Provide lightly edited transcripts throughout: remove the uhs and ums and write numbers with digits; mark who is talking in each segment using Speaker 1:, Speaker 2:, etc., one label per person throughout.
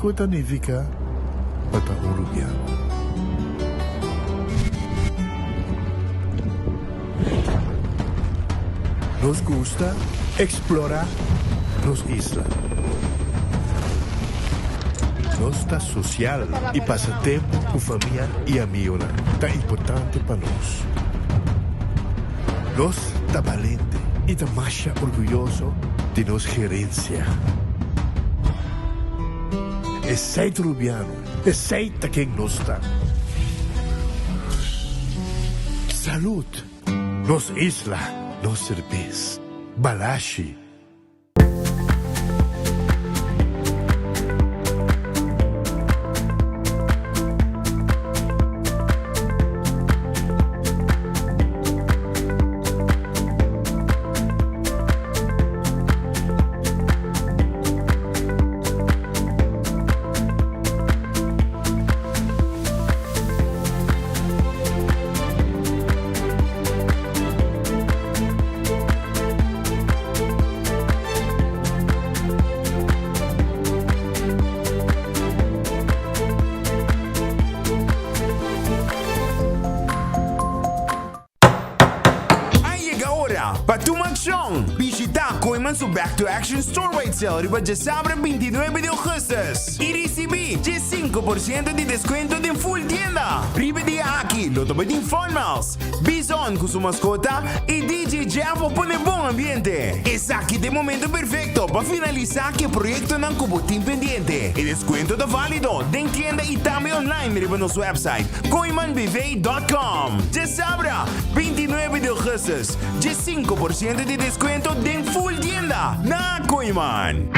Speaker 1: kiko ta nifiká pa ta un rubiano. Nos gusta eksplorá nos isla. Nos ta sosial i pasa tempu ku famia i amigonan ta importante pa nos. Nos ta balente i ta masha orguyoso di nos gerensia. Esei ta Rubiano, esei ta ken nos ta. Salud! Nos isla, nos serbes. Balashi.
Speaker 2: A yega ora pa tuma akshon! Bishita Kooyman su Back to Action Store-wide Sale riba djasabra 29 di ougùstùs i risibí 5% di deskuento den ful tienda! Riba e dia aki lo ta bai tin Fun Miles, Bison ku su maskota i DJ Jeff pa pone bon ambiente. Esaki ta e momento perfekto pa finalisá ku e proyektonan ku bo tin pendiente. E deskuento ta válido den tienda i tambe online riba nos website kooimanbv.com. Djasabra, 29 di ougùstùs, 5% di deskuento den ful tienda na Kooiman.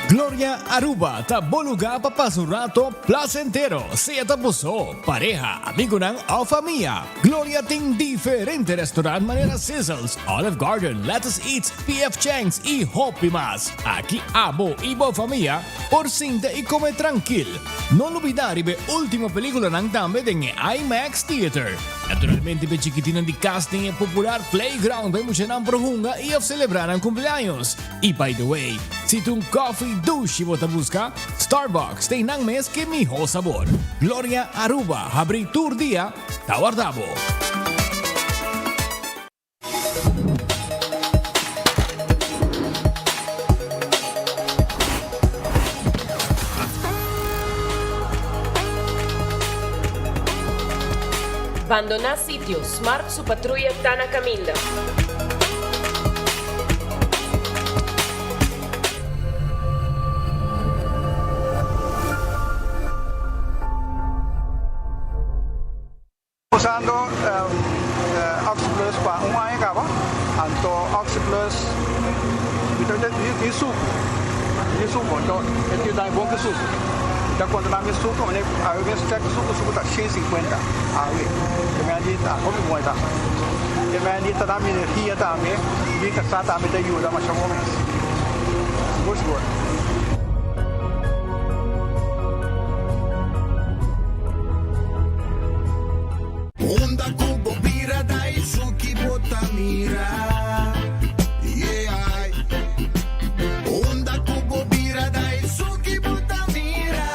Speaker 3: Gloria Aruba ta bo lugar pa pasa un rato placentero, sea ta bo so, pareha, amigonan of famia. Gloria tin diferente restaurant manera Sizzles, Olive Garden, Lettuce Eats, PF Chang's y hopi mas. Aki abo y bo famia por sinta y come trankil. No lubida riba e ultimo peliculanan tambe den e IMAX Theater. Naturalmente p'e chikitinnan di cas tin e popular playground pa e muchanan por hunga y of celebra nan cumpleaños. Y by the way, si ta un coffee dushi bo ta busca, Starbucks ta einan mes ke miho sabor. Gloria Aruba habri tur dia, ta warda bo.
Speaker 4: Bandoná sitio, Smart su patruya ta na kaminda.
Speaker 5: Usando Oxyplus pa un aña caba, anto Oxyplus mi ta tin sucu, mi tin sucu, anto e tin dami bon ki sucu. Mi ta controla mi sucu, mi awe mes check sucu, sucu ta 150 awe, e mei di ta hopi bon e ta. E mei di ta dami energia tambe, mi casa tambe ta yuda masha bon mes, sigur sigur.
Speaker 6: Unda ku bo bira da esun ki bo ta mira, yeah. Unda ku bo bira da esun ki bo ta mira.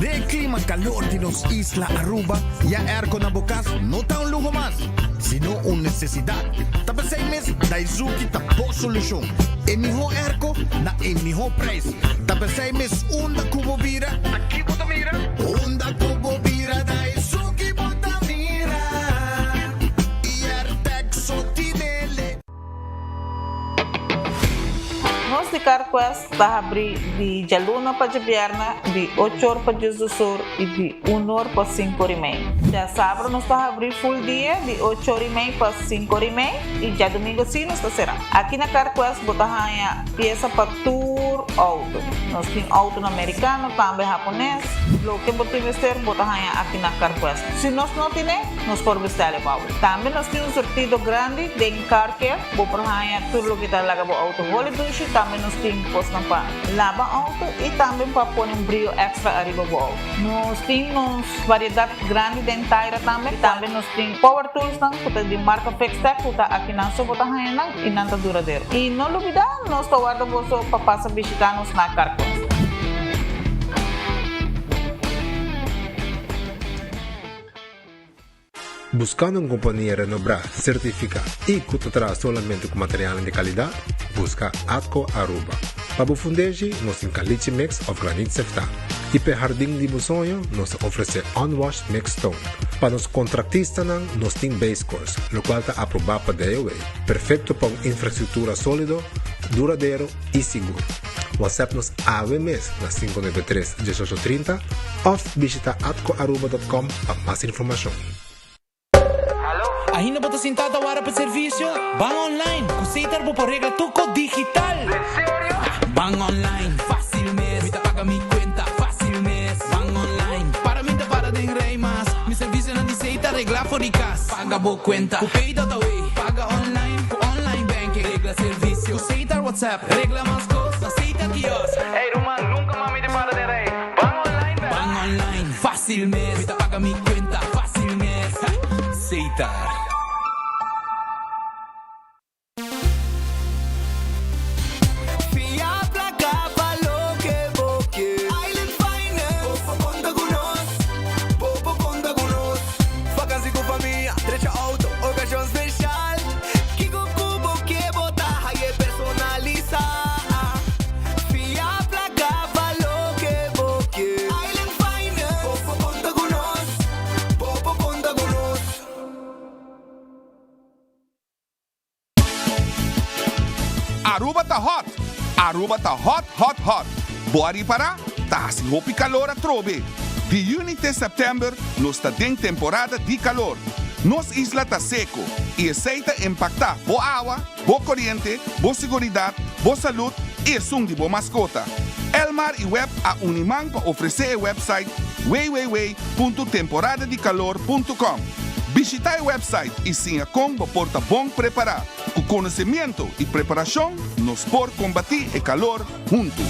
Speaker 6: Den e clima calor di nos isla Aruba, ya airco na bo cas no ta un luho mas, sino un necesidad. Ta p'esey mes Daizuki ta bo solucion. E miho airco na e miho prijs. Ta p'esey mes unda cu bo bira, ta ki bo ta mira? Unda cu bo bira Daizuki bo ta mira. Y Airtec so tinele.
Speaker 7: Nos di CarQuest ta habri di djaluna pa djabièrnè di ocho or pa diesdos or i di un or pa sinku or i mei. Djasabra nos ta habri full dia di ocho or i mei pa sinku or i mei i djadumingu si nos ta será. Aki na CarQuest bo ta haña piesa pa tur outo. Nos tin outonan merikano tambe hapones. Loke bo tin mester bo ta haña aki na CarQuest. Si nos no tine, nos por bestèl e pa bo. Tambe nos tin un surtido grandi den Car Care, bo por haña tur loke ta laga bo outo holi dushi, tambe nos tin kosnan pa laba outo i tambe pa pone un brio extra ariba bo outo. Nos tin nos variedat grandi den taira tambe, tambe nos tin power toolsnan ku ta di marka Fixtech ku ta akinan so bo ta haña nan i nan ta duradero. I no lubida nos ta warda boso pa pasa bishita nos na Car Quest.
Speaker 8: Buscando un compania renobrá, certificá y cu ta traha solamente cu materialnan di calidad? Busca Atco Aruba. Pa bo fundeshi, nos tin caliche mix of granit seftá. Y p'e hardin di bo soño, nos ta ofrece unwashed mixed stone. Pa nos contractistanan, nos tin base course, locual ta aprobá pa DOW. Perfecto pa un infrastructura solido, duradero y sigur. WhatsApp nos awe mes na 593 1830 of bishita atcoaruba.com pa mas informacion.
Speaker 9: Ainda bo ta sinta ta wara pa servicio? Ban online! Cu Setar bo por regla tur cos digital! En serio? Ban online, facil mes! Mi ta paga mi cuenta facil mes! Ban online, para mi ta para den rij mas! Mi servicionan di Setar regla for di cas! Paga bo cuenta cu Pay.awe! Paga online cu online banking! Regla servicio cu Setar WhatsApp! Regla mas cos na Setar kiosk! Ey ruman, nunca mas mi ta para den rij! Ban online bel! Ban online, facil mes! Mi ta paga mi cuenta facil mes! Setar.
Speaker 6: Fia placa pa loke bo ke. Island Finance. Bo por conta cu nos. Bo por conta cu nos. Vakantie cu famia, drecha auto, ocasion special. Kico cu bo ke bo ta haye personalisa. Fia placa pa loke bo ke. Island Finance. Bo por conta cu nos. Bo por conta cu nos.
Speaker 10: Aruba ta hot! Aruba ta hot hot hot! Bo a ripara? Ta hasi hopi calor atrobe! Di juni te september nos ta den temporada di calor. Nos isla ta seco y esey ta impacta bo awa, bo coriente, bo siguridad, bo salud y esun di bo mascota. Elmar y web a uni man pa ofrece e website www.temporadadicalor.com. Bishita e website y siña con bo por ta bon prepara. Cu conocimiento y preparacion nos por combati e calor hunto.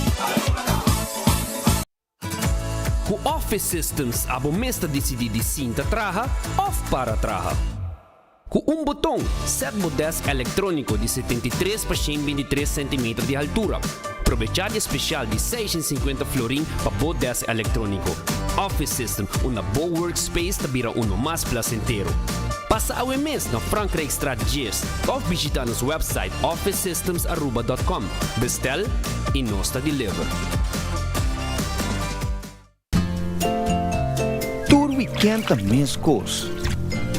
Speaker 11: Cu Office Systems abo mes ta dicidi di sinta traha of para traha. Cu un boton, set bo desk electronico di 73 pa 123 centimeter di haltura. Probecha di e special di 650 florin pa bo desk electronico. Office System, unda bo workspace ta bira uno mas placentero. Pasa awe mes na Frankrijkstraat 10 of bishita nos website officesystemsaruba.com. Bestel y nos ta deliver.
Speaker 12: Tur weekend ta mescos,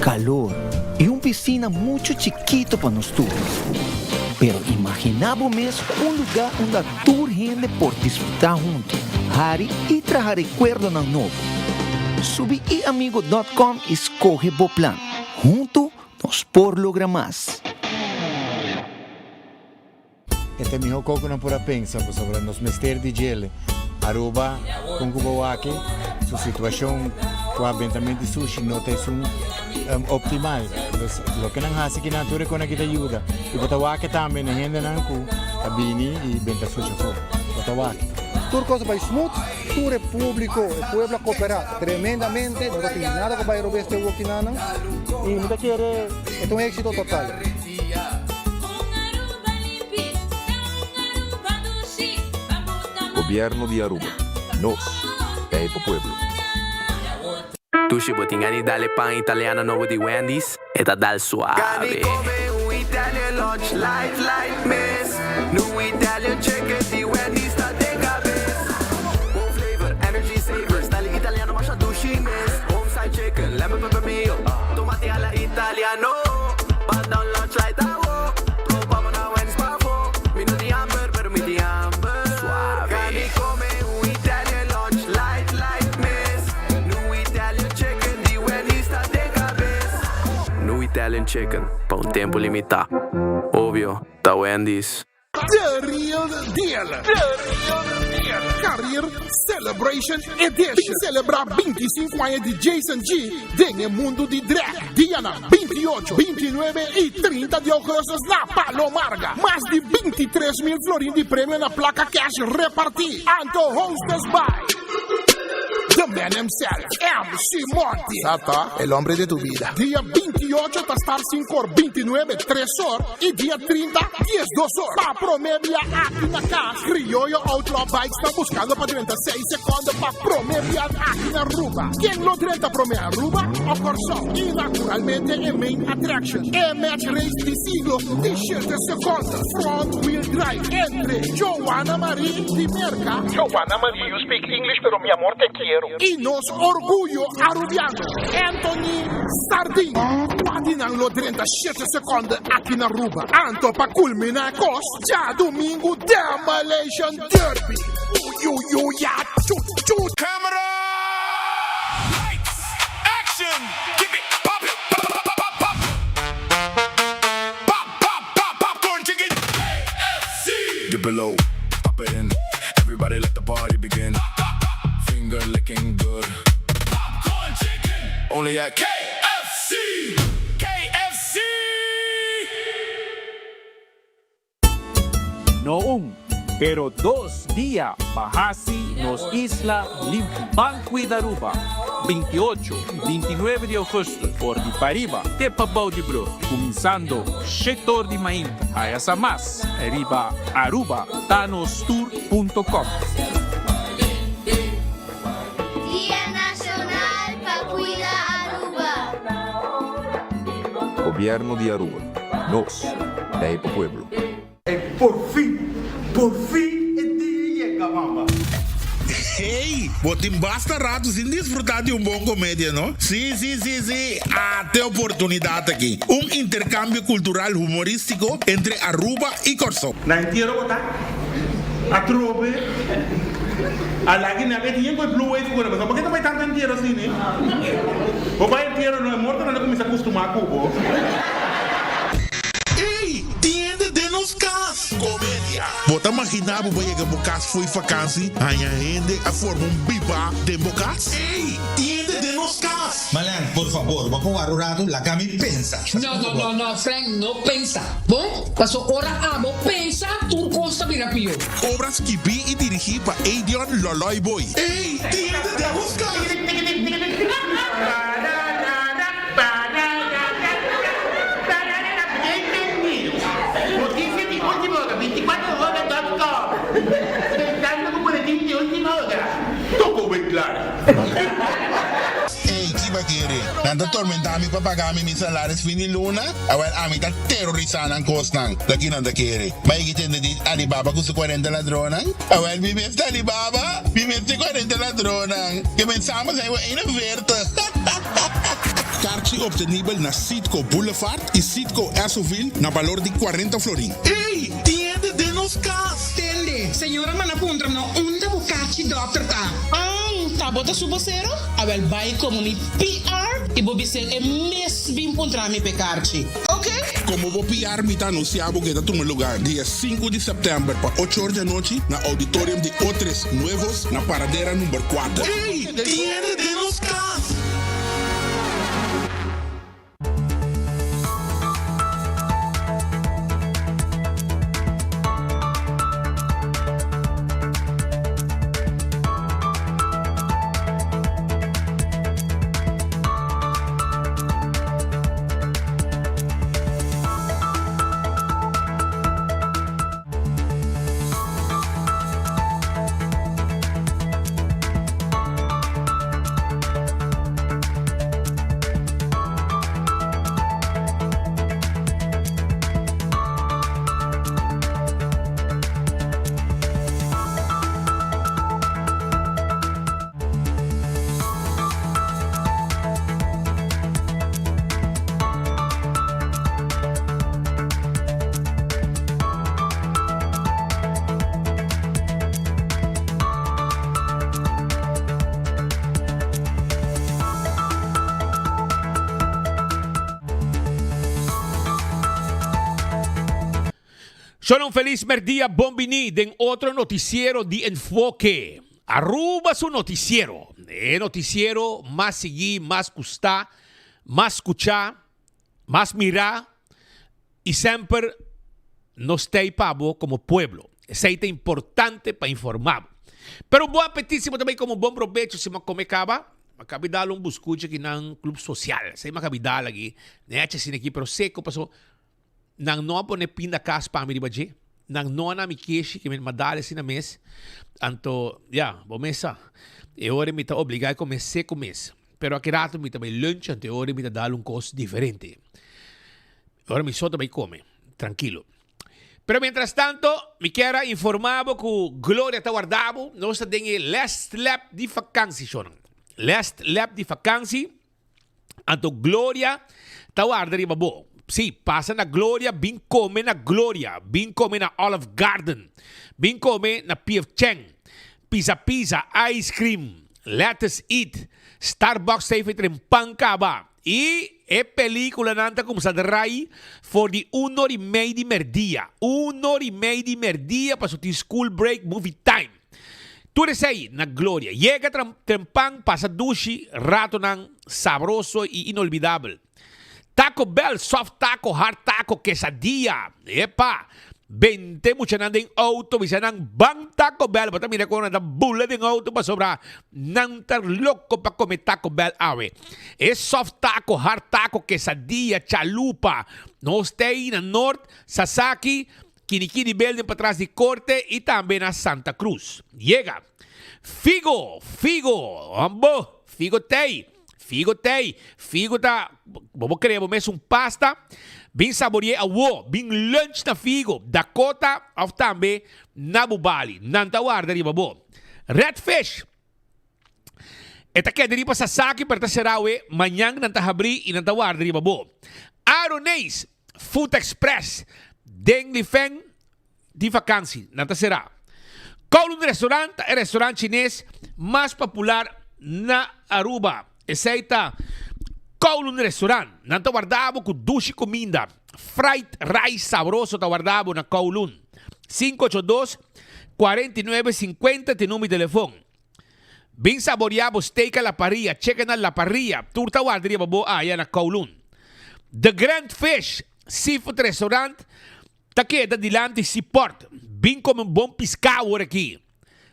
Speaker 12: calor y un piscina mucho chikito pa nos tur. Pero imagina bo mes un lugar unda tur hende por disfruta hunto, hari y traha recuerdonan nobo. Subi iamigo dot com y scoge bo plan. Hunto nos por logra mas.
Speaker 13: E ta e miho ko ku nan por a pensa pasobra nos mester di djele. Aruba kon ku bo wak su situashon ku abentament di sushi no ta esun optimal. Pues loke nan hasi kinan tur e kon aki ta yuda. I bo ta wak tambe na hendenan ku ta bini i benta sushi afó. Bo ta wak.
Speaker 5: Tur kos a bai smooth, tur e publico, e pueblo a coopera tremendamente, no ta tin nada ku bai robes te wokinannan i mi ta kere e ta un exito total.
Speaker 14: Gobierno di Aruba. Nos ta pa pueblo.
Speaker 11: Dushi bo tin gana di dal e pan italiano nobo di Wendy's? E ta dal suave.
Speaker 6: Gana di come un Italian lunch light light mes. New Italian chicken di Wendy's ta den cabes. Bon flavor, energy saver, style italiano masha dushi mes. Home style chicken, lemon pepper mayo, tomati alla italiano. Pan down lunch light awo. Topa mo na Wendy's pafo. Mi no tin hamber, pero mi tin hamber.
Speaker 11: Suave.
Speaker 6: Gana di come un Italian lunch light light mes. New Italian chicken di Wendy's ta den cabes.
Speaker 11: New Italian Chicken, pa un tempo limita. Obvio, ta Wendy's.
Speaker 10: The Real Deal. The Real Deal. Career Celebration Edition. Celebra 25 aña di Jason G. Den mundo di drag. Dianan 28, 29 y 30 di augustus na Palo Marga. Mas di 23 mil florin di premio na placa cash reparti. Anto hosted by The man himself, MC Monty.
Speaker 15: Sata, el hombre de tu vida.
Speaker 10: Dia 28 ta start 5 or, 29 3 or y dia 30 10 2 or. Pa prome bia aki na cas, Criollo Outlaw Bikes ta buscando pa 36 seconde pa prome bia aki na Aruba. Ken lo 30 prome, Aruba of Corsou? Y naturalmente e main attraction. E match race di siglo di 7 seconde. Front wheel drive entre Joanna Marie di Merca.
Speaker 5: Joanna Marie, you speak English, pero mi amor te quiero.
Speaker 10: Y nos orguyo arubiano, Anthony Sardin. Cua di nan lo 37 seconde aki na Aruba. Anto pa culmina cos, diadomingo Demolition Derby. Uy, uy, uy, ya, chu, chu.
Speaker 2: Camera! Lights! Action! Keep it! Pop it! Pop, pop, pop, pop, pop! Pop, pop, pop, popcorn chicken! KFC!
Speaker 16: Dip it low, pop it in. Everybody let the party begin. Finger licking good.
Speaker 2: Popcorn chicken!
Speaker 16: Only at
Speaker 2: KFC! KFC!
Speaker 17: No un, pero dos dia pa haci nos isla limpi. Ban Cuida Aruba, 28, 29 di augustus, for di pariba te pabou di brug, cuminsando 7 or di mainta. Haya sa mas, riba arubatanostur.com.
Speaker 18: Dia Nacional pa Cuida Aruba.
Speaker 14: Gobierno di Aruba. Nos ta pa pueblo.
Speaker 19: Por fin, por fin e dia a yega, mama.
Speaker 20: Hey, bo tin basta rato sin disfruta di un bon comedia, no? Si, si, si, si. Ata e oportunidad aki. Un intercambio cultural humoristico entre Aruba y Corsou.
Speaker 19: Na entiero bo ta atrobe a lagi na e tin cu e blue wave cu bo por ke ta bay tanto entiero asina? Bo bay entiero no e mortonan ta cuminsa custuma cu bo.
Speaker 20: Ey, tiende den nos cas! Comedia. Bo ta imagina bo bay yega bo cas fo'i vakantie, haña hende a forma un biba den bo cas? Ey, tiende den nos cas!
Speaker 21: Malen, por fabor, bo por wara un rato, laga mi pensa.
Speaker 22: No, no, no, no, Frank, no pensa. Bon, paso ora abo pensa, tur cos ta bira pio.
Speaker 20: Obra skibi y dirigi pa Edion Loloy Boy. Ey, tiende den nos cas!
Speaker 19: Noticia di ultima ora, 24 hora dot com. Pensando cu boletin di ultima ora.
Speaker 20: Toko wey klaar. Ey, ki ba kere? Nan ta tormenta mi pa paga mi mi salaris fin di luna? Awel, ami ta terorisa nan cosnan. Ta ki nan ta kere? Ba yegi tende di Alibaba cu su 40 ladronnan? Awel, mi mes ta Alibaba, mi mes ta e 40 ladronnan. Ke men samen zijn we 41. Karchi obtenibel na Citgo Boulevard y Citgo Essoville na balor di 40 florin. Ey, tiende den nos cas!
Speaker 23: Tende, señora manda puntra no unda bo kachi dokter ta.
Speaker 24: An, ta bo ta su bosero? Awel bai komo mi PR i bo bis'é e mes bin puntra mi p'e karchi.
Speaker 23: Ok?
Speaker 20: Komo bo PR mi ta anunsiá bo ke ta tuma lugar dia 5 di sèptèmber pa ocho or di anochi na Auditorium di Otres Nuevos na Paradera number 4. Ey, tiende den nos cas!
Speaker 1: Shalom felis merdia bon bini den otro noticiero di Enfoke. Aruba su noticiero. E noticiero mas sigui, mas gusta, mas scucha, mas mira y semper nos t'ey pa bo como pueblo. Esey ta importante pa informa bo. Pero bon apetit si bo ta bay come un bon probecho si bo a come caba. Ma cabi dal un buscuchi aki nan Club Social. Esey ma cabi dal aki. Nechi asina aki pero seco paso. Nan no a pone pinda kas pa mi riba dje. Nan no a na mi keshi ke mi a dal asina mes. Anto, ya, bo mes sa. E ora mi ta obligá e kome seku mes. Pero aki rato mi ta bai lunch, anto e ora mi ta dal un kos diferente. E ora mi so ta bai kome, trankilo. Pero mientras tanto, mi kier a informá bo ku Gloria ta warda bo. Nos ta den e last lap di fakansi, shornan. Last lap di fakansi. Anto Gloria ta warda riba bo. Sí, pasa na Gloria, bin come na Gloria, bin come na Olive Garden, bin come na PF Chang, Pizza Pizza, Ice Cream, Lettuce Eat, Starbucks ta efecto den pan caba. Y e peliculanan ta cuminsa draai for di un or y mei di merdia. Un or y mei di merdia pasobra tin school break, movie time. Tur esei na Gloria. Yega trempan pasa dushi ratonan sabroso y inolvidabel. Taco Bell, soft taco, hard taco, quesadilla. Epa! Bente muchanan den auto bisa nan ban Taco Bell. Bo ta mira con nan ta bula den auto pasobra nan ta loco pa come Taco Bell awe. E soft taco, hard taco, quesadilla, chalupa. Nos ta ei na Noord, Sasaki, Kinikini building patras di korte y tambe na Santa Cruz. Yega! Figo! Figo! Ambo! Figo tey! Figo tey! Figo ta, bo por crea bo mes un pasta. Bin saborie awo! Bin lunch na Figo, Dakota of tambe na Bubali. Nan ta warda riba bo. Red Fish! E ta keda riba Sasaki pero ta sera awe. Mañan nan ta habri y nan ta warda riba bo. Aroneis! Food Express den Lifeng di vakansi nan ta será. Kowloon Restaurant ta e restaurant chines mas popular na Aruba. Esei ta Kowloon Restaurant. Nan ta warda bo ku dushi kuminda. Fried rice sabroso ta warda bo na Kowloon. 582 49 50 ta e number di telefon. Bin saboreá bo steak a la parrilla, chicken a la parrilla, tur ta warda riba bo aya na Kowloon. The Grand Fish Seafood Restaurant ta keda dilanti Seaport. Bin kome un bon piská awor aki.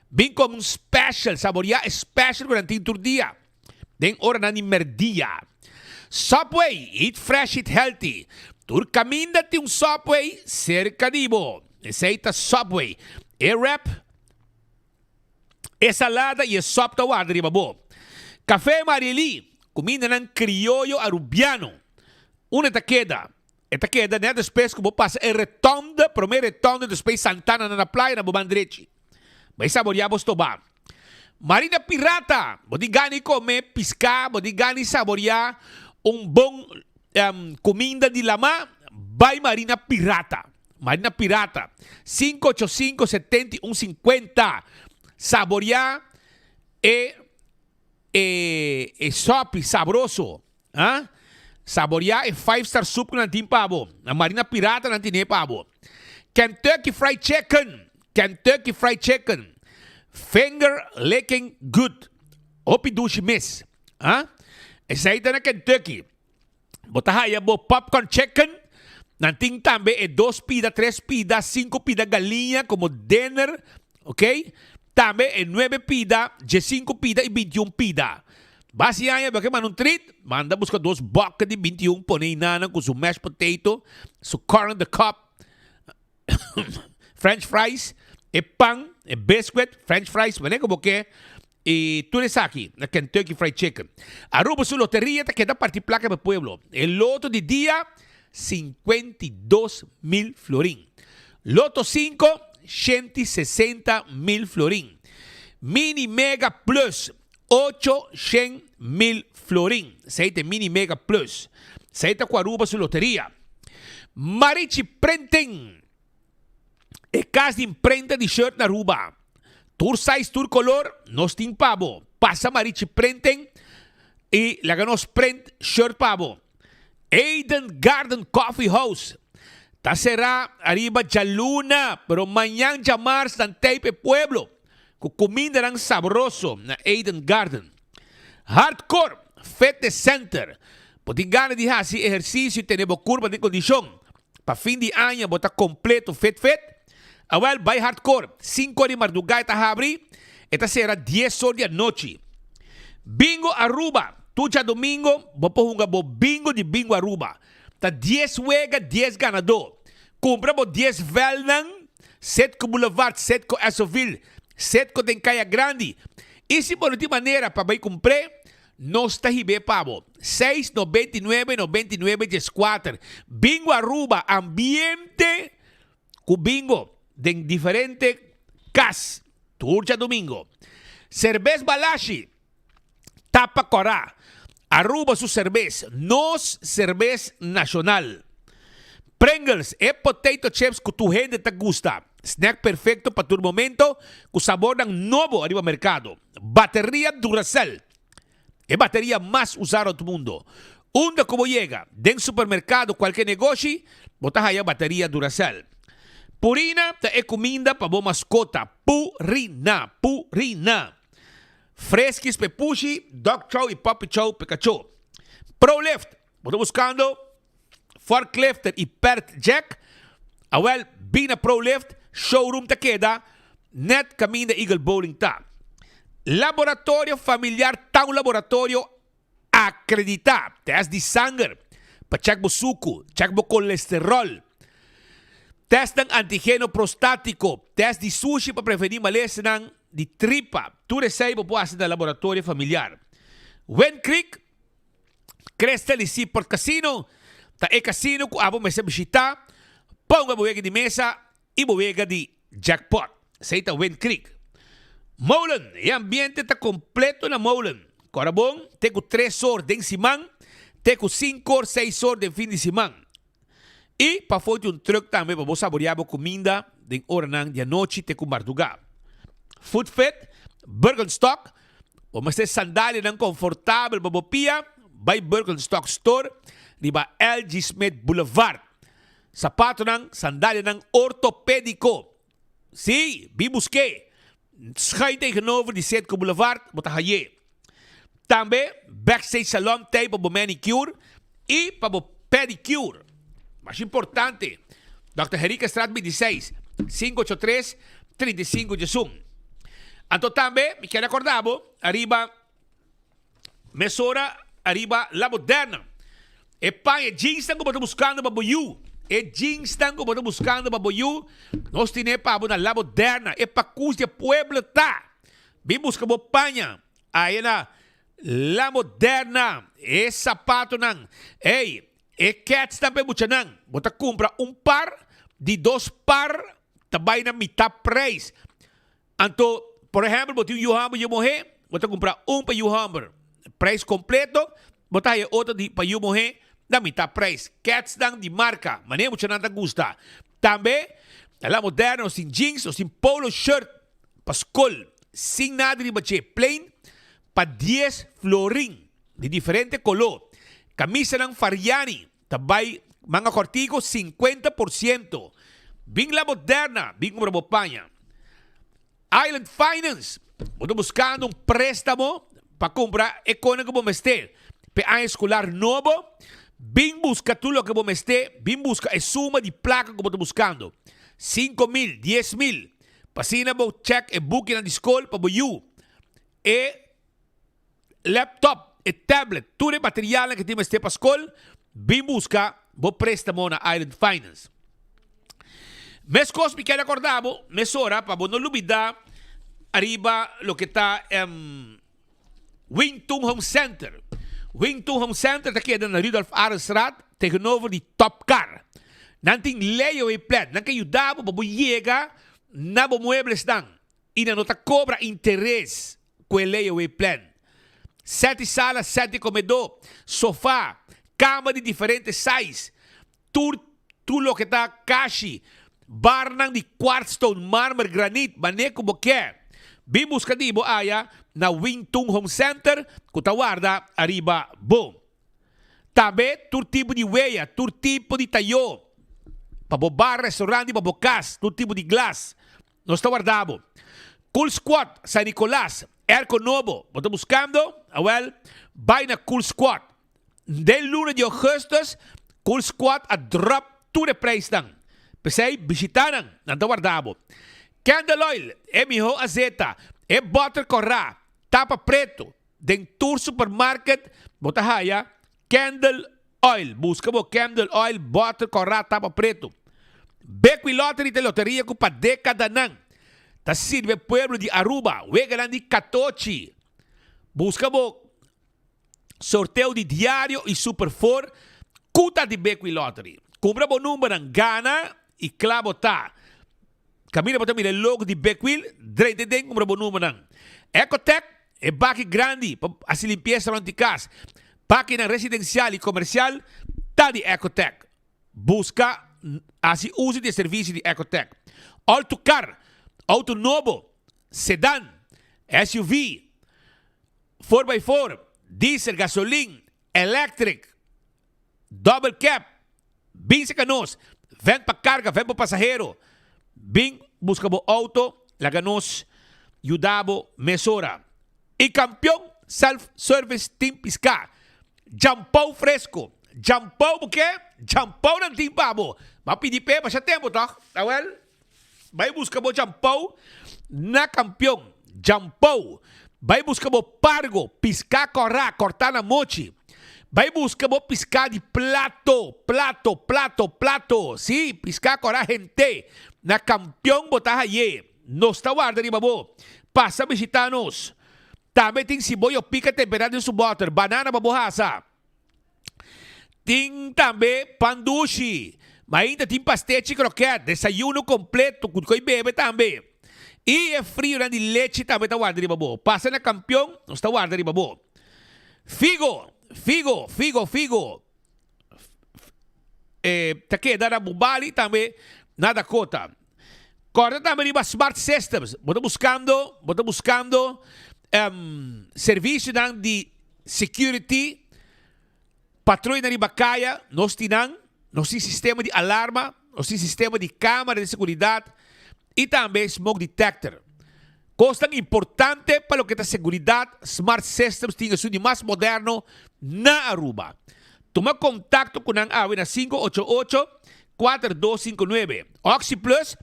Speaker 1: Bin kome un special, saboreá e special ku nan tin tur dia den oranan di merdia. Subway, eat fresh, eat healthy. Tur kaminda tin un Subway serka di bo. Esei ta Subway. E wrap. E salada y e sop ta warda riba bo. Café Mariely, cumindanan crioyo Arubiano. Unda e ta keda? E ta keda net despues cu bo pasa e retonde, prome retonde despues Santana na na playa na bo man drechi. Bay saborea bo stoba. Marina Pirata, bo tin gana di come pisca, bo tin gana di saborea un bon cuminda di lama, bay Marina Pirata. Marina Pirata, 585 71 50 Saborea e e e sopi sabroso ah Saborea e five star soup ku nan tin pa bo Na Marina Pirata nan tine pa bo Kentucky Fried Chicken Kentucky Fried Chicken Finger licking good Hopi dushi mes ah Esei ta na Kentucky. Bo ta haya bo popcorn chicken. Nan tin tambe e dos pida, tres pida, sinku pida galiña komo dinner, ok. Tambe e nuebe pida, diesinku pida i bintiun pida. Basi aña bo ke manda un treat, manda buska dos bucket di bintiun pone einanan ku su mashed potato, su corn on the cob. French fries, e pan, e biscuit, French fries, wanneer ku bo ke, i tur esaki na Kentucky Fried Chicken. Aruba su loteria ta keda parti plaka pa e pueblo. E loto di dia, 52 mil florin. Loto 5, 160 mil florin. Mini Mega Plus, 800 mil florin. Esei ta e Mini Mega Plus. Esei ta ku Aruba su loteria. Marichi Printing, e kas di imprenta di shirt na Aruba. Tur size, tur color, nos tin pa bo. Pasa Marichi Printing i laga nos print shirt pa bo. Eden Garden Coffee House. Ta será ariba djaluna, pero mañan djamars nan tei pa e pueblo ku kumindanan sabroso na Eden Garden. Hardcore Fitness Center, Bo tin gana di hasi ehersisio i tene bo kurpa den kondishon pa fin di aña bo ta kompleto fit fit? Awèl bai Hardcore, sinku or di mardugá e ta habri, e ta sera dies or di anochi. Bingo Aruba, Tur djadomingo bo por hunga bo bingo di Bingo Aruba. Ta dies wega, dies ganadó. Kumpra bo dies vèlnan, Setco Boulevard, Setco Essoville, Setco den Kaya Grandi. I si bo no tin manera pa bai kumpr'é, nos ta hib'é pa bo. Seis 99 99 dieskuater. Bingo Aruba, ambiente ku bingo den diferente kas tur djadumingo. Serbes Balashi. Tapa Kòrá, Aruba su serbes, nos serbes nashonal. Pringles, e potato chips ku tur hende ta gusta. Snack perfekto pa tur momento ku sabornan nobo ariba merkado. Bateria Duracell, e bateria mas usá rònt mundo. Unda ku bo yega, den supermerkado, kualke negoshi, bo ta haya bateria Duracell. Purina ta e kuminda pa bo maskota. Purina, Purina. Freskis p'e pushi, dog chow i puppy chow p'e kachó. Prolift, Bo ta buskando forklifter i pert jack? Awel, bin na Prolift, showroom ta keda net kaminda Eagle Bowling ta. Laboratorio Familiar ta un laboratorio akreditá. Tèst di sanger pa chèk bo suku, chèk bo kolesteròl. Tèstnan antigeno prostátiko, tèst di sushi pa prevení malesanan di tripa. Tur esei bo por hasi na Laboratorio Familiar. Wind Creek, Crystal y Seaport Casino ta e casino cu abo mester bishita pa hunga bo wega di mesa y bo wega di jackpot. Esei ta Wind Creek. Molen, E ambiente ta completo na Molen. Cora bon, te cu tres or den siman, te cu cinco or, seis or den fin di siman. I pafó di un trùk tambe pa bo saboreá bo kuminda den oranan di anochi te ku mardugá. Food Fit, Birkenstock, Bo mester sandalianan konfortabel pa bo pia? Bai Birkenstock Store riba LG. Smith Boulevard. Sapatonan, sandalianan ortopédiko. Sí, bin busk'é. Schuin tegenover di Citgo Boulevard bo ta haye. Tambe Backstage Salon t'ei pa bo manicure y pa bo pedicure. Mas importante, Dòkter Henriquezstraat 26, 583 35 diesun. Anto tambe mi kier recorda bo ariba Mesora ariba La Moderna. E paña jeansnan ku bo ta buskando pa bo yu. E jeansnan ku bo ta buskando pa bo yu, nos tine pa bo na La Moderna. E pakus di e pueblo ta. Bin buska bo paña aya na La Moderna. E sapatonan. Ey, e kètsnan pa e muchanan. Bo ta kumpra un par, di dos par ta bai na mitá preis. Anto, por ehèmpel, bo tin un yu hòmber i yu muhé, bo ta kumpra un pa yu hòmber preis kompleto, bo ta haya otro di pa yu muhé na mitá preis. Kètsnan di marka, manera muchanan ta gusta. Tambe, na La Moderna nos tin jeans, nos tin polo shirt pa skol, sin nada riba dje, plain, pa dies florin, di diferente koló. Kamisanan Fariani ta bai manga kòrtiku 50%. Bin La Moderna, bin kumpra bo paña. Island Finance, bo ta buskando un préstamo pa kumpra e konan ku bo mester p'e aña eskolar nobo? Bin buska tur loke bo mester, bin buska e suma di plaka ku bo ta buskando, 5000, 10000, pa asina bo chèk e bukinan di skol pa bo yu. E laptop, e tablet, tur e materialnan ke tin mester pa skol, bin buska bo prestamo na Island Finance. Meskos mi kier akorda bo mesora pa bo no lubida ariba loke ta Wington Home Center. Wington Home Center ta keda na Rudolf Arendstraat tegenover di Top Car. Nan tin layaway plan, nan ke yuda bo pa bo yega na bo mueblesnan. I nan no ta kobra interes ku e layaway plan. Sèt di sala, sèt di komedó, sofá, kama di diferente size, tur tur loke ta kashi, barnan di quartzstone, marmer, granit, manera ku bo ke. Bin buska di bo aya na Wing Tun Home Center ku ta warda ariba bo. Tambe tur tipo di weya, tur tipo di tayó. Pa bo bar, restaurant y pa bo cas, tur tipo di glas. Nos ta warda bo. Cool Squad, San Nicolas, airco nobo, bo ta buscando? Awel, bay na Cool Squad. Den luna di augustus, Cool Squad a drop tur e prijsnan. P'esey, bishita nan, nan ta warda bo. Candle Oil, e miho azeta, e boter corá, tapa preto, den tur supermarket bo ta haya Candle Oil. Busca bo Candle Oil, boter corá, tapa preto. Bequi Lottery ta e loteria cu pa decadanan ta sirbi e pueblo di Aruba. Weganan di catochi. Busca bo sorteo di diario y Super Four cu ta di Bequi Lottery. Cumpra bo numbernan, gana y cla bo ta. Caminda bo ta mira e logo di Bequil, drenta den cumpra bo numbernan. Ecotec, e baki grandi pa haci limpieza rond di cas. Bakinan residencial y comercial ta di Ecotec. Busca haci uso di e servicio di Ecotec. Autocar, auto nobo, sedan, SUV, four by four, diesel, gasolin, electric, double cab, bin cerca nos, ven pa carga, ven pa pasahero, bin busca bo auto, laga nos yuda bo mesora. Y Campeon Self Service tin pisca, Jampou fresco, Jampou bo ke? Jampou nan tin pa bo, bo a pidi p'e basha tempo toch? Awel, Bai buska bo djampou na kampion. Djampou. Bai buska bo pargo, piská kòrá, kòrtá na mochi. Bai buska bo piská di plato, plato, plato, plato. Sí, piská kòrá hent'é. Na kampion bo ta hay'é. Nos ta warda riba bo. Pasa bishitá nos. Tambe tin siboyo pika temperá den su bòter, banana pa bo hasa. Tin tambe pan dushi. Ma ainda tin pastechi kroket, desayuno kompleto ku koi bebe tambe. I e frionan di lechi tambe ta warda riba bo. Pasa na Kampion, nos ta warda riba bo. Figo, figo, figo, figo. E ta keda na Bubali tambe na Dakota. Kòrda tambe riba Smart Systems. Bo ta buskando, bo ta buskando servisionan di security, patruyanan riba kaya, nos tin nan, nos tin sistema di alarma, nos tin sistema di kamera di seguridat i tambe smoke detector. Kosnan importante pa loke ta seguridat, Smart Systems tin esun di mas moderno na Aruba. Tuma kontakto ku nan awe na 588 4259. OxyPlus,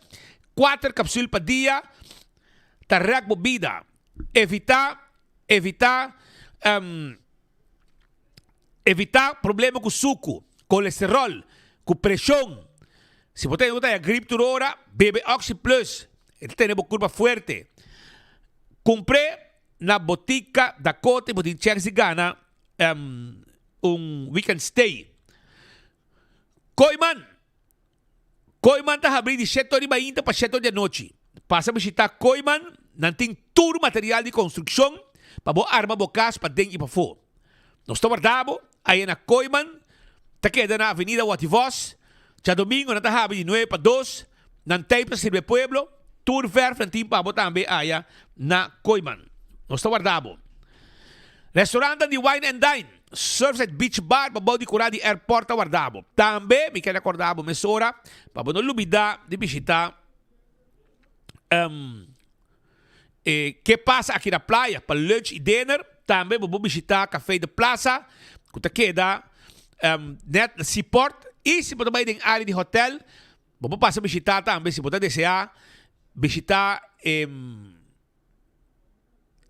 Speaker 1: kuater kapsul pa dia ta rèk bo bida. Evitá, evitá, evitá problema ku suku, kolesteròl, ku preshon. Si bo ta haya grip tur ora, bebe OxyPlus. E ta tene bo kurpa fuerte. Kumpr'é na Botica Dakota i bo tin chèns di gana un weekend stay. Kooiman! Kooiman ta habrí di shete ora di mainta pa shete ora di anochi. Pasa bishitá Kooiman, nan tin tur material di konstrukshon pa bo arma bo kas paden i pafó. Nos ta warda bo aya na Kooiman, ta keda na Avenida Wativos. Djadomingo nan ta habri di nuebe pa dos. Nan tei pa sirbi e pueblo. Tur vèrf nan tin pa bo tambe aya na Kooiman. Nos ta warda bo. Restaurantnan di Wine and Dine, Surfside Beach Bar pa bou di kura di airport ta warda bo. Tambe mi ker rekorda bo mesora pa bo no lubida di bishita e Ke Pasa Aki Na Playa pa lunch y dinner. Tambe bo por bishita Café de Plaza ku ta keda net na Seaport. Y si bo ta bai den area di hotel bo por pasa bishita tambe si bo ta desea bishita e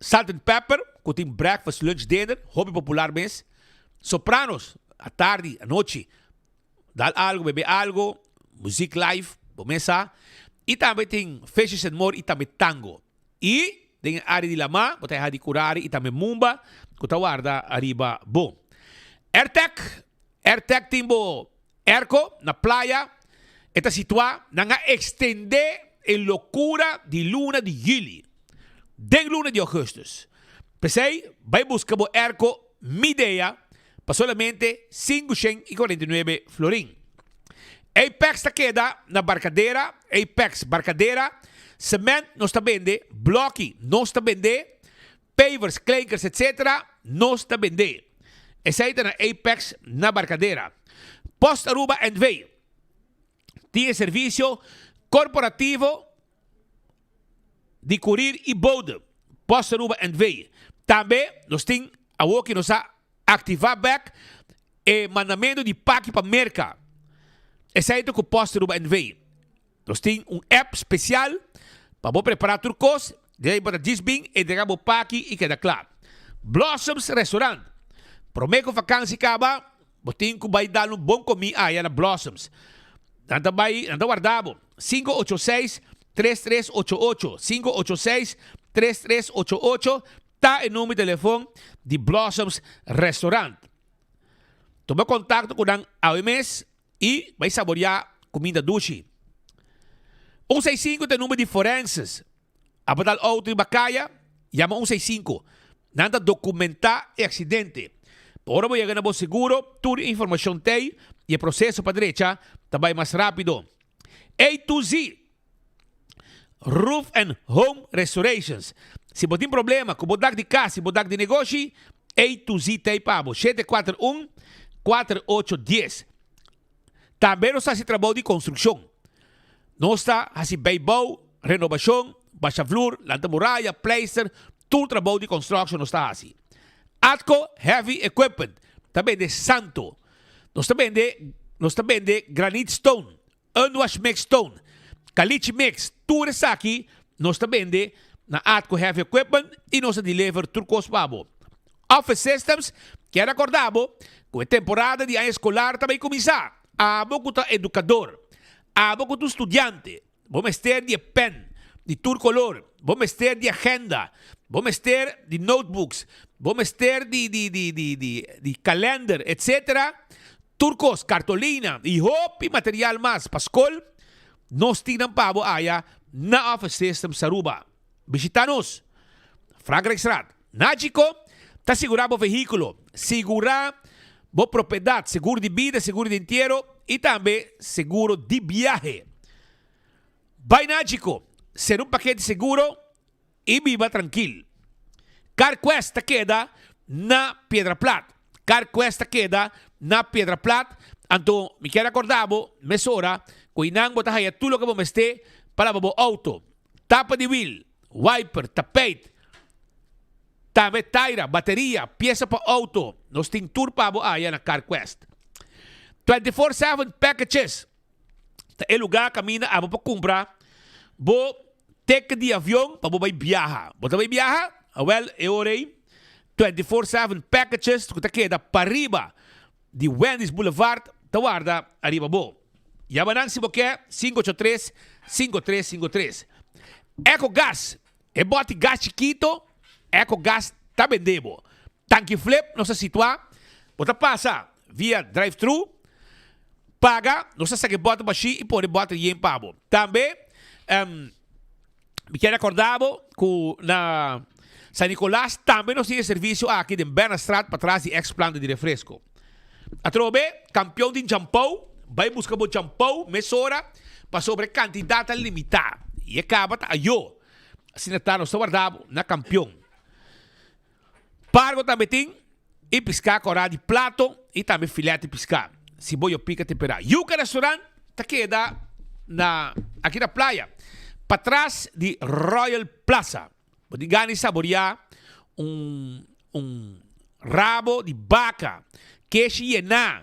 Speaker 1: Salt and Pepper, ku tin breakfast, lunch, dinner, hopi popular mes. Sopranos, atardi, anochi, dal algo, bebe algo, muziek live, bo mes sa. I tambe tin Fishes and More i tambe Tango. I den e área di lamá, bo ta haña di Curari i tambe Mumba, ku ta warda ariba bo. Airtec, Airtec tin bo Airco na playa, e ta situá, nan a ekstendé e lokura di luna di yüli den luna di ougùstùs. P'esei, bai buska bo airco Midea pa solamente 549 florin. Apex ta keda na Barcadera, Apex Barcadera, Cement nos ta bende, bloki nos ta bende, pavers, klinkers etc. Nos ta bende. Esei ta na Apex na Barcadera. Post Aruba NV. Tin e servisio korporativo di kurir i bode, Post Aruba NV. Tambe nos tin awor ki nos a aktivá bèk e mandamentu di paki pa Merka. Esei ta ku Post Aruba NV. Nos tin un app spesial pa bo prepará tur kos, di ei bo ta djis bin entregá bo paki i keda kla. Blossoms Restaurant, Promé ku vakansi kaba, bo tin ku bai dal un bon komí aya na Blossoms. Nan ta bai, nan ta warda bo. 586 3388, 586 3388 ta e number di telefon di Blossoms Restaurant. Tuma kontakto ku nan awe mes. I bai saboreá kuminda dushi. Un seis sinku ta e number di forenses. Abo dal outo riba kaya, yama un seis sinku. Nan ta dokumentá e aksidente. Pa ora bo yega na bo seguro, tur e informashon t'ei i e proseso pa drecha ta bai mas rápido. A to Z Roof and Home Restorations. Si bo tin problema ku bo dak di kas i bo dak di negoshi, A to Z ta ei pa bo. 741 4810. Tambe nos ta hasi trabou di konstrukshon. Nos ta hasi beibou, renobashon, basha vloer, lanta muraya, pleister, tur trabou di construction nos ta hasi. Atco Heavy Equipment ta bende santo. Nos ta bende nos ta bende granite stone, Unwash mix stone, caliche mix, tur esaki nos ta bende na Atco Heavy Equipment y nos ta deliver tur cos pa bo. Office Systems kier acorda bo cu e temporada di aña escolar ta bay cuminsa. Abo cu ta educador, abo cu ta un studiante, bo mester di e pen di tur color, bo mester di agenda, bo mester di notebooks, bo mester di di di di di di calender, etc. Tur kos, kartolina i hopi material mas pa skol, nos tin nan pa bo aya na Office Systems Aruba. Bishita nos! Frankrijkstraat, Nagico ta sigurá bo vehíkulo, sigurá bo propiedat, seguro di bida, seguro di entiero i tambe seguro di biahe. Bai Nagico, ser un pakete seguro i biba trankil. CarQuest ta keda na Piedra Plat. CarQuest ta keda na Piedra Plat. Anto mi kier acorda bo mesora cu einan bo ta haya tur loke bo mester pa laba bo auto. Tapa di wiel, wiper, tapijt, tambe taira, bateria, pieza pa auto. Nos tin tur pa bo aya na CarQuest. 24/7 packages. Ta e lugá kaminda abo por kumpra bo teken di avion pa bo bai biaha. Bo ta bai biaha? Awel, e ora ei 24/7 Packages ku ta keda pariba di Wendy's Boulevard ta warda ariba bo. Yama nan si bo ke, 583 5353. Ecogas, e bòti gas chikito, Ecogas ta bende bo. Tanki Flip nos ta situá, bo ta pasa via drive-thru, paga, nos ta saka e bòter bashí i pone e bòter yen pa bo. Tambe, mi kier rekordá bo ku na San Nicolas tambe nos tin e servisio aki den Bernastraat patras di ex planta di refresko. Atrobe, kampion tin champou, bai buska bo champou mesora pasobra e kantidat ta limitá i e kaba ta ayó. Asina ta nos ta warda bo na kampion. Pargo tambe tin y piská kòrá di plato y tambe filet di piská. Si bo yo pika temperá. Yuca Restaurant ta keda na aki na playa, patras di Royal Plaza. Bo tin gana di saboriá un un rabo di baka, keshi yená.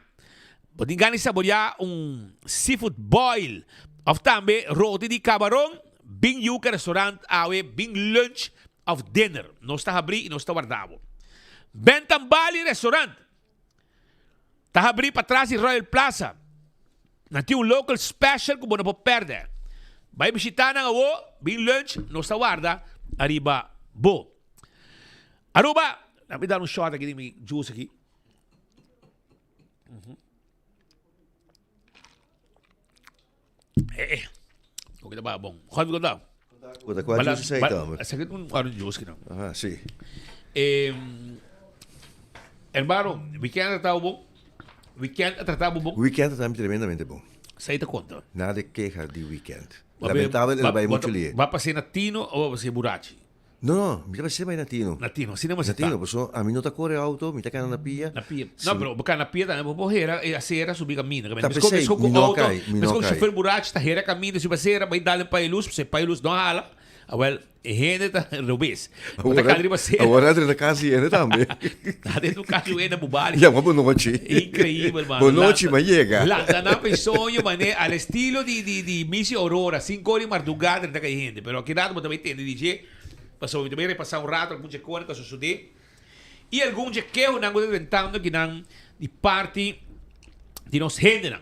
Speaker 1: Bo tin gana di saboriá un seafood boil òf tambe roti di kabaron. Bin Yuca Restaurant awe bin lunch of dinner. Nos ta habrí i nos ta warda bo. Bentham Bali Restaurant ta habrí patras di Royal Plaza. Nan tin un local special ku bo no por pèrdè. Bai bishitá nan awo, bin lunch, nos ta warda ariba bo. Aruba, laat mi dar un shot aki di mi juice aki. Eh, eh. Oke ta bon. Gooi mi konta.
Speaker 3: Kota kwa juice sei ta.
Speaker 1: Esaki un orange juice kina.
Speaker 3: Aha, si.
Speaker 1: Eh, hermano, weekend a tratado bon? Weekend a tratado bon?
Speaker 3: Weekend a tratado tremendamente bon.
Speaker 1: Sei ta konta.
Speaker 3: Nada de queja di weekend. Lamentabel el bai mucho lie.
Speaker 1: Ba pasé na Tino o ba pasé Burachi?
Speaker 3: No, no, mi ta bay bay na tino.
Speaker 1: Na tino, asina mester
Speaker 3: ta. Na tino, paso ami no ta kore auto, mi ta kana na pia.
Speaker 1: Na pia. No, pero bo kana na pia tambe bo por hera e acera subi kaminda.
Speaker 3: Ta pesey, mi no kai, mi no
Speaker 1: kai. Mesco chofer burachi ta hera kaminda subi acera bay dal den pay luz, pasobra pay luz no hala. Awel, e hende ta robes. Bo ta kana riba acera.
Speaker 3: Awor a drenta kas di hende tambe.
Speaker 1: A drenta un kas di hende bubali.
Speaker 3: Yama bo nochi.
Speaker 1: Increibel, mano.
Speaker 3: Bo nochi, ma yega.
Speaker 1: Lanta nan pa e soño, mane, al estilo di, di, di Missy Aurora, cinco ora di marduga drenta kai hende. Pero aki rato bo ta bay tende di dje, pasobra mi ta bay repasa un rato algun dje konan ku a sosode i algun dje kehonan ku ta drentando akinan di parti di nos hendenan.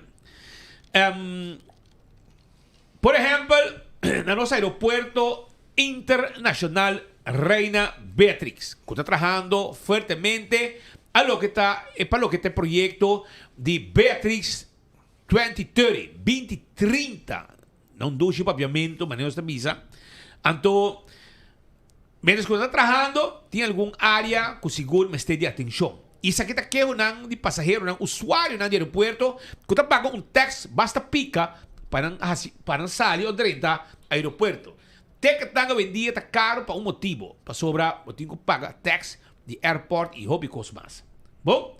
Speaker 1: Por ehempel, na nos aeropuerto internacional Reina Beatrix, ku ta trahando fuertemente a loke ta pa loke ta e proyecto di Beatrix 2030, 2030, Na un dushi papiamentu, manera nos ta bisa. Anto, mientras ku nos ta trahando, tin algun área ku sigur mester di atenshon. I esaki ta kehonan di pasaheronan, usuarionan di aeropuerto ku ta paga un tèks basta pika pa nan hasi, pa nan sali o drenta aeropuerto. Ticketnan awendia ta karu pa un motibo, pasobra bo tin ku paga tèks di airport i hopi kos mas. Bon,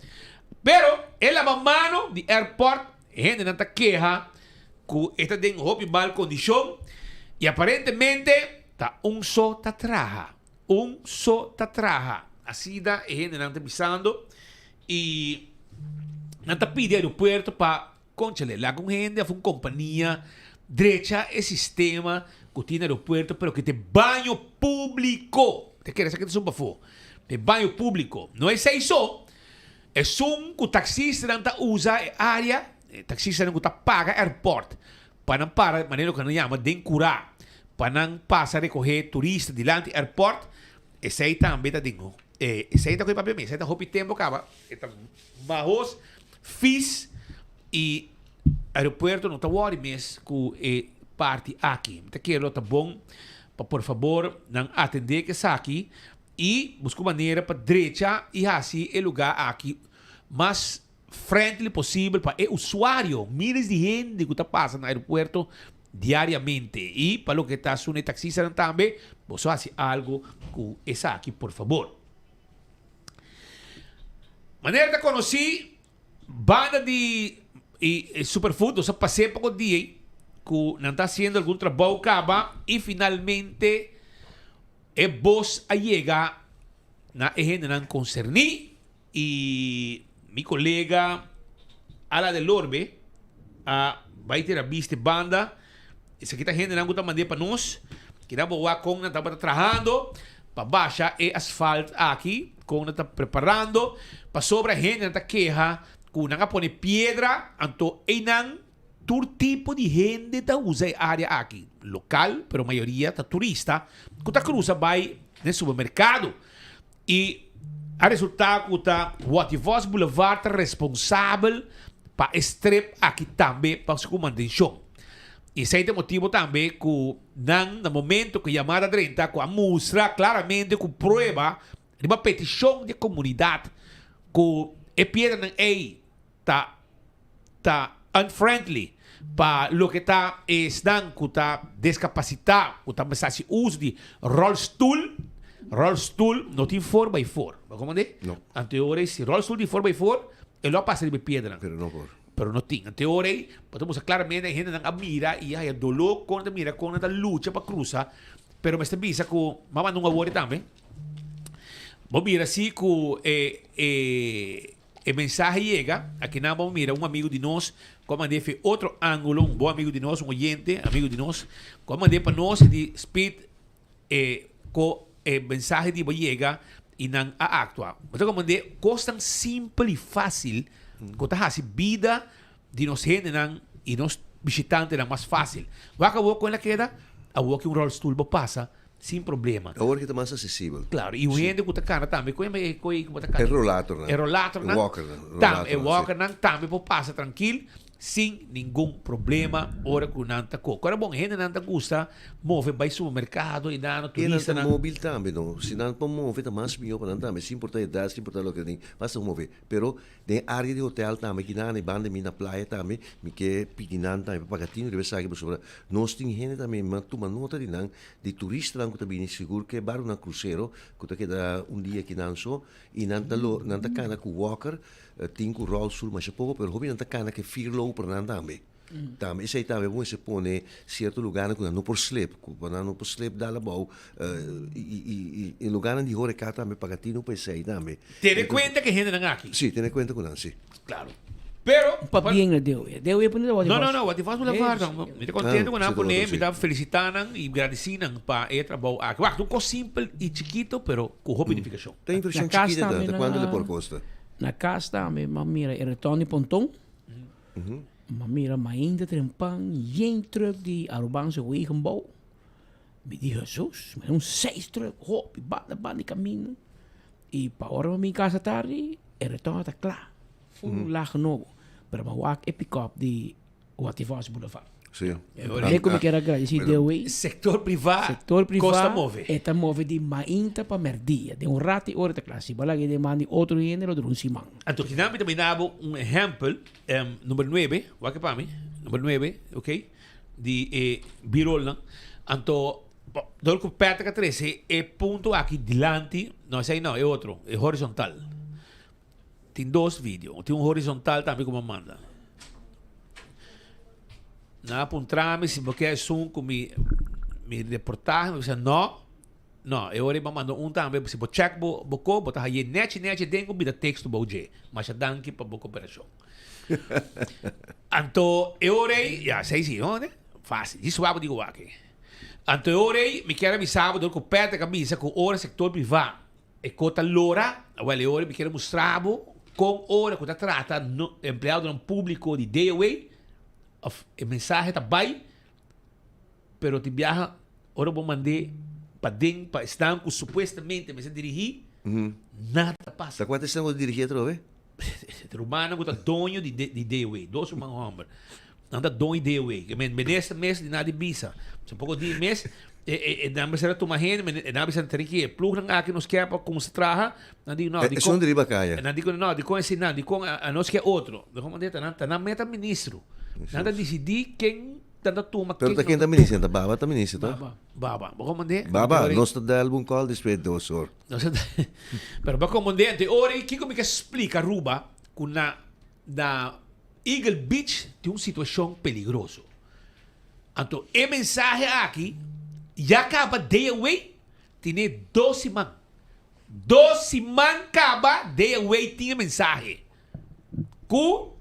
Speaker 1: pero e labamano di airport E hendenan ta keha ku e ta den hopi mal kondishon i aparentemente ta un so ta traha. Un so ta traha. Asina e hendenan ta bisando i nan ta pidi aeropuerto pa konchale laga un hende of un kompania drecha e sistema ku tin na aeropuerto pero ku ta e baño públiko. Ta kere esaki ta sun pafó. E baño públiko. No esei so. Esun ku taksistanan ta usa e área, e taksistanan ku ta paga airport pa nan para manera ku nan yama den kurá pa nan pasa rekohé turista dilanti airport, esei tambe ta den esei ta kohe papia mi, esei ta hopi tempu kaba, e ta mahos fis i aeropuerto no ta wòri mes ku e parti aki. Mi ta kere lo ta bon pa por fabor nan atendé ku esaki. I busca un manera pa drecha i haci e lugar aki mas friendly posibel pa e usuario, miles di hende cu ta pasa na aeropuerto diariamente. I pa loke ta asuna e taxistanan tambe, boso haci algo cu esaki por fabor. Manera ta conoci, banda di e Superfood nos a pas'e poco dia cu nan ta haciendo algun trabou caba i finalmente E bos a yega na e hendenan konserní i mi kolega Ala de Lorbe a bai tira bista e banda. Esaki ta hendenan ku ta mand'é pa nos. Keda bo wak kon nan tabata trahando pa basha e asfalt aki, kon nan ta preparando pasobra hendenan ta keha ku nan a pone piedra anto einan Tur tipo di hende ta usa e área aki, lokal, pero mayoria ta turista ku ta krusa bai den supermerkado. I a resultá ku ta Wativos Boulevard ta responsabel pa e strip aki tambe pa su mantenshon. I esei ta e motibu tambe ku nan na momento ku e yamada drenta ku a mustra klaramente ku prueba riba petishon di e komunidat ku e piedranan ei ta ta unfriendly pa loke ta esnan ku ta deskapasitá ku ta mester hasi uso di rolstoel, rolstoel no tin for by for, bo komprendé?
Speaker 3: No.
Speaker 1: Anto e ora ei si rolstoel tin for by for e lo a pasa riba e piedranan.
Speaker 3: Pero no por.
Speaker 1: Pero no tin. Anto e ora ei bo ta mustra klaramente e hendenan a mira i a haya doló kon nan ta mira kon nan ta lucha pa krusa, pero mester bisa ku m'a manda un awor tambe, bo mira si ku e e. E mensahe yega, akinan bo mira un amigu di nos ku a mand'é fe otro ángulo, un bon amigu di nos, un oyente, amigu di nos, ku a mand'é pa nos di Speed e ko e mensahe di bo yega i nan a aktua. Bo ta komprendé kosnan simpel i fásil ku ta hasi bida di nos hendenan i nos bishitantenan mas fásil. Wak awor kon el a keda, awor ki un ròlstul bo pasa Sin problema.
Speaker 3: Awor ki ta mas asesibel.
Speaker 1: Claro, y un hende cu ta cana tambe, cu e cu ta cana?
Speaker 3: E rollatornan.
Speaker 1: E rollatornan.
Speaker 3: E walkernan.
Speaker 1: Tam, e walkernan tambe por pasa trankil. Sin ningun problema ora ku nan ta ko. Kora bon hendenan ta gusta move bai supermerkado i nan
Speaker 3: E nan ta
Speaker 1: turistanan.
Speaker 3: mobil tambe no. Si nan por move ta mas mihó pa nan tambe. Sin importa edat, sin importa loke tin, basta move. Pero den área di hotel tambe ki nan e banda mi na playa tambe mi ke pidi nan tambe pa paga tinu riba esaki pasobra nos tin hende tambe mi a tuma nota di nan di turistanan ku ta bini sigur ke barkunan krusero ku ta keda un dia kinan so i nan ta lo nan ta kana ku walker Tin ku rolstoel masha poko pero hopi nan ta kana ku e vierlopernan tambe. Tambe esei tambe bo mester pone sierto lugarnan ku nan no por slip, ku pa nan no por slip dal abou i i lugarnan di horeca tambe paga tinu pa esei tambe.
Speaker 1: Tene kuenta ku e hendenan aki.
Speaker 3: Si, tene kuenta ku nan, si.
Speaker 1: Klaro. Pero.
Speaker 4: Pabien na Deo. Deo e pone
Speaker 1: No, no, no, Watifas Boulevard. Mi ta kontento ku nan a pone, mi ta felisitá nan i gradisí nan pa e trabou aki. Wak, ta un kos simpel i chikito pero ku hopi nifikashon.
Speaker 3: Ta invershon chikito ta, ta kuantu le por kosta?
Speaker 4: Na cas tambe m'a mira e retorno di ponton. M'a mira mainta trempan yen truck di Arubaanse Wegenbouw. Mi di Jesus, mi un seis truck hopi banda banda di caminda. Y pa ora mi bin casa tardi e retorno ta cla. Full laag nobo. Pero m'a wak e pick-up di Wativos Boulevard.
Speaker 3: Sí.
Speaker 4: E ku mi kier a gradisí Dewey.
Speaker 1: Sektor privá
Speaker 4: Sektor privá
Speaker 1: kosta move.
Speaker 4: E ta move di mainta pa mèrdia. Den un ratu i ora e ta kla. Si bo a laga e deman di otro hende lo dura un siman.
Speaker 1: Anto kinan mi ta brinda bo un ehèmpel, number nuebe, wak pa mi, number nuebe, ok, di e birolnan. Anto, dor ku Patrick a trese e punto aki dilanti, no esei no, e otro, e horizontal. Tin dos video. Tin un horizontal tambe ku mi a manda. Nan a puntra mi si bo ke esun ku mi mi reportahe. Mi bisa no. No, e ora ei mi a manda un tambe. Si bo check bo bo ko, bo ta haye nechi nechi den ku bida teksto bou dje. Masha danki pa bo koperashon. Anto e ora ei, ya, esei si, no? Fásil. Djis wak bo di ku wak ei. Anto e ora ei mi kier a bisa bo dor ku Patrick a bisa ku ora sektor privá E ko ta lora, awel e ora mi kier mustra bo kon ora ku ta trata no empleadonan públiko di DOA òf e mensahe ta bai, pero tin biaha ora bo mand'é paden pa esnan ku supuestamente mester dirigí, nada ta pasa.
Speaker 3: Ta kuantu esnan ku ta dirigí atrobe?
Speaker 1: Rumannan ku ta doño di di DOA, dos ruman hòmber. Nan ta doño di DOA. Ke men minister mes di nada di bisa. So poko di mes e e e nan mester a tuma hende, men e nan a bisa tene ki e plugnan aki nos ke pa kumsa traha. Nan di no,
Speaker 3: E
Speaker 1: dikon
Speaker 3: esun di riba kaya.
Speaker 1: Nan di ku no, dikon esei nan, dikon a nos ke otro. Dikon manda ta nan ta nan meta ministro. Nan ta disidí ken nan ta tuma,
Speaker 3: Pero
Speaker 1: ken
Speaker 3: ta
Speaker 1: no
Speaker 3: ken
Speaker 1: ta
Speaker 3: ta minister? Ta Baba ta minister to?
Speaker 1: Baba, Baba. Bo komand'é?
Speaker 3: Baba, nos ta dal bo un call despues dos or.
Speaker 1: Nos ta Pero bo komand'é, anto e ora ei kiko mi ke splika Aruba ku na na Eagle Beach tin un situashon peligroso. Anto e mensahe aki ya kaba day away tine dos siman. Dos siman kaba day away tin e mensahe ku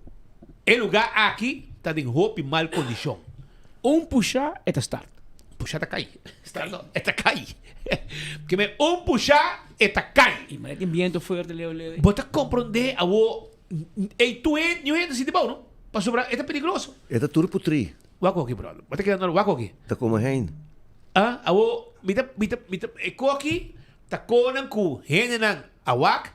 Speaker 1: e luga aki ta den hopi mal kondishon.
Speaker 4: Un pusha e ta start.
Speaker 1: Un pusha ta kai. Start no, e ta kai. Ke men un pusha e ta kai.
Speaker 4: I manera tin biento fuerte leu leu.
Speaker 1: Bo ta komprondé awo Ey tu hende, niun hende sinti bou no, pasobra e ta peligroso.
Speaker 3: E ta tur putrí.
Speaker 1: Wak oki brother, bo ta keda nor wak oki.
Speaker 3: Ta komo hein.
Speaker 1: Ah, awo mi ta mi ta mi ta e koki ta konan ku hendenan a wak,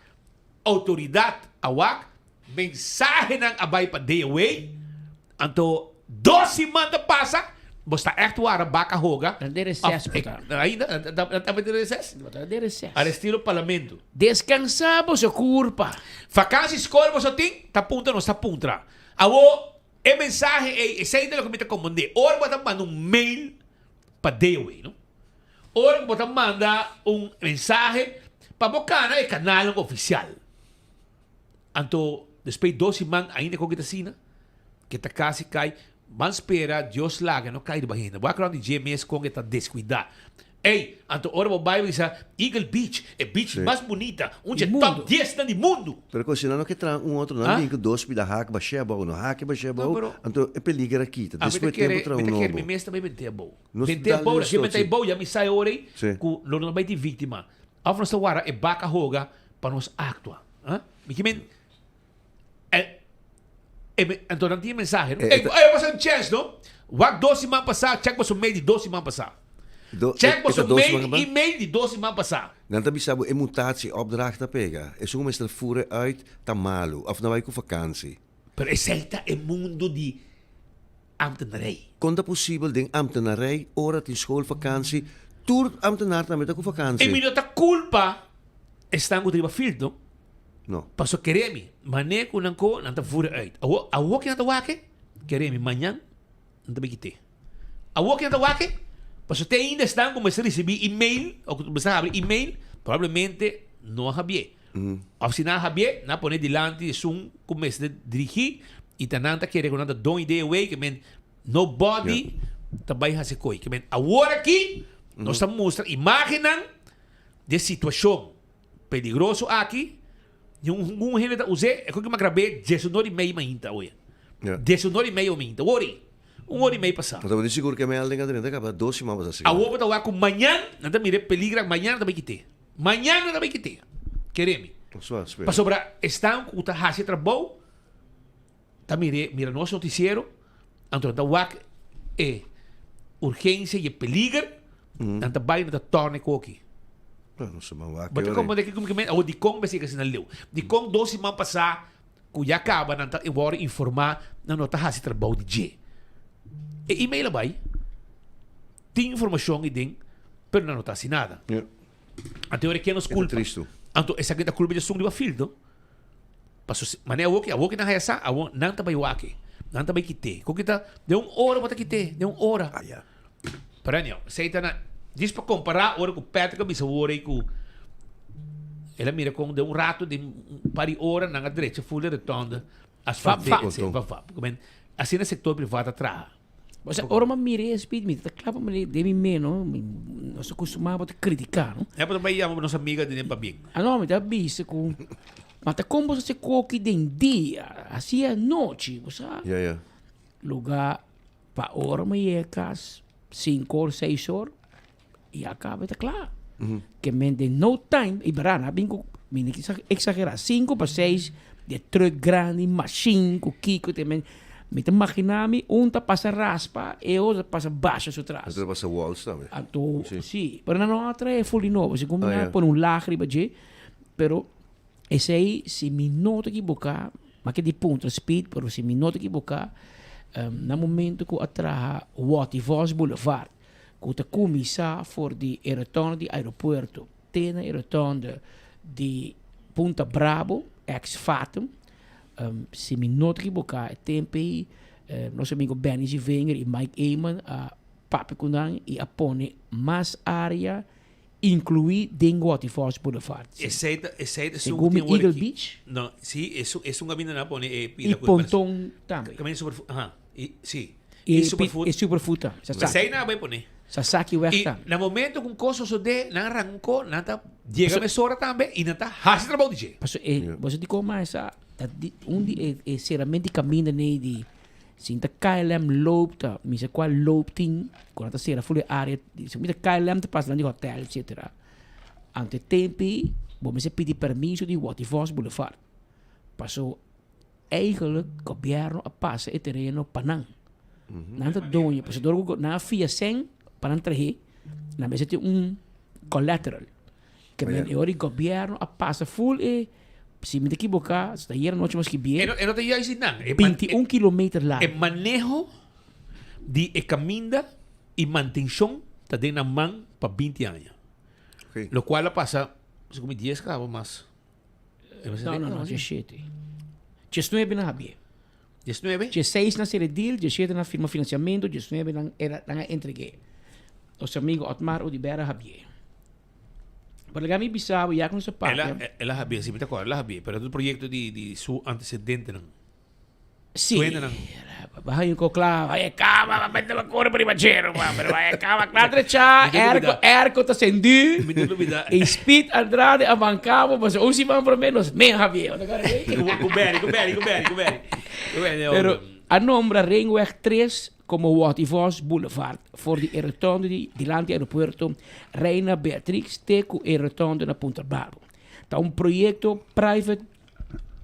Speaker 1: outoridat a wak, mensahenan a bai pa DOA, anto dos siman ta pasa, bo sta ègt wara baka hoga.
Speaker 4: Nan den reces bo ta.
Speaker 1: Ainda, nan ta den reces?
Speaker 4: Bo ta den reces.
Speaker 1: Al estilo parlamento.
Speaker 4: Descansa boso curpa.
Speaker 1: Vakantie skol boso tin? Ta puntra nos ta puntra. Awo e mensahe ei, esei ta loke mi ta komprendé. Ora bo ta manda un mail pa DOA, no? Ora ku bo ta manda un mensahe pa bo kana e kanalnan ofisial. Anto despues dos siman ainda kon ki ta asina, ke ta kasi kai, ban spera Dios laga no kai riba hende. Bo a kla di dje mes kon e ta deskuidá. Ey, anto ora bo bai bo bisa Eagle Beach, e beach mas bunita, un dje top diesnan di mundu.
Speaker 3: Pero ku si nan no ke traha un otro, nan bin ku dos pida hak bashé abou, no hak e bashé abou, anto e peliger a kita. Despues tempu traha un
Speaker 1: Mi ta kere
Speaker 3: nobo.
Speaker 1: mi mes ta bai bent'é abou.
Speaker 3: Nos
Speaker 1: Bent'é
Speaker 3: dal
Speaker 1: abou,
Speaker 3: nos
Speaker 1: si bent'é
Speaker 3: tot, si.
Speaker 1: abou ya mi sa e ora ei
Speaker 3: Si.
Speaker 1: ku lo no bai tin víktima. Òf nos ta wara e baka hoga pa nos aktua. Ah, mi ki men e e me anto nan tin e mensahe no.
Speaker 3: E,
Speaker 1: Ey,
Speaker 3: e ta-
Speaker 1: ey, pasa un chance no. Wak dos siman pasá, check boso mail di dos siman pasá.
Speaker 3: Do,
Speaker 1: Check
Speaker 3: e, e
Speaker 1: boso
Speaker 3: ta dos
Speaker 1: mail,
Speaker 3: siman kaba?
Speaker 1: email di dos siman pasá.
Speaker 3: Nan ta bisa bo e mutatie opdracht ta pega. Esun mester fure uit ta malu of nan bai ku vakantie.
Speaker 1: Pero esei ta e mundo di ambtenarij.
Speaker 3: Kon ta posibel den ambtenarij ora tin schoolvakantie tur ambtenaar tambe ta ku vakantie?
Speaker 1: E mi no ta culpa esnan ku ta riba field no.
Speaker 3: No.
Speaker 1: Paso kere mi, mane ku nan ko nan ta voeren uit. Awo awo ke nan ta wak kere mi mañan nan ta bin kite. Awo ke nan ta wak paso te ainda esnan ku mester risibi email o ku mester habri email probablemente no a habié. Of si nan a habié nan a pone dilanti esun ku mester dirigi i ta nan ta kere ku nan ta don idea away ke men nobody ta bai hasi koi. Ke men awor aki nos ta mustra imagennan di e situashon peligroso aki, ningun hende ta us'é, e koki makrabé diesunor i mei mainta oye. Diesunor i mei ominta, wori, un ora i mei pasá.
Speaker 3: Bo ta di sigur ke melding a drenta kaba dos siman pasá sigur.
Speaker 1: Awor bo ta wak ku mañan nan ta mira e peligra, mañan nan ta bai kit'é. Mañan nan ta bai kit'é. Kere mi. Pasobra esnan ku ta hasi e trabou ta mir'é, mira nos notisiero, anto nan ta wak e urgensia i e peliger, nan ta bai nan ta tòrna e koki. Bo ta komprende kiko mi ke men? Awor dikon mester yega asina leu? Dikon dos siman pasá ku ya kaba nan ta wòrdu informá nan no ta hasi trabou di dje? E email a bai, tin informashon ei den, pero nan no ta hasi nada. Anto e ora ke nos kulpa? Anto esaki ta kulpa di esun riba field no? Paso manera awor awor ke nan haya sa awor nan ta bai wak nan ta bai kit'é. Ku kita den un ora bo ta kit'é, den un ora. Pero anyhow, esei ta na djis pa kompará ora ku Patrick a bisa wor ei ku el a mira kon den un rato den un par di ora nan a drecha ful e rotonde asfalté. Asina sektor privat a traha.
Speaker 4: Osea, ora mi a mira e speed mi ta kla pa mi den mi meno, mi nos a kustumá pa ta kritiká, no?
Speaker 1: Ya, pero bai yama nos amiga di den pabien.
Speaker 4: Ah, no, mi ta bisa ku ma ta kon bo sa hasi koki den dia, hasi anochi, bo sa.
Speaker 3: Ya, ya.
Speaker 4: Lugá pa ora mi yega kas, sinku or, seis or, ya kaba e ta kla. Ke men den no time, i bèrdat, nan a bin ku, mi no ke eksagerá, sinku pa seis di e trùk grandi, mashin ku kiko te men, mi ta maginá mi un ta pasa raspa, e otro ta pasa basha su tras.
Speaker 3: Otro ta pasa wals tambe.
Speaker 4: Anto, si, pero nan no a trae ful di nobo, segun mi nan a pone un lag riba dje, pero esei si mi no ta ekiboká, mi a keda di puntra speed, pero si mi no ta ekiboká, na momento ku a traha Watty Vos Boulevard, ku ta kuminsá for di e rotonde di aeropuerto te na e rotonde di Punta Brabo, ex Fatum. Si mi no ta ekiboká e tempu ei nos amigo Benny Zivinger i Mike Eman a papia ku nan i a pone mas área inkluí den Waterfalls Boulevard.
Speaker 1: Esei ta esei ta esun
Speaker 4: Segun mi
Speaker 1: tin ora
Speaker 4: Eagle
Speaker 1: ki
Speaker 4: Beach.
Speaker 1: No, si, esun esun kaminda nan a pone e
Speaker 4: I
Speaker 1: pida ku
Speaker 4: ponton tambe.
Speaker 1: Kaminda super aha, i si.
Speaker 4: I
Speaker 1: I superfood.
Speaker 4: E superfood tambe. Sasaki.
Speaker 1: Esei nan a bai pone.
Speaker 4: Sasaki weg
Speaker 1: I
Speaker 4: tambe.
Speaker 1: na momento ku un kos sosodé, nan a ranka un ko, nan ta yega mesora tambe i nan ta hasi trabou di dje.
Speaker 4: Paso e, boso di koma esa ta di un di e e serament di kaminda nei di Sinta KLM loop ta mi sa cual loop tin cu nan ta cera full e area si mi ta KLM ta pasa nan di hotel etcetera anto e tempi bo mester pidi permiso di Waterfalls Boulevard paso eigenlijk gobierno a pasa e tereno pa nan nan ta doño pasobra dor cu nan a fia cen pa nan trahe nan mester tin un collateral. Ke men e ora di gobierno a pasa full e, si mi ta ekiboká, si ta ayer anochi mi a skibié,
Speaker 1: E no, e no ta juist di nan. E man-
Speaker 4: 21 kilometer
Speaker 1: E
Speaker 4: largo.
Speaker 1: maneho di e kaminda i mantenshon ta den nan man pa 20 aña.
Speaker 3: Oké.
Speaker 1: Lokual a pasa, segun mi 10 kaba mas. E mester
Speaker 4: No,
Speaker 1: den-
Speaker 4: no, no, 17. 19 nan habié.
Speaker 1: 19?
Speaker 4: 16 nan sera e deal, 17 nan firma finansiamentu, 19 nan era nan a entreg'é. Nos amigo Otmar Oduber a habié. Pero laga mi bisa bo, ya ku nos a papia.
Speaker 1: El a, el a habié, si mi ta acorda, el a habié, pero ta un proyecto di, di su antecedentenan.
Speaker 4: Sí.
Speaker 1: Su hendenan.
Speaker 4: Baja un ko kla, vaya kaba, va mete la corre pa riba chero, pa, pero vaya kaba, kla trecha,
Speaker 1: Mi ta
Speaker 4: airco,
Speaker 1: lubida.
Speaker 4: airco ta sendí.
Speaker 1: Mi ta lubida.
Speaker 4: E Speed Andrade a bancabo, pasobra un siman promé nos men habié. Bo ta acorda ei?
Speaker 1: Ku, ku Berry, ku Berry, ku Berry, ku Berry. Ku Berry,
Speaker 4: Pero a nombra Ringweg 3 komo Waterfalls Boulevard for di e rotonde di dilanti aeropuerto Reina Beatrix te ku e rotonde na Punta Barbo. Ta un proyekto private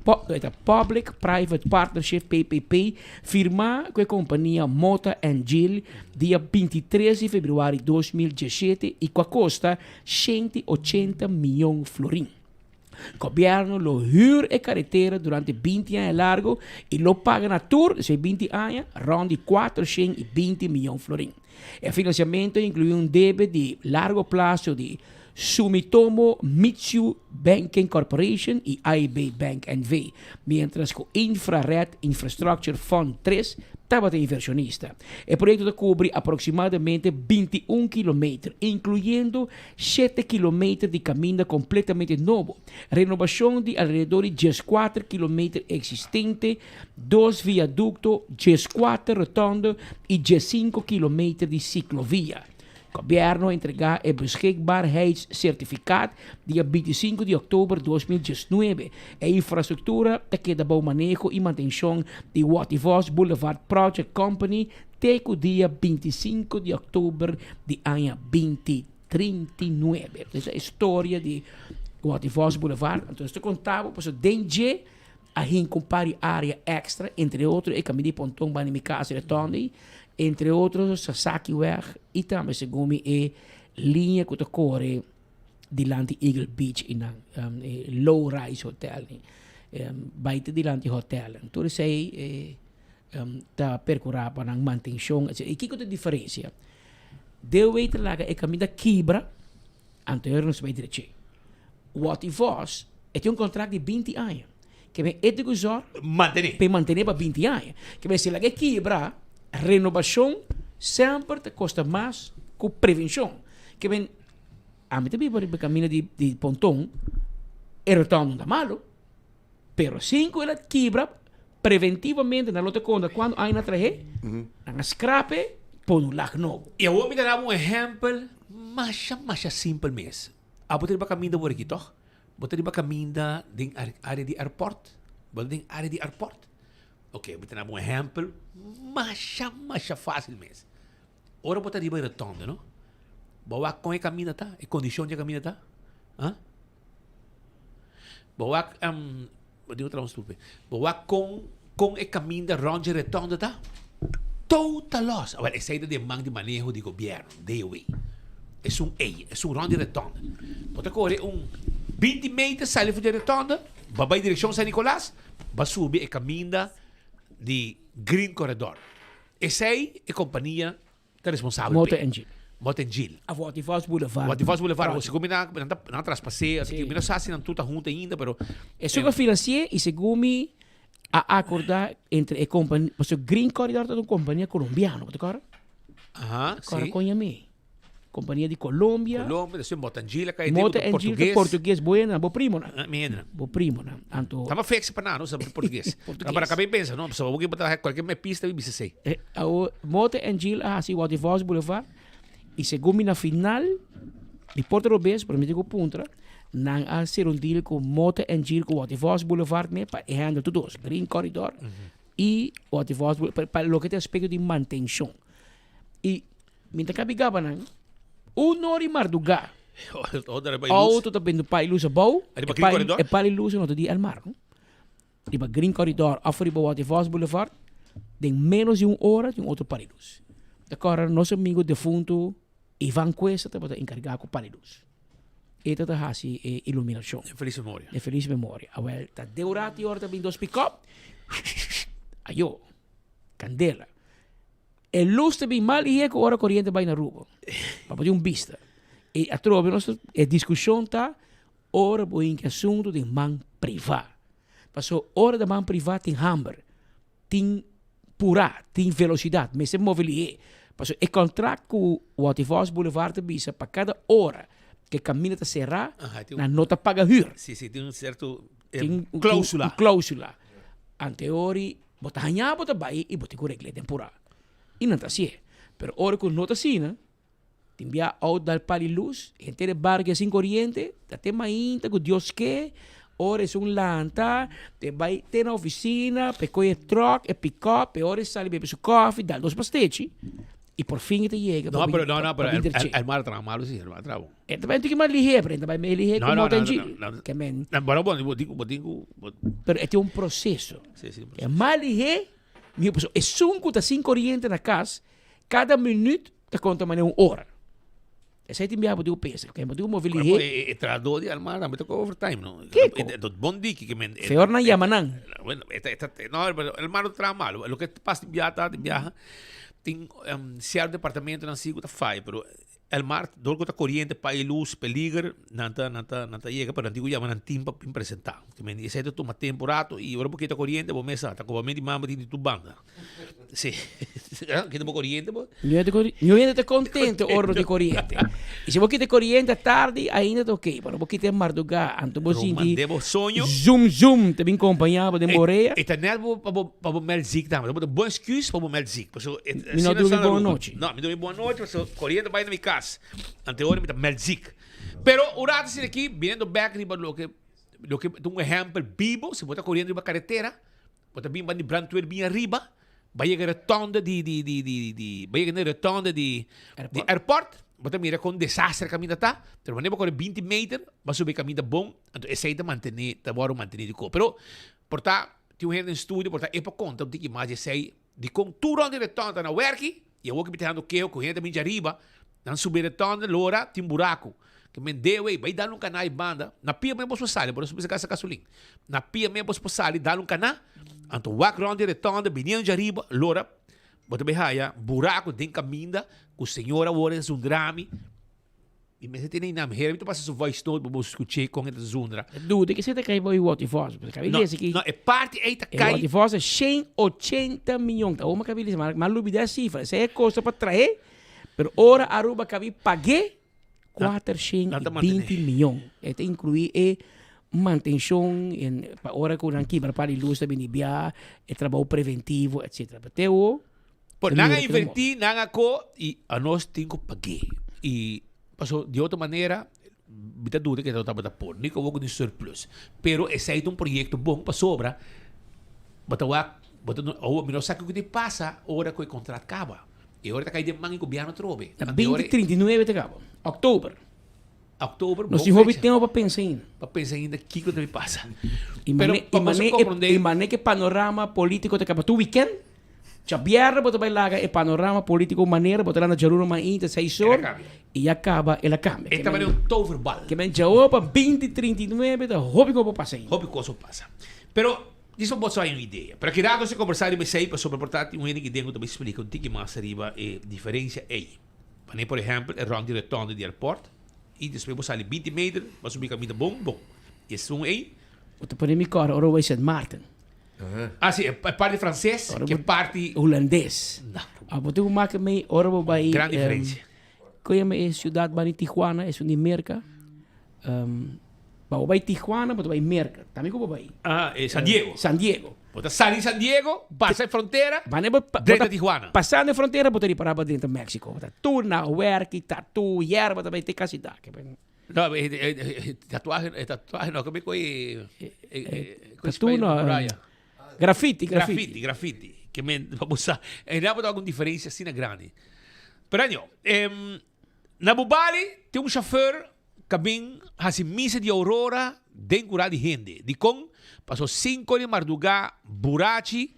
Speaker 4: Public Private Partnership, PPP, firmá ku e kompania Mota and Gil dia 23 di februari 2017 i ku a kosta 180 mion florin. Gobierno lo huur e caretera durante 20 aña largo y lo paga na tur, esey 20 aña, rond di 420 miyon florin. E financiamento a inclui un debe di largo plazo di Sumitomo Mitsui Banking Corporation y AIB Bank NV, mientras cu Infrared Infrastructure Fund 3 tabata inversionista. E proyecto ta cubri aproximadamente 21 kilometer, incluyendo shete kilometer di caminda completamente nobo, renobacion di alrededor di dieskuater kilometer existente, dos viaducto, dieskuater rotonde y diescinco kilometer di ciclovia. Gobierno a entrega e beschikbaarheidscertificaat dia bintisinco di october 2019. E infrastructura ta keda bou maneho y mantencion di Wativos Boulevard Project Company te cu dia bintisinco di october di aña 2039. Esa e storia di Wativos Boulevard. Anto nos ta conta bo pasobra den dje a hinca un par di area extra, entre otro e caminda di Ponton banda di mi casa di Tondi, entre otro Sasakiweg y tambe segun mi e liña cu ta core dilanti Eagle Beach y nan e low rise hotel ni bay te dilanti hotel. Tur esey ta percura pa nan mantencion etcetera. Y kico ta e diferencia? Dewey ta laga e caminda kibra anto e nos bay dreche. Watty Vos e tin un contract di binti aña. Ke men e tin cu zorg
Speaker 1: Mantene.
Speaker 4: pa e mantene pa binti aña. Ke men si laga e kibra, renobacion semper ta costa mas cu prevencion. Ke men ami ta biba riba e caminda di Ponton, e rotonda no ta malo. Pero sin cu el a kibra preventivamente nan lo ta conta cuando aña nan a trahe, nan a scrape pone un lag nobo.
Speaker 1: Y awor mi ta daba un ehempel masha masha simpel mes. Abo ta riba caminda awor aki toch? Bo ta riba caminda den area di airport? Bo ta den area di airport? Ok, mi ta daba un ehempel masha masha facil mes. Ora bo ta riba e rotonde no, bo wak con e caminda ta, e condicion di e caminda ta? Ha? Bo wak, um, bo digo traha un stupe. Bo wak kon, kon e kaminda rond dje rotonde ta? Total los. Awel, esei ta den man di maneho di gobierno, DOW. Esun ei, esun rond di rotonde. Bo ta kore un 20 meter sali for di rotonde, bo bai direkshon San Nicolas, bo subi e kaminda di Green Corredor. Esei e kompania ta responsabel
Speaker 4: Motor Engine.
Speaker 1: Motor Engine.
Speaker 4: Of Waterfalls Boulevard.
Speaker 1: Waterfalls Boulevard. Segun mi nan, nan ta, nan traspasé, así que mi no sa si nan tur ta hunto ainda, pero
Speaker 4: Esun a financié y segun mi a acordá entre e compania, pasobra Green Corridor ta un compania colombiano, bo ta acorda?
Speaker 1: Aha,
Speaker 4: Acorda
Speaker 1: si.
Speaker 4: con yam'é? Compania di Colombia.
Speaker 1: Colombia, despues Motangil a kai
Speaker 4: Mota
Speaker 1: den,
Speaker 4: Engil ta
Speaker 1: portugues.
Speaker 4: portugues, buena, bo primonan.
Speaker 1: Ah, mi hende.
Speaker 4: Bo primonan. Anto.
Speaker 1: Tama fixi pa nan, no sa portugues.
Speaker 4: Portugues.
Speaker 1: Para kabei pensa, no, pasobra bo ke traha kualke me pista mi bisa esei.
Speaker 4: Eh, awo Mota Engil a hasi Waterfalls Boulevard y segun mi na final di Porto Robes, pero mi tin ku puntra, nan a sera un deal ku Mota Engil ku Waterfalls Boulevard me pa e handle tur dos, Green Corridor y Waterfalls Boulevard, pa loke ta aspecto di mantencion. Y Mi ta kabi gaba nan. Un ora i mardugá. Auto ta bini pa e lus abou.
Speaker 1: Riba Green Corridor?
Speaker 4: E pal e lus no ta di El Mar. No? Riba Green Corridor of riba Waterfalls Boulevard. Den menos di un ora tin otro pal e lus. Ta kòrda nos amigo defunto Ivan Cuesta tabata enkargá ku pal e lus. E ta ta hasi e iluminashon.
Speaker 1: De felis memoria.
Speaker 4: De felis memoria. Awel, ta deu rato i ora ta bini dos pick-up. Ayo, kandela. E lus ta bin mal i e ku ora koriente bai na Aruba. Pa bo tin un bista. E atrobe nos e diskushon ta ora bo hinka asuntu den man privá. Paso ora den man privá tin hamber, tin purá, tin velosidat, mester move lihé. Paso e kontrakt ku Waterfalls Boulevard ta bisa pa kada ora ku e kaminda ta será, nan no ta paga hür.
Speaker 1: Si, si, tin un sierto
Speaker 4: Tin un
Speaker 1: klausula.
Speaker 4: Un klausula. Anteori Bo ta haña bo ta bai i bo tin ku regl'é den purá. I nan ta hasié. Pero ora ku no ta asina, tin bia out dal pal i lus, henter e barrio a sin koriente, ta te mainta ku Dios ke, ora esun lanta, te bai te na ofisina, p'e kohe e tròk, e pikòp, p'e ora e sali bebe su kòfi, dal dos pastechi, i por fin e ta yega
Speaker 1: No,
Speaker 4: pa
Speaker 1: pero no, no, pero
Speaker 4: bin
Speaker 1: el,
Speaker 4: derech'é.
Speaker 1: el mar a traha malu si, el mar a traha bon.
Speaker 4: E ta bai un tiki mas lihé, pero e ta bai mes lihé
Speaker 1: No,
Speaker 4: ku
Speaker 1: no,
Speaker 4: moto
Speaker 1: no,
Speaker 4: en
Speaker 1: no, no, no.
Speaker 4: Ke men.
Speaker 1: No, bueno, bon, bo tin ku, bo tin ku, bo.
Speaker 4: Pero e tin un proseso.
Speaker 1: Sí, sí, un
Speaker 4: E
Speaker 1: proseso.
Speaker 4: mas lihé, mihó pasobra esun ku ta sin koriente na kas, kada minüt ta konta manera un ora. Esei tin biaha bo tin ku pensa, ke bo tin ku move lihé.
Speaker 1: E trahadó di Almar tambe ta kobra overtime, no?
Speaker 4: Kiko?
Speaker 1: E bon diki ke men.
Speaker 4: Feor nan yama nan.
Speaker 1: Bueno, e ta, e ta, no, Almar no ta traha malo. Loke ta pasa tin biaha ta, tin biaha tin sierto departamentonan si ku ta faya, pero El mar, dor ku ta koriente pa e lus, peliger, nan ta, nan ta, nan ta yega, pero nan tin ku yama nan tim pa bin presentá. Ke men esei ta tuma tempu rato i ora bo kita koriente bo mes sa, ta koba mi di mama tin di tur banda. Si, kita bo koriente bo.
Speaker 4: Ñu hende kori, ñu hende ta kontento ora no tin koriente. I si bo kita koriente atardi ainda ta oke, pero bo kita e mardugá anto bo sinti
Speaker 1: Romand'é bo soño.
Speaker 4: zum zum ta bin kompañá bo den bo orea.
Speaker 1: E ta nèt bo pa bo pa bo mèld zik tambe. Ta bon èsküs pa bo mèld zik. Pasobra e
Speaker 4: Mi no
Speaker 1: asina
Speaker 4: durmi
Speaker 1: sa
Speaker 4: bon
Speaker 1: Aruba.
Speaker 4: nochi.
Speaker 1: No, mi durmi bon nochi pasobra koriente bai na mi kas. Anteora mi ta mèld zik. Pero un rato asina aki, biniendo bèk riba loke loke ta un ehèmpel bibo, si bo ta koriendo riba karetera, bo ta bin ban di brandweer bin ariba, bai yega rotonde di di di di di bai yega na rotonde di di airport, bo ta mira kon desastre kaminda ta, pero wanneer bo kore binti meter, bo a subi e kaminda bon, anto esei ta mantene ta wòrdu mantene di ko. Pero por ta tin un hende den studio por ta e por konta un tiki mas di esei. Dikon tur rònt di retònde ta na wèrki i awor ku mi ta hando keho ku hende ta bin djariba, nan subi e retònde lora tin buraku. Ke men deo ei, bai dal un kaná ei banda, na pia men bos por sali, bo no mester gasta gasolin. Na pia men bos por sali dal un kaná, anto wak rònt di retònde biniendo djariba lora bo ta bai haya buraku den kaminda ku señor awor e zundrami. Mi mester tene einan. Hera mi ta pasa su voice note pa bo skuch'é kon e ta zundra.
Speaker 4: Dude, ke esei ta kai bo e Waterfalls? Pasobra kabi
Speaker 1: No,
Speaker 4: lesa ki
Speaker 1: no, e parti ei ta
Speaker 4: e
Speaker 1: kai.
Speaker 4: Waterfalls ta 180 miyon. Ta oma kabi lesa, ma ma lubida e sifra. Esei e kosta pa trahe, pero ora Aruba kabi pag'é,
Speaker 1: Nan
Speaker 4: kuatershen
Speaker 1: nan
Speaker 4: i
Speaker 1: ta mantené.
Speaker 4: binti miyon. E ta inkluí e mantenshon en pa ora ku nan kibra par di lus ta bini bia, e trabou preventivo, etsetera. Pero te awo.
Speaker 1: Por nan a invertí, nan a ko i anos tin ku pag'é. I paso di otro manera mi ta duda ke no tabata por, ni komo ku tin surplus. Pero esei ta un proyekto bon pasobra bo ta wak, bo ta mi no sa kiko ta pasa ora ku e kontrat kaba. E ora ta kai den man e gobièrnu atrobe.
Speaker 4: Na binti trinta i nuebe ta kaba, òktober.
Speaker 1: Òktober,
Speaker 4: Nos
Speaker 1: bon
Speaker 4: tin hopi
Speaker 1: fecha.
Speaker 4: tempu pa pensa ainda.
Speaker 1: Pa pensa ainda kiko ta bin pasa.
Speaker 4: I
Speaker 1: Pero
Speaker 4: mane,
Speaker 1: pa
Speaker 4: i
Speaker 1: boso
Speaker 4: mane e,
Speaker 1: komprondé.
Speaker 4: i mane ke panorama polítiko ta kaba tur wikènt. Djabièrnè bo ta bai laga e panorama polítiko manera bo ta landa djaluna mainta seis
Speaker 1: El a
Speaker 4: or
Speaker 1: kambia.
Speaker 4: i ya kaba el a kambia.
Speaker 1: E tabata un toverbal.
Speaker 4: Ke men djaó pa binti 39 ta hopi kos por pasa ainda.
Speaker 1: Hopi kos por pasa. Pero dis pa boso hay un idea. Pero aki rato si kombersá riba esei pasobra por ta tin un hende aki den ku ta bai splika un tiki mas riba e diferensia ei. Wanneer por ehèmpel e rònt di rotonde di airport i despues bo sali binti meter bo a subi kaminda bon bon. I esun ei.
Speaker 4: Bo ta pone mi kòrda ora bo bai Sint Maarten.
Speaker 1: Ah si, e parti franses ku e parti.
Speaker 4: Hulandes. Ah, bo tin ku maka mei ora bo bai.
Speaker 1: Gran diferensia.
Speaker 4: Kon yama e siudat bani Tijuana, esun di Merka. Pa bo bai Tijuana bo ta bai Merka. Tambe ku bo bai.
Speaker 1: Ah, e San Diego.
Speaker 4: San Diego.
Speaker 1: Bo ta sali San Diego, pasa e frontera,
Speaker 4: Bane bo
Speaker 1: drenta Tijuana.
Speaker 4: Pasando e frontera bo ta ripará bo drenta Mexico. Bo ta tur na werki, tatu, yerba ta bai te kasi dak.
Speaker 1: No, e, e, e, tatuaje, e tatuaje no, come coi, e, coi
Speaker 4: Tatu no, graffiti,
Speaker 1: graffiti. Graffiti, graffiti. Che men, vamos a, en realidad algun diferencia asina grandi. Pero anyo, em, na Bubali tin un chauffeur kabin hasi misa di aurora den cura di hende. Dikon? Paso cinco di marduga burachi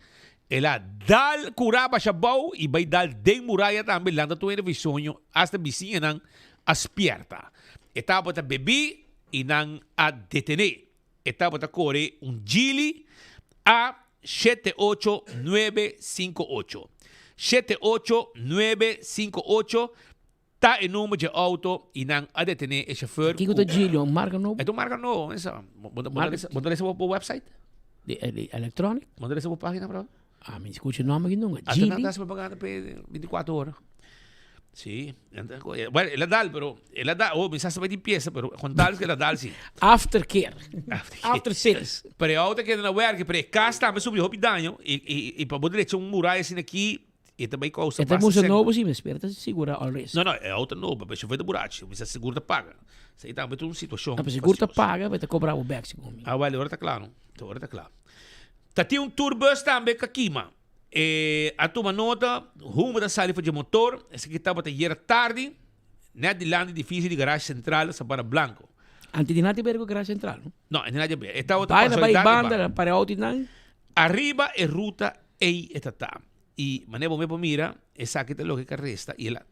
Speaker 1: el a dal cura basha bou y bay dal den muraya tambe lanta tur hende fi soño hasta bisiñanan a spierta. E tabata bebí i nan a detené. E tabata kore un Geely A shete ocho nuebe sinku ocho. Shete ocho nuebe sinku ocho ta e number dje outo i nan a detené e shofùr
Speaker 4: Kiko
Speaker 1: ku.
Speaker 4: ta Geely? Un marka nobo?
Speaker 1: E ta un marka nobo, mesa. Bo ta bo ta lesa bo website?
Speaker 4: Di electronic?
Speaker 1: Bo ta lesa bo página, bro?
Speaker 4: Ah, mi escucha nomber aquí nunca.
Speaker 1: Hasta nan
Speaker 4: Geely.
Speaker 1: ta haci propaganda pe 24 ora. Sí. Bueno, el a dal, pero el a dal. Oh, mi sa sa di pieza, pero con tal que el a dal, sí.
Speaker 4: Aftercare. After sales.
Speaker 1: Pero e auto queda na werk, pero e cas tambe sufri hopi daño. Y, y, y pa bo derecha un muralla asina aquí, e ta bay causa
Speaker 4: E ta
Speaker 1: basta
Speaker 4: mucho
Speaker 1: sec.
Speaker 4: nobo, sí, mi espera ta segura all risk.
Speaker 1: No, no, e auto nobo, pero chauffeur ta burachi. Mi sa seguro ta paga. Esey tambe ta un situacion
Speaker 4: Ah, pero seguro ta
Speaker 1: fastidioso.
Speaker 4: paga, pero ta cobra bo bek, segun mi.
Speaker 1: Ah, well, ora ta cla, no? Ora ta cla. Ta tin un tourbus tambe ka kima. E a tuma nota, humo ta sali for dje motor. Esaki tabata yera tardi, net dilanti edifisio di Garage Central, Sabana Blanco.
Speaker 4: Antes di nada ber ku Garage Central, no?
Speaker 1: No, antes di nada ber. E tabata
Speaker 4: Bai na bai
Speaker 1: casualidad e
Speaker 4: banda,
Speaker 1: banda.
Speaker 4: para auto nan.
Speaker 1: Ariba e ruta ey e ta ta. Y manera bo me por mira, esaki ta loke ka resta y el a,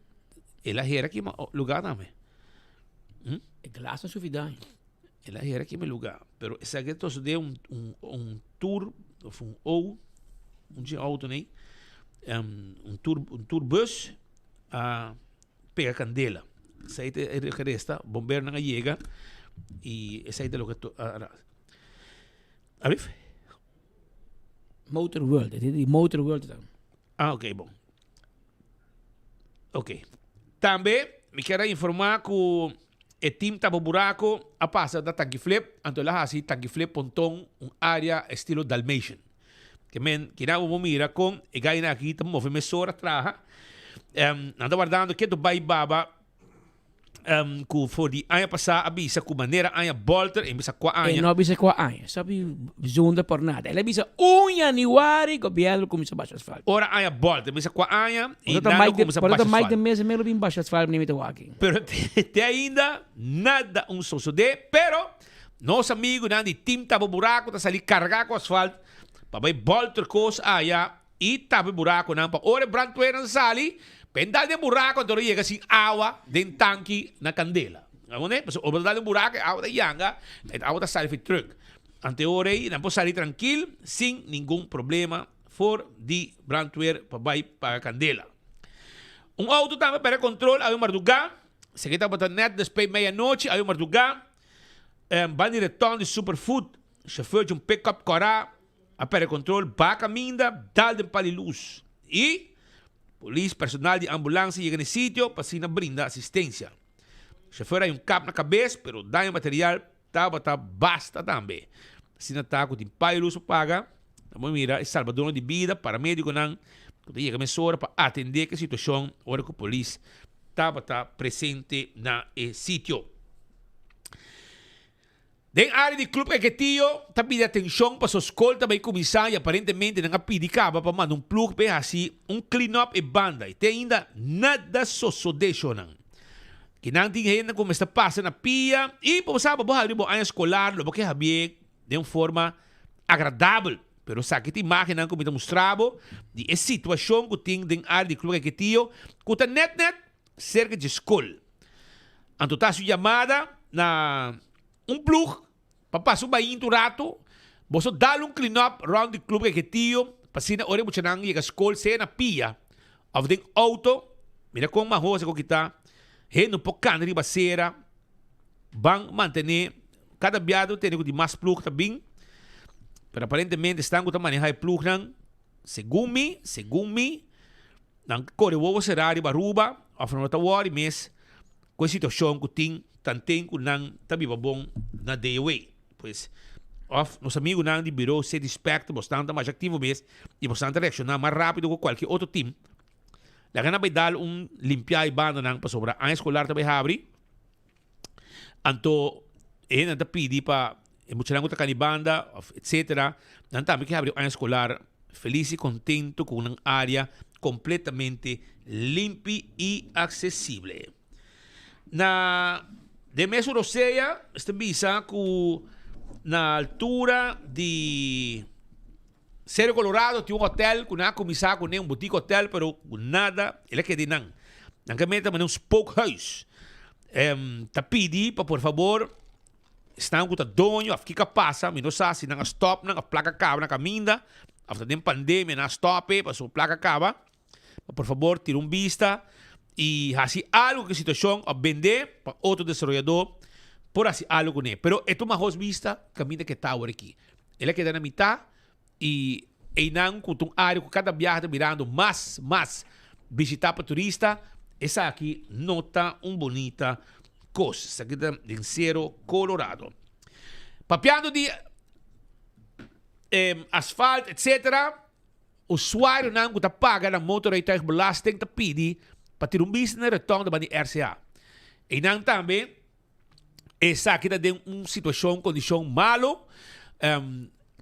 Speaker 1: el a hera kima lugar tambe.
Speaker 4: E glas a sufri daño.
Speaker 1: El a hera ki mi lugar. Pero esaki a sucede un, un, un tour, of un O, un dje auto nei, um, un tour, un tourbus a pega candela. Esai ta e loke resta, bomberonan a yega y esai ta loke a, a, Alif?
Speaker 4: Motor World, e di Motor World ta.
Speaker 1: Ah, ok, bon. Ok. Tambe mi kier a informa cu e team Tabo Buraco a pasa na Tanki Flip, anto el a haci Tanki Flip Ponton un area estilo Dalmatian. Ke men, kina bo por mira con e gainan aki ta move mesora traha. Um, nan ta wardando ketu bay baba um, ku for di aña pasá a bisa ku manera aña bolter, e bisa kua
Speaker 4: E
Speaker 1: aña.
Speaker 4: no a bisa kua aña, sabi zonder por nada. El a bisa un januari gobierno kuminsá basha asfalt.
Speaker 1: Ora aña bolter, e bisa kua aña i
Speaker 4: Por ta
Speaker 1: nan lo
Speaker 4: Mike de,
Speaker 1: kuminsá
Speaker 4: por ta
Speaker 1: basha
Speaker 4: Mike de
Speaker 1: asfalt.
Speaker 4: Meza mero bin basha asfalt mi ta wak.
Speaker 1: Pero te, te ainda nada un sosodé, pero nos amigunan di Team Tapa Buraco ta sali kargá ku asfalt pa bai bolter kos aya I tapa e buraconan pa ora e brandweernan sali, pa e dal den buraco anto lo yega sin awa den tanki na candela. Awor pasobra ora bo ta dal den buraco e awa ta yanga, e awa ta sali for e truck. Anto e ora ei nan por sali trankil sin ningun problema for di brandweer pa bai paga candela. Un auto tambe perde control awe marduga, esaki tabata net despues medianochi awe marduga, ban di reton di Superfood, chauffeur di un pickup cora A perde control, ba caminda, dal den pal di luz. Y polis, personal di ambulance yega na e sitio pa asina brinda asistencia. Chauffeur hay un kap na cabes, pero daño material tabata basta tambe. Asina ta cu tin pal di luz pa paga. Ta bo mira e salbadornan di bida, paramediconan cu ta yega mesora pa atende cu e situacion ora cu polis tabata presente na e sitio. Den área di Club Eketillo ta pidi atenshon paso skol ta bai kuminsá i aparentemente nan a pidi kaba pa manda un plug p'e hasi un clean up e banda i te ainda nada sosodé shownan. Kinan tin hende ku mester pasa na pia i bo sa bo bo habri bo aña skolar lo bo ke habié den un forma agradabel pero esaki ta imágennan ku mi ta mustra bo di e situashon ku tin den área di Club Eketillo ku ta nèt nèt serka dje skol. Anto ta hasi un yamada na un plug pa pasa un bainta un rato. Boso dal un clean up rond di Club Keketio pa asina ora e muchanan yega skol sea na pia of den auto. Mira kon mahosa ku kita. Hende no por kanda riba sera. Ban mantene kada biaha ta tene ku di mas plug ta bin. Pero aparentemente esnan ku ta maneha e plugnan segun mi, segun mi. Nan kore wowo será riba Aruba of nan no ta wòri mes ku e situashon ku tin tanten ku nan ta biba bon na DOA. Pues, of nos amigunan di Bureau City Spectre bosnan ta masha aktivo mes i bosnan ta reakshoná mas rápido ku kualke otro tim. Laga nan bai dal un limpiá e bandanan pasobra aña eskolar ta bai habri. Anto e hendenan ta pidi pa e muchanan ku ta kani banda of etcetera, nan tambe ke habri un aña eskolar felis i kontento ku nan área kompletamente limpi i aksesible. Na den mesun rosea mester bisa ku na altura di Cerro Colorado tin un hotel ku nan a kuminsá kuné, un boutique hotel, pero ku nada el a keda ei nan. Nan ke meta manera un spookhuis. Ta pidi pa por fabor esnan ku ta doño òf kiko a pasa, mi no sa si nan a stòp nan òf plaka kaba na kaminda òf ta den pandemia nan a stòp e pasobra plaka kaba. Pa por fabor tira un bista i hasi algu ku e situashon òf bend'é pa otro desaroyadó por hasi algu kuné. Pero e tuma hos bista kaminda ku e ta awor aki. El a keda na mitá i einan ku ta un área ku kada biaha ta birando mas mas bishitá pa turista, esaki no ta un bunita kos. Esaki ta den Cerro Colorado. Papiando di asfalt etcetera, usuarionan ku ta paga nan motorrijtuigbelasting ta pidi pa tira un bista na e rotonde ban di RCA. Einan tambe. Esaki ta den un situacion, condicion malo.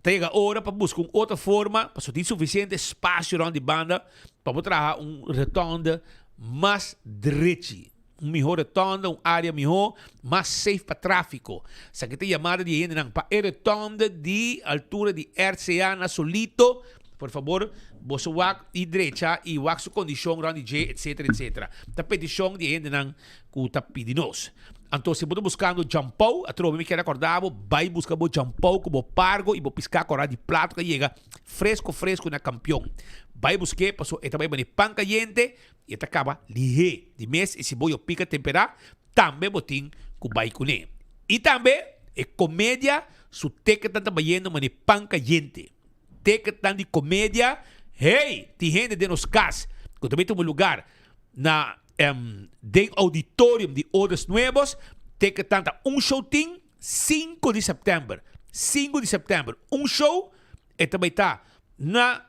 Speaker 1: Ta yega ora pa busca un otro forma, pasobra tin suficiente espacio rond di banda pa bo traha un rotonde mas drechi. Un miho rotonde, un area miho, mas safe pa trafico. Esaki ta yamada di e hendenan pa e rotonde di altura di RCA na Solito. Por fabor, boso wak i drecha i wak su condicion rond di dje, etcetera, etcetera. Ta peticion di e hendenan cu ta pidi nos. Anto si bo ta buskando djampou, atrobe mi kier akorda bo, bai buska bo djampou ku bo pargo i bo piská kòrá di plato ku a yega fresko fresko na Kampion. Bai busk'é pasobra e ta bai bani pan kayente i e ta kaba lihé. Di mes i si bo yo pika temperá, tambe bo tin ku bai kuné. I tambe e komedia su teketnan ta bayendo mane pan kayente. Teketnan di komedia, hey! Tin hende den nos kas ku ta bai tuma lugar na den auditorium di Odes Nuevos. Teketnan ta un show tin sinku di sèptèmber. Sinku di sèptèmber un show e ta bai ta na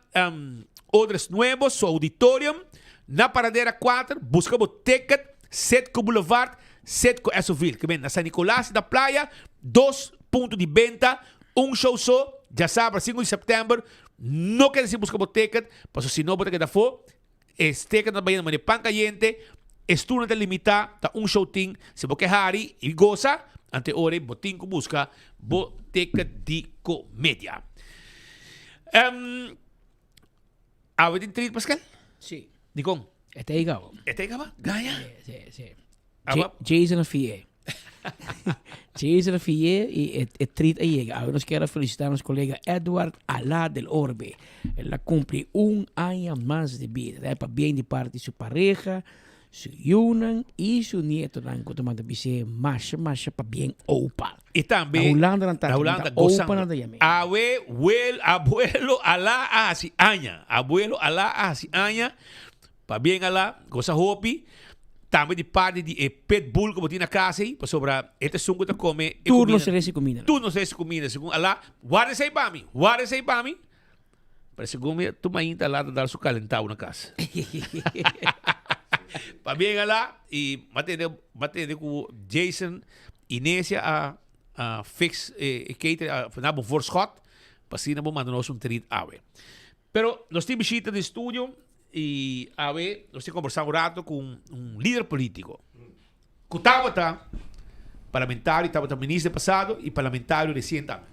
Speaker 1: Odres Nuevos su auditorium na Paradera kuater. Buska bo ticket Setco Boulevard, Setco Essoville. Ke men na San Nicolas i na Playa dos punto di benta. Un show so, djasabra sinku di sèptèmber. No keda sin buska bo ticket, pasobra si no bo ta keda afó. E ticket ta bayendo manera pan kayente. E stoelnan ta limitá, ta un show tin. Si bo ke hari i gosa, ante ora ei bo tin ku buska bo ticket di komedia. Awe tin treat, Pascal?
Speaker 4: Si.
Speaker 1: Dikon?
Speaker 4: E ta ei kaba.
Speaker 1: E ta ei kaba? Gaña?
Speaker 4: Si, si. Jason a fi'é. Jason a fi'é i e treat a yega. Awe nos kier a felisitá nos kolega Edward Alá del Orbe. El a kumpli un aña mas di bida. Ta pabien di parti su pareha, su yunan i su nietonan ku ta manda bis'é masha masha pabien opa.
Speaker 1: I tambe
Speaker 4: Na Hulanda nan ta
Speaker 1: na Hulanda
Speaker 4: opa nan ta yam'é.
Speaker 1: Awe wel abuelo Alá a hasi aña. Abuelo Alá a hasi aña. Pabien Alá, gosa hopi. Tambe di parti di e pitbull ku bo tin na kas ei, pasobra e ta esun ku ta kome e
Speaker 4: Tur nos resi kumida.
Speaker 1: Tur nos resi kumida. Segun Alá, warda esei pa mi, warda esei pa mi. Pero segun mi, tur mainta Alá ta dal su kalentau na kas. Pabien Alá, i m'a tende, m'a tende ku Jason Inesia a a fix e cater a na bo voorschot, pa asina bo manda nos un treat awe. Pero nos tin bishita den studio y awe nos tin conversa un rato cu un lider politico cu tabata parlamentario, tabata minister pasado y parlamentario recien tambe.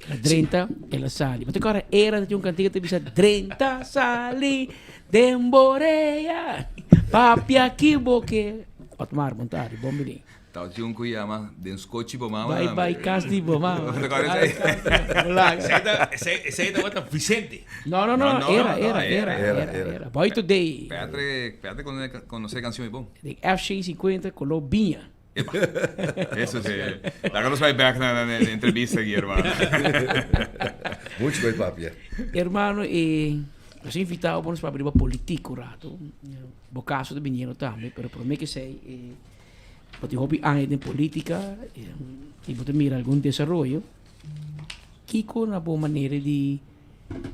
Speaker 4: El a drenta, el a sali. Ma te acorda era tin un cantica te bisa drenta, sali, den borea, papia ki bo ke. Otmar, bon tardi, bon bini.
Speaker 7: Tau tin un ku yama Den skochi bo mama.
Speaker 4: Bai bai kas di bo mama.
Speaker 1: Esei tabata Vicente.
Speaker 4: No no no, era era era era era. Boy today.
Speaker 7: Petre Petre konosé e kanshon ei bon.
Speaker 4: Den FC 50 koló biña.
Speaker 7: Epa. Eso si. Laga nos bai bek na na e entrevista aki hermano.
Speaker 3: Mucho koe papia.
Speaker 4: Hermano e nos a invitao bo nos papia riba politico un rato. Bo kaso ta biniendo tambe pero prome ke esei e. Bo tin hopi aña den politica y bo ta mira algun desaroyo. Kico na bo manera di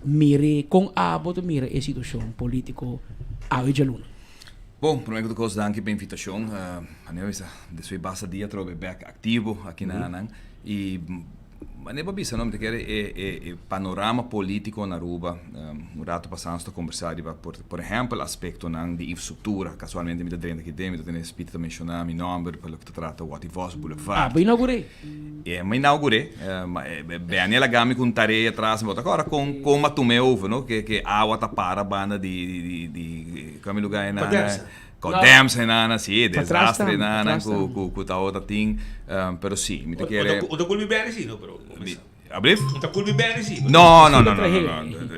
Speaker 4: mira, con abo ta mira e situacion politico awe djaluna?
Speaker 7: Bon, prome cu tur cos danki pa e invitacion. Manera bo bisa, despues basta dia atrobe bek activo aki na nan y Manera bo a bisa no, mi ta kere e e panorama politico na Aruba, un rato pasa nos ta combersa riba por por ehempel aspectonan di infrastructura, casualmente mi ta drenta aki den, mi ta tene Speed ta menciona mi nomber pa loke ta trata Watty Vos Boulevard.
Speaker 4: Ah, bo inaugur'é?
Speaker 7: E, mi inaugur'é, ma Benny a laga mi cu un tarea atras, mi bo ta acorda con con mi a tum'é over no, ke ke awa ta para banda di di di, cua mi lugar einan?
Speaker 1: Patersa.
Speaker 7: Kodems henana, si, desastre henana ku ku tabata tin, pero si, mi ta kere.
Speaker 1: Un ta kulpi Benny si, no, pero.
Speaker 7: Ablief?
Speaker 1: Un ta kulpi Benny si.
Speaker 7: No, no, no, no, no, no.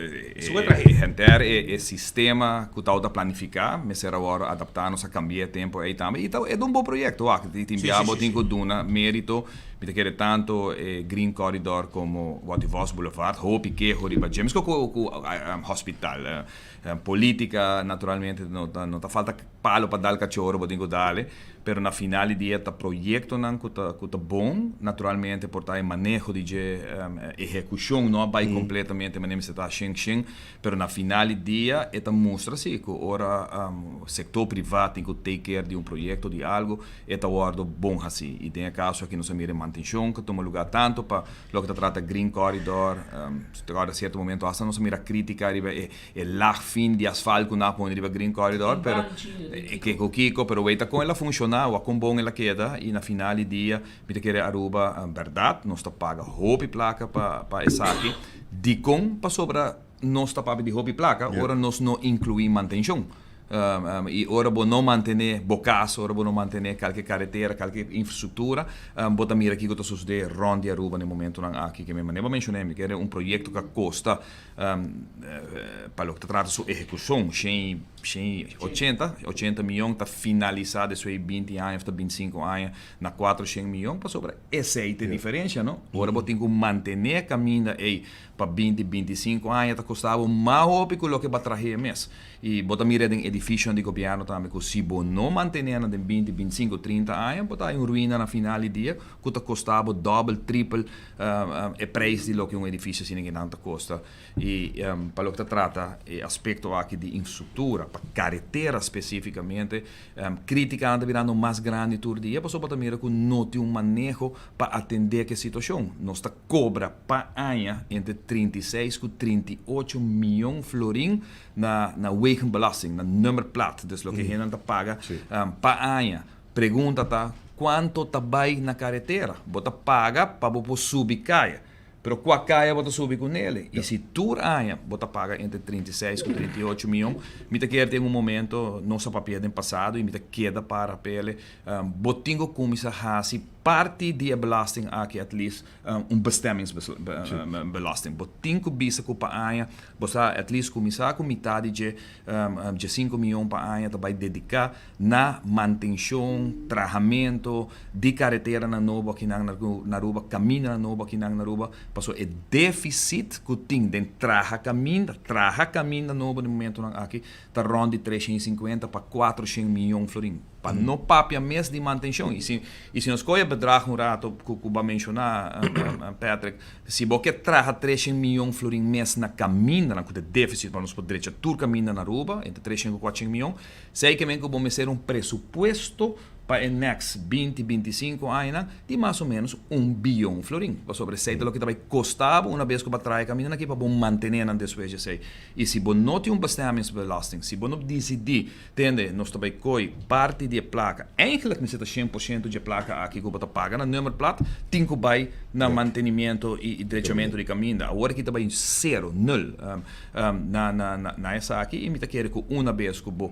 Speaker 7: Henter e sistema ku tabata planifiká mester a wòrdu adaptá, nos a kambi'é tempu ei tambe i ta e ta un bon proyekto wak, tin bia bo tin ku duna mérito, mi ta kere tantu e Green Corridor komo Watty Vos Boulevard, hopi keho riba dje, meskos ku hospital. Politica naturalmente no ta no ta falta palo pa dal cachorro bo tin cu dale, pero na final di dia ta proyectonan cu ta cu ta bon, naturalmente por ta e maneho di dje ehecucion no a bay completamente manera mester ta shen shen, pero na final di dia e ta mustra si cu ora sector priva tin cu take care di un proyecto di algo e ta wordo bon haci y den e caso aki nos a mira e mantencion cu tuma lugar tanto pa Loke ta trata Green Corridor, ta kòrda sierto momento hasta nos a mira kritika riba e e lag fin di asfalt ku nan a pone riba Green Corridor, pero e kiko kiko, pero wei ta kon el a funshoná, wak kon bon el a keda i na final di dia mi ta kere Aruba bèrdat nos ta paga hopi plaka pa pa esaki, dikon? Pasobra nos ta papia di hopi plaka ora nos no inkluí mantenshon. I ora bo no mantené bo kas, ora bo no mantené kalke karetera, kalke infrastruktura, bo ta mira kiko ta sosodé rònt di Aruba na e momentunan aki. Ke mi manera bo menshoné, mi kere un proyekto ku a kosta pa loke ta trata su ehekushon, shen i ochenta, ochenta mion ta finalisá despues di binti aña òf ta bintisinku aña na kuatroshen mion, pasobra esei ta e diferensha, no? Ora bo tin ku mantené e kaminda ei pa binti, bintisinku aña ta kosta bo mas hopi ku loke bo a trah'é mes. I bo ta mira den edificionan di gobierno tambe cu si bo no mantene nan den binti, binticinco, trinta aña, bo ta hay un ruina na final di dia cu ta costa bo dobel, tripel e prijs di loke un edificio asina nan ta costa. I pa loke ta trata e aspecto aki di infrastructura, pa caretera specificamente, criticanan ta birando mas grandi tur dia pasobra bo ta mira cu no tin un maneho pa atende cu e situacion. Nos ta cobra pa aña entre 36 cu 38 miyon florin na na wegenbelasting, na nummerplaat, dus loke hendenan ta paga pa aña. Pregunta ta, kuanto ta bai na karetera? Bo ta paga pa bo por subi kaya, pero kua kaya bo ta subi ku nele? I si tur aña bo ta paga entre 36 ku 38 mion, mi ta kere tin un momento, nos a papia den pasado i mi ta keda para pele, bo tin ku kuminsá hasi parti di e belasting aki at least un bestemmingsbelasting. Bo tin ku bisa ku pa aña Bo sa at least kuminsá ku mitá di dje, djesinku mion pa aña ta bai dediká na mantenshon, trahamentu di kareteranan nobo akinan na Aruba, kamindanan nobo akinan na Aruba, pasobra e défisit ku tin den traha kaminda, traha kaminda nobo den momentunan aki ta rònt di 350 pa 400 mion florin. Pa no papia mes di mantenshon. I si i si nos kohe e bedrag un rato ku ku bo a menshoná, Patrick, Si bo ke traha treshen miyon florin mes na kamindanan ku ta deficit pa nos por drecha tur kaminda na Aruba, entre treshen ku kuatshen miyon, esei ke men ku bo mester un presupuesto pa e next binti, bintisinku añanan di mas o menos un biyon florin. Pasobra esei ta loke ta bai kosta bo una bes ku bo a traha e kamindanan aki pa bo mantene nan despues di esei. I si bo no tin un bestemmingsbelasting, si bo no disidí, tende, nos ta bai koi parti di e plaka, eigenlijk mester ta 100% dje plaka aki ku bo ta paga na nummerplaat, tin ku bai na mantenimiento i drechamentu di kaminda. Awor aki ta bai sero, nul, na na esaki i mi ta kere ku una bes ku bo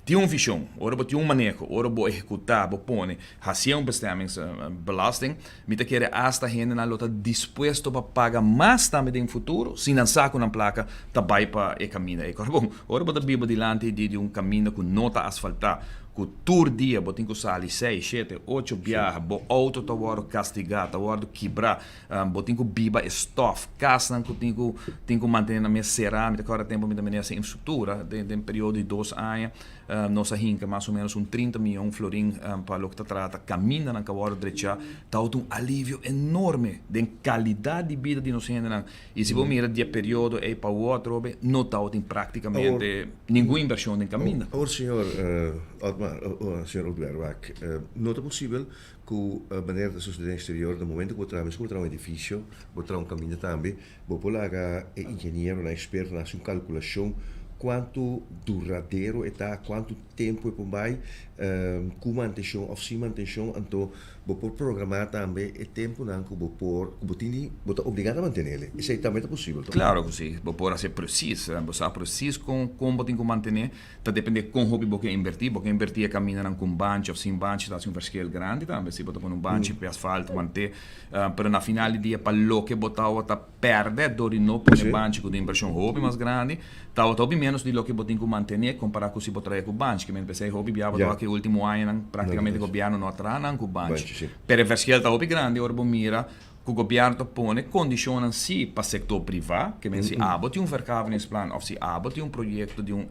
Speaker 7: tin un vishon, ora bo tin un maneho, ora bo ehekutá, bo pone, hasié un bestemmingsbelasting, Mi ta kere asta hendenan lo ta dispuesto pa paga mas tambe den futuro si nan sa ku nan plaka ta bai pa e kaminda ei. Kòrda bon, ora bo ta biba dilanti di un kaminda ku no ta asfaltá, ku tur dia bo tin ku sali seis, shete, ocho biaha, bo outo ta wòrdu kastigá, ta wòrdu kibrá, bo tin ku biba e stòf, kasnan ku tin ku tin ku mantené nan mes será. Mi ta kòrda tempu mi ta minister infrastruktura den periodo di dos aña, Nos a hinka mas o menos un 30 miyon florin pa loke ta trata kamindanan ka wòrdu drechá. Ta ota un alivio enorme den kalidat di bida di nos hendenan. I si bo mira di e periodo ei pa awor atrobe, no tabatin práktikamente ningun invershon den kaminda.
Speaker 3: Awor, señor Otmar, señor Oduber, wak, no ta posibel ku manera ta sosodé den eksterior, na momento ku bo traha, meskos ku bo traha un edifisio, bo traha un kaminda tambe, Bo por laga e ingenieronan, expertonan haci un calculacion cuanto duradero e ta, cuanto tempo e por bay, cu mantencion of sin mantencion, anto bo por programa tambe e temponan cu bo por, cu bo tin di, bo ta obliga na mantenele. Esey tambe ta posibel, toch?
Speaker 7: Claro cu si, bo por haci precies, bo sa precies con, con bo tin cu mantene, ta depende con hopi bo ke inverti, bo ke inverti e camindanan cu un banchi of sin banchi ta haci un verschil grandi tambe, si bo ta pone un banchi pe asfalto mante. Pero na final di dia pa loke bo tawata pèrdè dor di no pone banchi ku ta un invershon hopi mas grandi, tawata hopi ménos di loke bo tin ku mantené kompará ku si bo traha ku banchi. Ke men p'esei hopi bia bo ta wak e último añanan práktikamente gobièrnu no a traha nan ku banchi. Pero e verschil ta hopi grandi ora bo mira ku gobièrnu ta pone kondishonnan sí pa sektor privá, ke men si abo tin un verkavelingsplan òf si abo tin un proyekto di un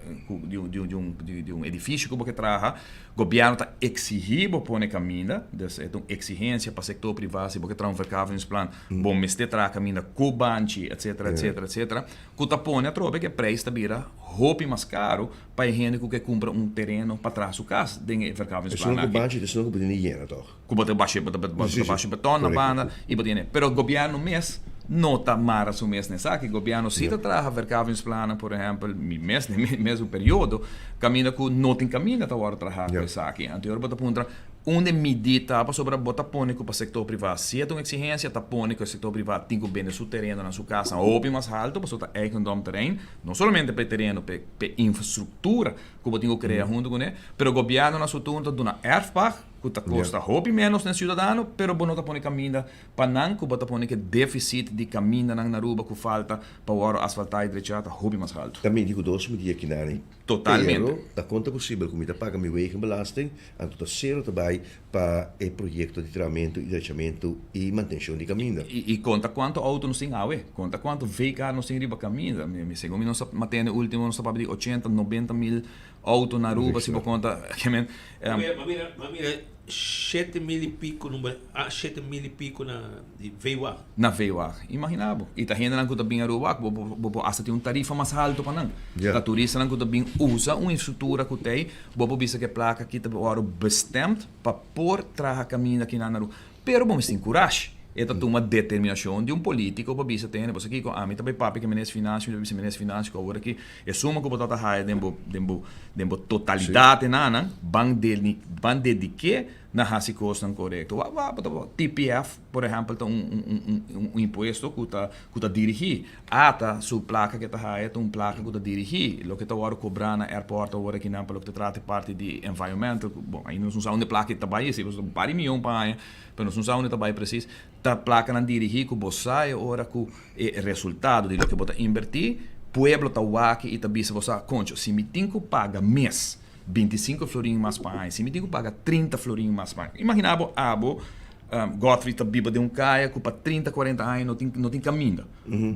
Speaker 7: di un edifisio ku bo ke traha, Gobièrnu ta eksihí bo pone kaminda, dus e ta un eksigensia pa sektor privá, si bo ke traha un verkavelingsplan, bo mester traha kaminda ku banchi, etsetera, etsetera, etsetera, ku ta pone atrobe ku e preis ta bira hopi mas karu pa e hende ku ke kumpra un tereno pa traha su kas den e verkavelingsplan
Speaker 3: Esun ku
Speaker 7: aki.
Speaker 3: banchi ta esun ku bo tin di yena tòg?
Speaker 7: Ku bo ta basha, bo ta basha beton na banda i bo tin, pero gobièrnu mes no ta mara su mes na esaki. Gobièrnu si ta traha verkavingsplannen, por ehèmpel, mi mes den mi mesun periodo, kaminda ku no tin kaminda ta wòrdu traha ku esaki. Anto ora bo ta puntra. Unda e midí ta pasobra bo ta pone ku pa sektor privá si e ta un eksigensia, ta pone ku e sektor privá tin ku bende su tereno na su kasnan hopi mas haltu pasobra ta eigendom terrein, no solamente pa e tereno, pa e infrastruktura ku bo tin ku krea huntu kuné, pero gobièrnu na su turno ta duna erfpacht ku ta kosta hopi ménos na e siudadano, pero bo no ta pone kaminda pa nan ku bo ta pone ku e défisit di kamindanan na Aruba ku falta pa wòrdu asfaltá i drechá ta hopi mas haltu.
Speaker 3: Ta midi ku dos midí akinani.
Speaker 7: Totalmente.
Speaker 3: Pero ta konta posibel ku mi ta paga mi wegenbelasting, anto ta sero ta bai pa e proyekto di trahamentu i drechamentu i mantenshon di kaminda.
Speaker 7: I konta kuantu outo nos tin awe, konta kuantu VK nos tin riba kaminda. Mi segun mi nos a matende ultimo nos ta papia di ochenta, nobenta mil outo na Aruba si bo konta.
Speaker 1: Ma mira, ma mira 7000 y pico number, ah, 7000 y pico na di VWA.
Speaker 7: Na VWA, imagina bo. Y ta hendenan cu ta bin Aruba, bo, bo, bo por hasta tin un tarifa mas halto pa nan.
Speaker 3: Ja.
Speaker 7: Ta turistanan cu ta bin usa un infrastructura cu t'ey, bo por bisa cu e placa aki ta worde bestemd pa por traha caminda aki nan na Aruba. Pero bo mester tin curashi. E ta tuma determinacion di un politico pa bisa tene, pasobra kico, ami ta bay papia cu e minister financiën, mi ta bisa minister financiën cu awor aki e suma cu bo ta ta haya den bo, den bo, den bo totalidad e nanan, ban deni, ban dediké na hasi cosnan corecto. Wa, wa, bo ta, TPF, por ehempel, ta un, un, un, un, un impuesto cu ta, cu ta dirigi. Ata su placa cu e ta haya ta un placa cu ta dirigi. Loke ta worde cobra na airport awor aki nan pa loke ta trata e parti di environmental, bon, ainda nos no sa unda e placa ta bay, si pasobra un par di miyon pa aña. Pero nos no sa unda ta bai precies. Ta placanan dirigi cu bo sa e ora cu e resultado di loke bo ta inverti, pueblo ta wak y ta bisa bo sa, concho, si mi tin cu paga mes 25 florin mas pa aña, si mi tin cu paga 30 florin mas pa aña. Imagina bo abo, Godfrey ta biba den un caya cu pa 30, 40 aña no tin, no tin caminda.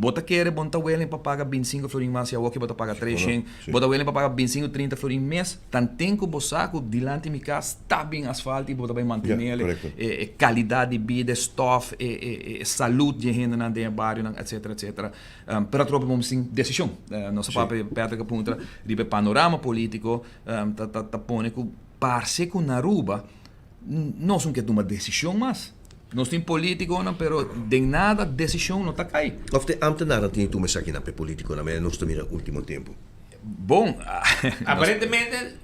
Speaker 7: Bo ta kere bo no ta willing pa paga 25 florin mas y awor ke bo ta paga 300, bo ta willing pa paga 25, 30 florin mes, tanten ku bo sa ku dilanti mi kas ta bin asfalt y bo ta bai mantenel e calidad di bida, e stof, e salud di e hendenan den e barionan, etcetera, etcetera. Pero atrobe bo mester tin decision. Nos a papia, Patrick a puntra riba e panorama politico, ta ta pone ku parse ku na Aruba nos no ke tuma decision mas. Nos tin politiconan pero den nada decision no ta cay.
Speaker 3: Of te ambtenaarnan tin di tuma esakinan pa e politiconan manera nos ta mira ultimo tempo?
Speaker 7: Bon.
Speaker 1: Aparentemente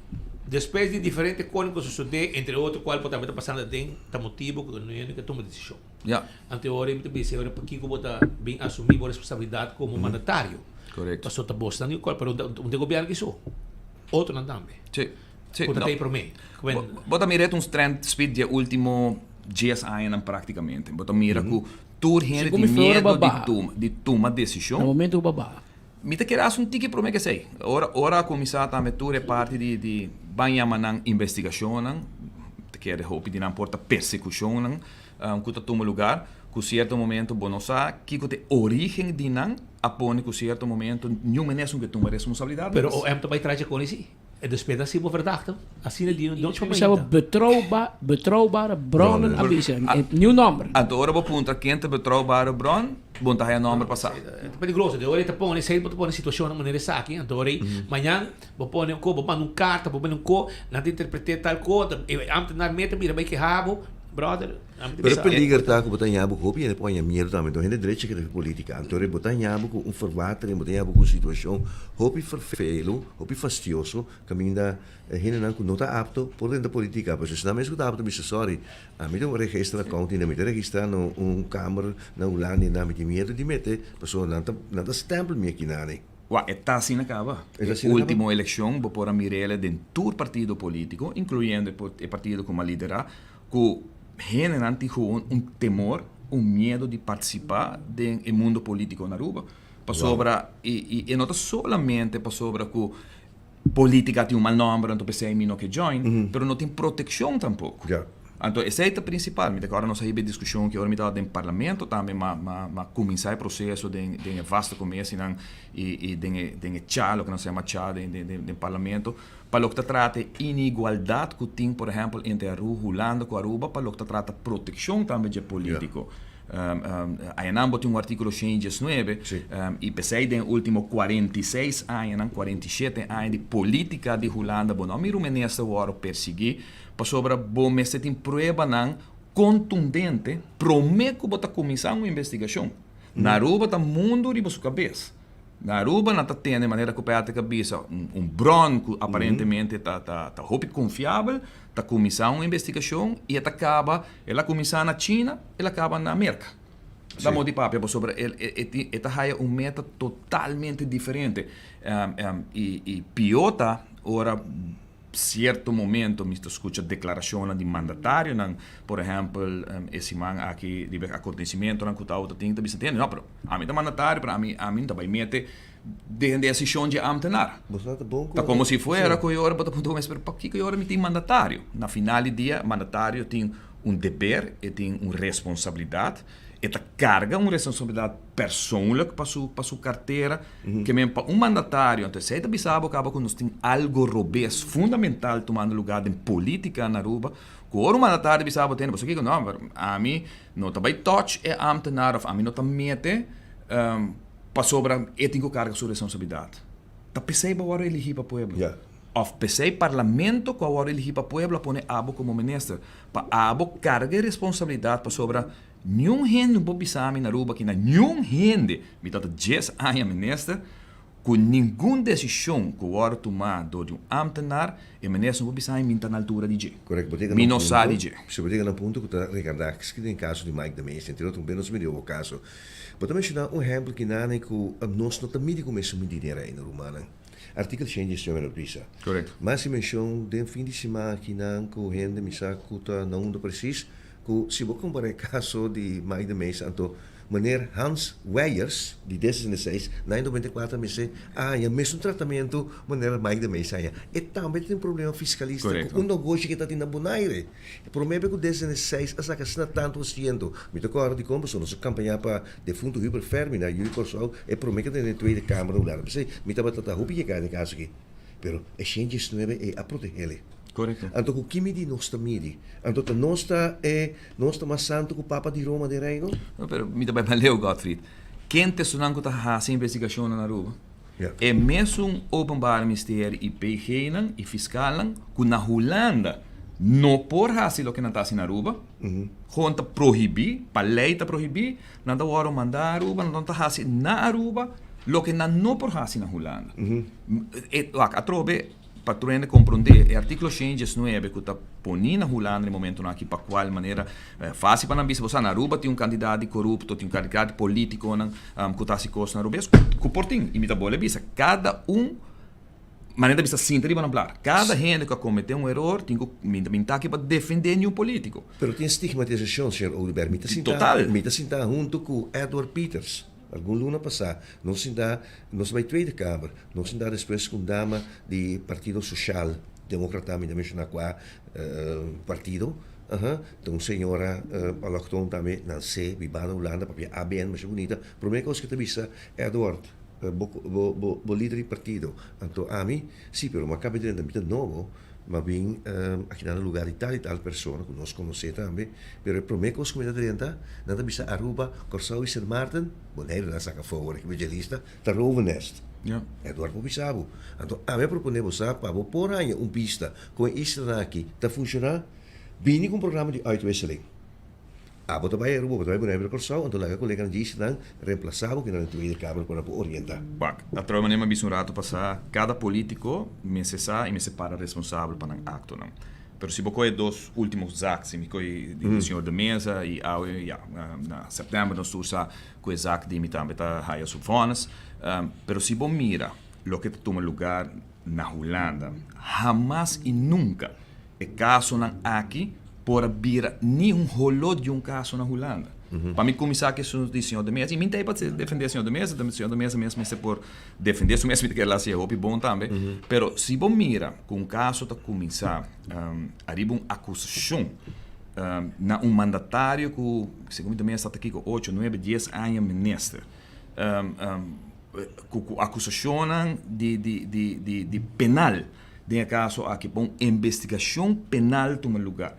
Speaker 1: despues di diferente cosnan cu a sucede entre otro cual bo tambe ta pasando aden ta motibo cu no hende ke tuma decision.
Speaker 7: Ja.
Speaker 1: Ante ora mi ta bisa ora pakico bo ta bin asumi bo responsabilidad como mandatario.
Speaker 7: Correcto.
Speaker 1: Pasobra ta bosnan di cual pero un ta e gobierno kiso otronan tambe.
Speaker 7: Si. Si.
Speaker 1: Cu ta tey prome.
Speaker 7: Bo ta mira e ta un trend speed di e ultimo dies añanan practicamente. Bo ta mira cu tur hende tin miedo di tuma di tuma decision.
Speaker 4: Na momento cu bo a baha.
Speaker 7: Mi ta kere hasi un tiki prome kesey. Ora ora a kuminsá tambe tur e parti di di ban yama nan investigashonnan, ta kere hopi di nan por ta persekushonnan ku ta tuma lugar, ku sierto momento bo no sa kiko ta e origen di nan, a pone ku sierto momento niun mester ke tuma responsabilidat.
Speaker 1: Pero OM ta bai traha dje kon esei? E despeda si bo verdachte, asina di nochi pa
Speaker 4: Bisa bo
Speaker 1: mainta.
Speaker 4: betrouwba, betrouwbare bronnen a bisa, nieuw nomber.
Speaker 7: Anto ora bo puntra ken ta betrouwbare bron, bo no ta haya nomber pa sa.
Speaker 1: Ta peligroso, de ora e ta pone, esei bo ta pone situacionnan manera esaki, anto ora ei mañan bo pone un ko, bo manda un karta, bo manda un ko, nan ta interprete tal ko, e ambtenaar mete bira bai keha bo, brother.
Speaker 3: Pero e peliger ta ku bo ta haña bo ku hopi hende por haña miedu tambe. Enton hende drechi ke ta haci politica. Anto bo ta haña bo ku un verwatering, bo ta haña bo ku un situashon hopi fervelu, hopi fastioso, kaminda hendenan ku no ta apto por drenta politica. Pasobra esnan mes ku ta apto bisa sorry, ami ta un register accounting, mi ta registra na un kamer na Hulanda i nan mi tin miedu di mete pasobra nan ta nan ta stempel mi aki nani.
Speaker 7: Wak, e ta asina kaba.
Speaker 3: E ta
Speaker 7: E
Speaker 3: asina kaba?
Speaker 7: ultimo elekshon bo por a mir'el den tur partido politico, inkluyendo e partido ku mi a lidera, Ku hendenan tin gewoon un temor, un miedo di partisipá den e mundo polítiko na Aruba. Pasobra i e no ta solamente pasobra ku polítika tin un mal nòmber anto p'esei mi no ke join, pero no tin protekshon tampoko. Anto esei ta prinsipal. Mi ta kòrda nos a hiba e diskushon ki ora mi tabata den parlamento tambe m'a m'a kuminsá e proseso den den e vaste komesinan i i den e den e cha, loke nos ta yama cha den den den parlamento. Pa loke ta trata e inigualdat ku tin, por ehèmpel, entre Aru, Hulanda ku Aruba, pa loke ta trata protekshon tambe dje polítiko. Ayanan bo tin un artíkulo 119 i p'esei den e último 46 añanan, 47 aña di polítika di Hulanda bo no a mira un minister wòrdu persiguí pasobra bo mester tin pruebanan kontundente promé ku bo ta kuminsá un investigashon. Na Aruba ta mundu riba su kabes. Na Aruba nan ta tende manera ku Patrick a bisa un bron ku aparentemente ta ta ta hopi konfiabel ta kuminsá un investigashon i e ta kaba el a kuminsá na China el a kaba na Merka. Ta modo di papia pasobra e e tin e ta haya un meta totalmente diferente i i pió ta ora Cierto momento mi ta scucha declaracionnan di mandatarionan, por ehempel e siman aki riba e acontecimentonan cu ta tin ta bisa tende, no pero ami ta mandatario pero ami ami no ta bay mete den decision dje ambtenaar. Ta como si fuera cu e ora bo ta puntra bo mes pero pakico e ora mi tin mandatario? Na final di dia mandatario tin un deber, e tin un responsabilidad, e ta carga un responsabilidad persoonlijk pa su pa su cartera, ke men pa un mandatario, anto esei ta bisa bo caba cu nos tin algo robes fundamental tumando lugar den politica na Aruba, cu ora un mandatario bisa bo tende, pasobra kico no, pero ami no ta bay touch e ambtenaar of ami no ta mete pasobra e tin cu carga su responsabilidad. Ta pesey bo a worde eligi pa pueblo. Of pesey parlamento cu a worde eligi pa pueblo a pone abo como minister, pa abo carga e responsabilidad pasobra Niun hende no por bisa mi na Aruba ki na niun hende, mi ta ta djes aña minister, ku ningun desishon ku wòrdu tumá dor di un ámtenar, e minister no por bisa mi mi ta na altura di dje.
Speaker 3: Correcto, bo ta
Speaker 7: Mi
Speaker 3: yega na
Speaker 7: no
Speaker 3: un
Speaker 7: sa di
Speaker 3: punto,
Speaker 7: dje.
Speaker 3: si bo ta yega na un punto ku ta regardá ski den kaso di Mike de Meza, entre otro, ben nos mira bo kaso. Bo ta menshoná un ehèmpel kinane ku nos no ta midi ku mesun midí den Reino, rumannan. Artikel 119 lo bisa.
Speaker 7: Correcto.
Speaker 3: Mas di menshon den fin di siman akinan ku hende mi sa ku ta na unda presis, Ku si bo kompara e kaso di Mike de Meza anto meneer Hans Wijers di D66 na e 94 mester a haña mesun tratamentu manera Mike de Meza haña. E tambe tin problema fiskalista ku un nogoshi ku e ta tin na Bonaire. E prome be ku D66 a saka asina tantu asiento. Mi ta kòrda dikon pasobra nos a kampañá pa defuntu Hubert Fermi na Yu di Kòrsou e prome ku ta den e Tweede Kamer na Hulanda. P'esei mi tabata ta hopi yegá den e kaso aki. Pero e 119 ei a proteh'é.
Speaker 7: Korekto.
Speaker 3: Anto ku ki midi nos ta midi? Anto ta nos ta e nos ta mas santu ku Papa di Roma den Reino?
Speaker 7: No, pero mi ta bai mas leu, Godfried. Ken ta esunnan ku ta hasi investigashonnan na Aruba? E mesun Openbaar Ministerie i PG-nan i fiskalnan ku na Hulanda no por hasi loke nan ta hasi na Aruba, gewoon ta prohibí, pa lei ta prohibí, nan ta wòrdu mandá Aruba, nan ta hasi na Aruba loke nan no por hasi na Hulanda. E, wak, atrobe. Pa tur hende komprondé, e artíkulo 119 ku ta poní na Hulanda na e momentunan aki pa kual manera fásil pa nan bisa, bo sa na Aruba tin un kantidat di korupto, tin un kantidat di polítikonan ku ta hasi kosnan rubes ku por tin. I mi ta bolbe bisa, kada un manera ta bisa sinta riba nan plar. Kada hende ku a kometé un eror tin ku, mi ta bin ta aki pa defendé niun polítiko.
Speaker 3: Pero tin stigmatisashon, señor Oduber. Mi ta sinta,
Speaker 7: Total.
Speaker 3: mi ta sinta huntu ku Edward Pieters. Algun luna pasá nos sinta, nos a bai Tweede Kamer, nos sinta despues ku un dama di Partido Social Demócrata, mi ta menshoná kua partido, aha, ta un señora allochtoon tambe, nansé, bibá na Hulanda, papia ABN masha bunita. Promé kos ku e ta bisa, Edward, bo bo bo lider di partido, anto ami, sí, pero mi a kaba di drenta, mi ta nobo. M'a bin aki na lugar di tal i tal persona ku nos konosé tambe, pero e promé kos ku mi ta drenta, nan ta bisa Aruba, Kòrsou i Sint Maarten, Boneiru nan saka afó awor aki pa dje lista, ta Rovenest. Edward por bisa bo. Anto ami a proponé bo sa pa bo por haña un bista kon e islanan aki ta funshoná, bini ku un programa di uitwisseling. Abo ta bai Aruba, bo ta bai Boneiru, Kòrsou, anto laga koleganan dje islanan remplasá bo ku nan Tweede Kamer ku nan por orientá.
Speaker 7: Wak, atrobe manera mi a bisa un rato pasá, kada polítiko mester sa i mester para responsabel pa nan aktonan. Pero si bo kohe e dos último zak, si mi kohe di señor De Meza i awe, ya, na sèptèmber nos tur sa ku e zak di mi tambe ta haya su vònis. Pero si bo mira loke ta tuma lugar na Hulanda, hamas i nunka E kasonan aki por a bira ni un holó di un kaso na Hulanda. Pa mi kuminsá ku esun di señor De Meza, i mi ta ei pa defendé señor De Meza, señor De Meza mes mester por defendé su mes, mi ta kere el a hasi hopi bon tambe. Pero si bo mira ku un kaso ta kuminsá ariba un akusashon na un mandatario ku segun mi ta mester ta kiko ocho, nuebe, dies aña minister, ku akusashonnan di penal, Den e kaso aki pa un investigashon penal tuma lugá.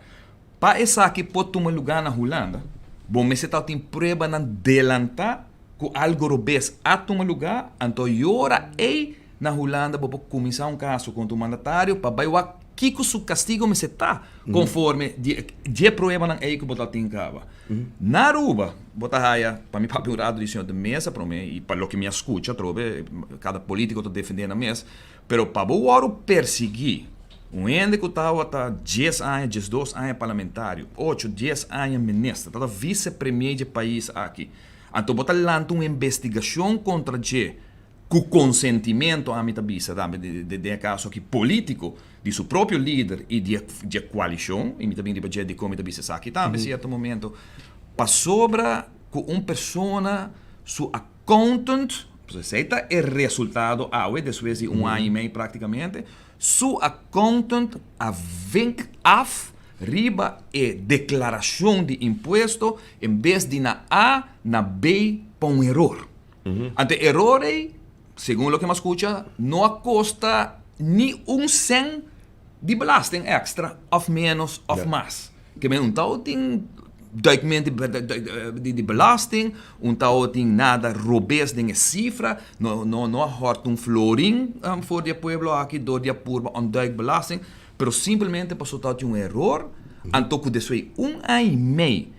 Speaker 7: Pa esaki por tuma lugá na Hulanda, bo mester ta tin pruebanan delantá ku algu robes a tuma lugá, anto yora ei na Hulanda bo por kuminsá un kaso kontra un mandatario pa bai wak. Kiko su kastigo mester ta konforme di e dje pruebanan ei ku bo ta tin kaba. Na Aruba bo ta haya, pa mi papia un rato di señor de Meza prome i pa loke mi a skucha atrobe, kada politiko ta defende nan mes, pero pa bo wòrdu persiguí un hende ku tabata dies aña, diesdos aña parlamentario, ocho, dies aña minister, tabata vise premier dje pais aki, anto bo ta lanta un investigashon kontra dje, Ku konsentimento, ami ta bisa tambe den e kaso aki polítiko, di su propio lider i di e koalishon, i mi ta bin riba dje dikon mi ta bisa esaki tambe sierto momento, pasobra ku un persona su accountant, pasobra esei ta e resultado awe despues di un aña i mei praktikamente, su accountant a vink af riba e deklarashon di impuesto en bes di na A na B pa un eror. Anto e eror ei, segun loke mi a skucha, no a kosta ni un sèn di belasting èkstra òf ménos òf mas. Ke men un tau tin duikment di belasting, un tau tin nada robes den e sifra, no no no a hòrt un florin for di e pueblo aki dor di a purba ontduik belasting, pero simplemente pasobra tau tin un eror, anto ku despues un aña i mei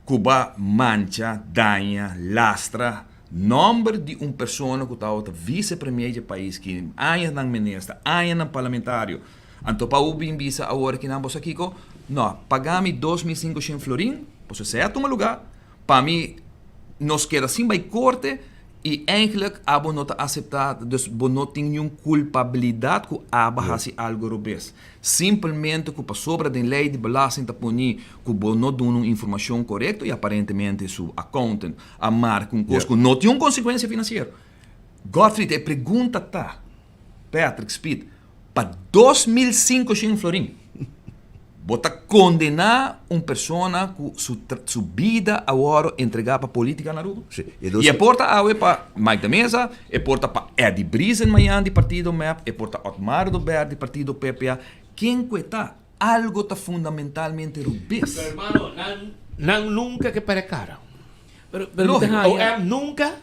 Speaker 7: Ku ba mancha, daña, lastra nòmber di un persona ku tabata vise premier dje pais ki añanan minister, añanan parlamentario. Anto pa bo bin bisa awor ki nan bo sa kiko? No, paga mi 2500 florin, pasobra esei a tuma lugá, pa mi nos keda sin bai korte i eigenlijk abo no ta aseptá, dus bo no tin niun kulpabilidat ku abo a hasi algu robes. Simpelmente ku pasobra den lei di belasting ta poni ku bo no duna un informashon korekto i aparentemente su accountant a marka un kos ku no tin un konsekuensia finansiero. Godfried, e pregunta ta, Patrick, Speed, pa 2500 florin bo ta kondená un persona ku su su bida a wòrdu entregá pa polítika na Aruba? I e por ta awe pa Mike de Meza, e por ta pa Eddy Briesen mañan di partido mep, e por ta Otmar Oduber di partido PPA. Ken ku e ta, algo ta fundamentalmente rubes.
Speaker 1: Pero hermano, nan nan nunca ke perde cara.
Speaker 4: Pero pero mi ta
Speaker 1: Lógico,
Speaker 4: haña.
Speaker 1: OM nunca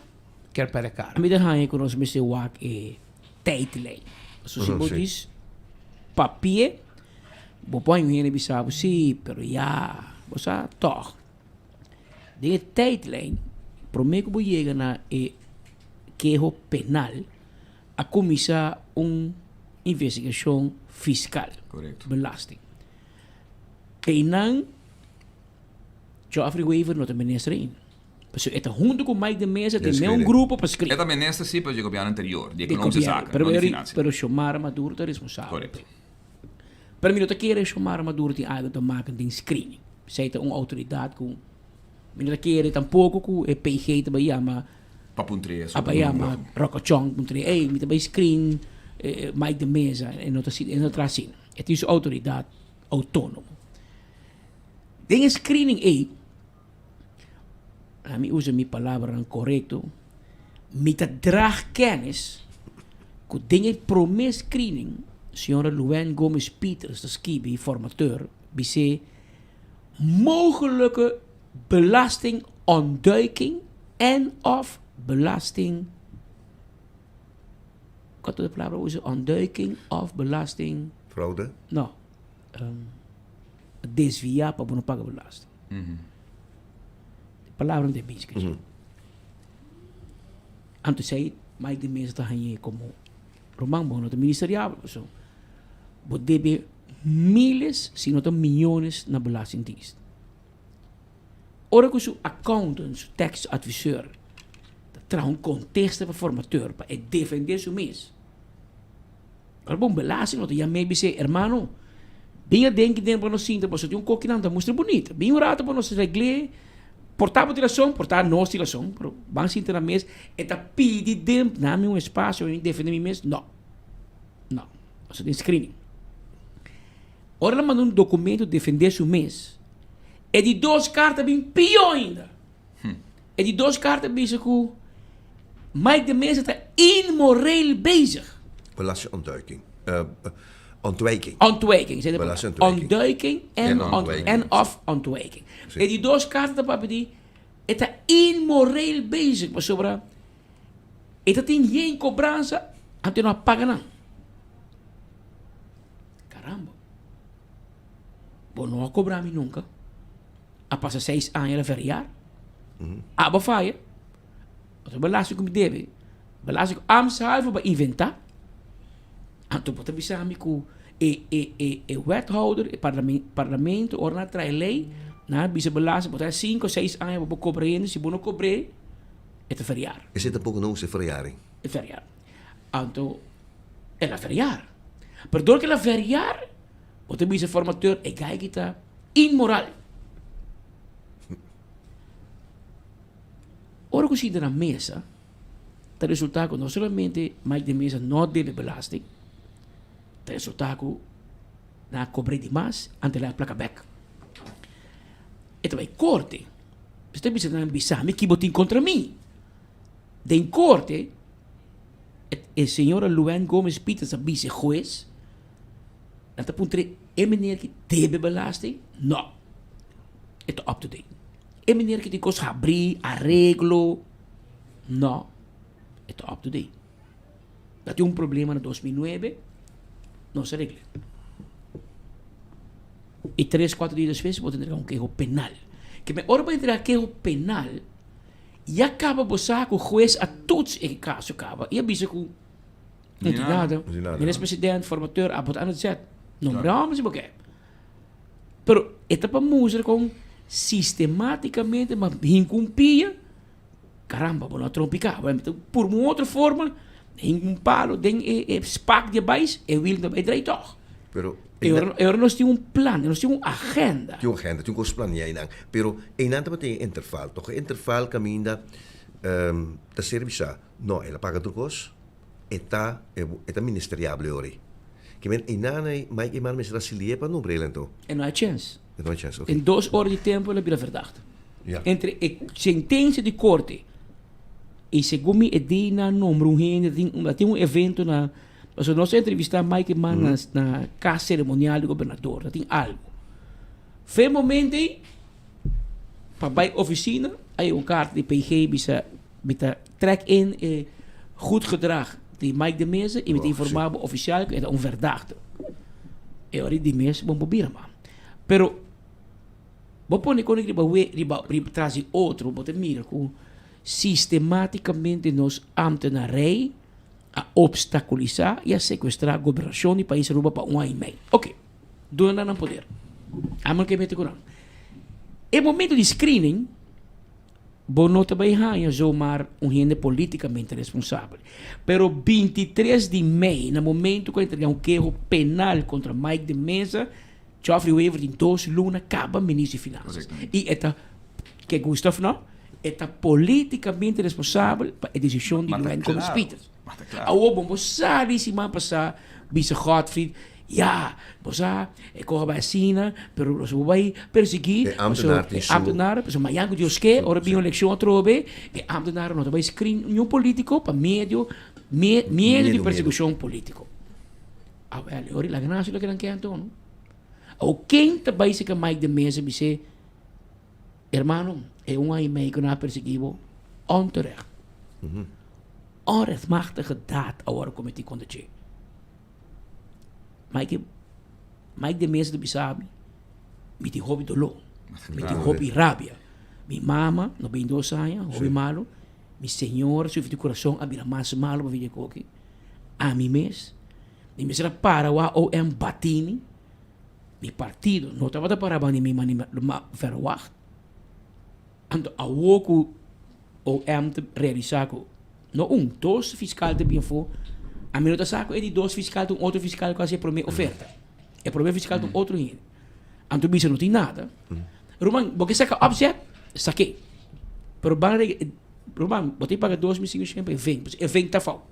Speaker 1: kier perde cara.
Speaker 4: Mi ta haña ku nos mester wak e tijdlijn. Pasobra si bo dis papia, bo por haña un hende bisa bo si, pero ya, bo sa tòg. Den e tijdlijn, promé ku bo yega na e keho penal, a kuminsá un investigashon fiskal, belasting. Einan Geoffrey Wever no ta minister ainda. Pasobra e ta huntu ku Mike de Meza den meun grupo pa skri.
Speaker 7: E ta minister si, pero di e gobièrnu anterior, di ekonomische zaken, no di finansia.
Speaker 4: Pero Xiomara Maduro ta responsabel. Pero mi no ta kere Xiomara Maduro tin algo ta maken den screening. Esei ta un autoridad cu mi no ta kere tampoco cu e PG ta bay yama
Speaker 7: Pa puntr'é
Speaker 4: a bay yama Rocco Chong puntr'é ey mi ta bay screen Mike de Meza e no ta e no ta asina. E tin su autoridad autonomo. Den e screening ey mi usa mi palabranan korekto, mi ta draag kennis ku den e promé screening señora Luann Gomez Pieters ta skibi, formateur, bis'é mogelijke belastingontduiking en of belasting, wat ta de palabra usa? Ontduiking of belasting.
Speaker 3: Fraude?
Speaker 4: No, desviá pa bo no paga belasting. Palabra no ta bin skirbi. Anto esei Mike de Meza ta hañ'é komo ruman bo no ta ministeriabel pasobra bo debe miles si no ta miyones na belastingdienst. Ora ku su accountant, su tax adviseur ta traha un kontesta pa formateur pa e defende su mes. Ora bo un belasting no ta yam'é bis'é, hermano, bin aden ki den pa nos sinta pasobra tin un kokinan ta mustra bunita. Bin un rato pa nos regl'é. Por ta bo tin rason, por ta nos tin rason, pero ban sinta na mes. E ta pidi den na mi un espasio pa mi defende mi mes? No. No. Pasobra tin screening. Ora el a manda un documento defende su mes, e di dos karta bin pió ainda. E di dos karta bisa ku Mike de Meza ta inmoreel bezig.
Speaker 3: Belastingontduiking. Ontwijking.
Speaker 4: Ontwijking. Zei de
Speaker 3: Belastingontwijking.
Speaker 4: Ontduiking en,
Speaker 3: En ontwijking.
Speaker 4: en of ontwijking. E di dos karta ta papia di e ta inmoreel bezig pasobra e ta tin yen kobransa anto e no a paga nan. Caramba. Bo no a cobra mi nunca. A pasa seis aña la verjaar. Abo faya. Otro belasting cu mi debe. Belasting cu ambtshalve bo a inventa. Anto bo ta bisa mi cu e e e e wethouder, e parlamen parlamento ora nan a trae ley, nan a bisa belasting bo ta cinco seis aña bo por cobra hende, si bo no cobr'é e ta verjaar.
Speaker 3: Esei tampoco no usa e verjaring.
Speaker 4: E verjaar. Anto el a verjaar. Pero dor cu el a verjaar, bo ta bisa formateur e guy aki ta inmoral. Ora cu sinta na mesa, ta resulta cu no solamente Mike de Meza no debe belasting, ta resulta cu nan a cobre di mas antes el a placa bek. E ta bay corte. Pues ta bisa nan bisa mi ki bo tin contra mi. Den corte, e señora Luann Gomez Pieters a bisa e huez, nan ta puntra e meneer ki debe belasting? No. E ta up to date. E meneer ki tin kos habrí, areglo, no, e ta up to date. Ta tin un problema na 2009, nos a regl'é. I tres, kuater dia despues bo ta entrega un keho penal. Ke men ora bo entrega keho penal, ya kaba bo sa ku hues a toets e kaso kaba i a bisa ku no tin nada. Minister president, formateur, abo ta aan het zet. Nombre hòmber si bo ke. Pero e ta pa mustra kon sistematicamente ma hinka un pia, caramba bo no a trompica, bo a mete por un otro forma hinka un palo den e e spak di e bais e wiel ta bai draai tog.
Speaker 3: Pero
Speaker 4: E ora e ora nos tin un plan, nos tin un agenda.
Speaker 3: Tin un agenda, tin un kos planea einan. Pero einan tabatin e interval tog. E interval kaminda ta ser bisa, no, el a paga tur kos, e ta e ta ministeriabel e ora ei. Ke men einan ei Mike Eman mester a silié pa nombr'é el anto.
Speaker 4: E no hay chèns.
Speaker 3: E no hay chèns, ok.
Speaker 4: Den dos ora di tempu el a bira verdachte.
Speaker 3: Ja.
Speaker 4: Entre e sentensia di korte i segun mi e di nan nombra un hende tin un tin un evento na pasobra nos a entrevistá Mike Eman na na kas seremonial di gobernador ta tin algu. Fe momento ei pa bai ofisina a yega un karta di PG bisa mi ta trek in e goed gedrag di Mike de Meza y mi ta informa bo oficial cu e ta un verdachte. E ora di mes bo por bira man. Pero bo pone con riba we riba riba tras di otro bo ta mira cu sistematicamente nos ambtenarij a obstaculisa y a secuestra gobernacion di pais Aruba pa un aña y mei. Ok, duna nan nan poder. Amo ke mete cu nan. E momento di screening. Bo no ta bay haña zomaar un hende politicamente responsabel. Pero 23 di mei, na momento cu a entrega un keho penal contra Mike de Meza, Geoffrey Wever tin dos luna caba minister di Finanzas. Y e ta, ke gusta of no, e ta politicamente responsabel pa e decision di Luan Gomez Pieters. Awor bo bo sa di siman pasa bisa Godfried, ya, bo sa, e koha bai asina, pero nos bo bai persiguí.
Speaker 3: E ambtenaar tin su.
Speaker 4: E ambtenaar, pasobra mañan ku Dios ke, ora bin un elekshon atrobe, e ambtenaar no ta bai screen niun politiko pa medio, miedo di persekushon politiko. Awel, e ora laga nan hasi loke nan ke anto, no? Awor ken ta bai seka Mike de Meza bis'é, Hermano, e un aña i mei ku nan a persiguí bo onterecht. Onrechtmachtige daad a wòrdu kometí kontra dje. Mike, Mike de Meza ta bisa mi, mi tin hopi doló, mi tin hopi rabia. Mi mama, no bin dos aña, hopi malu. Mi señora sufri di kurason a bira mas malu pa vida koki. Ami mes, mi mester a para wak OM bati mi. Mi partido no tabata para banda di mi manera mi a verwacht. Anto awor ku OM ta realisá ku no un, dos fiskal ta bin afó, ami no ta sa ku e di dos fiskal ta un otro fiskal ku a hasi e promé oferta. E promé fiskal ta un otro hende. Anto bisa no tin nada. Ruman, bo ke saka opzet? Sak'é. Pero ban reg, ruman, bo tin paga 2500 pa e ven, pasobra e ven ta afó.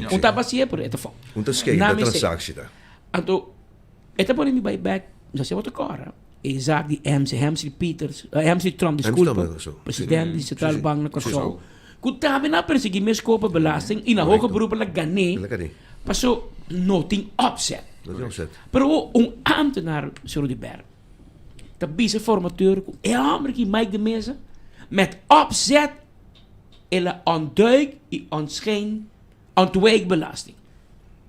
Speaker 4: Un ta basia, pero e ta afó.
Speaker 3: Un ta skei, un ta transaksie ta.
Speaker 4: Anto, E ta pone mi bai bek, mi sa si bo ta kòrda, e zaak di MC, Hemsley Peters, Hemsley Tromp, diskulpa, president di Central Bank na Kòrsou, ku tambe nan a persiguí mes kopa belasting i na hoge beroep el a gan'é, paso no tin opzet. Pero awor un ámtenar, señor Oduber, ta bisa e formateur ku e hòmber aki, Mike de Meza, met opzet el a ontduik i ontschijn Ontwijkbelasting.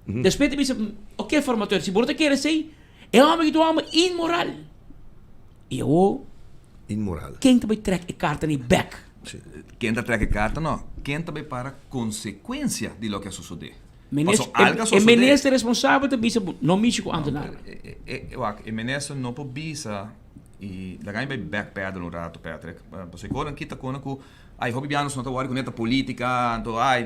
Speaker 4: Despues ta bisa, oke formateur, si bo no ta kere esei, e homber aki ta un homber inmoral. I awor.
Speaker 3: Inmoral.
Speaker 4: Ken ta bai trek e karta ni bek?
Speaker 7: Ken ta trek e karta no. Ken ta bai para konsekuensia di loke a sosodé?
Speaker 4: Paso
Speaker 7: algu a
Speaker 4: E
Speaker 7: sosodé.
Speaker 4: minister responsabel ta bisa bo no mishi ku ambtenar.
Speaker 7: Wak, e minister no por bisa i laga mi bai backpedal un rato Patrick. Pasobra e konan kita konan ku Ai, hopi bia nos no ta wòri ku neta polítika, anto ai,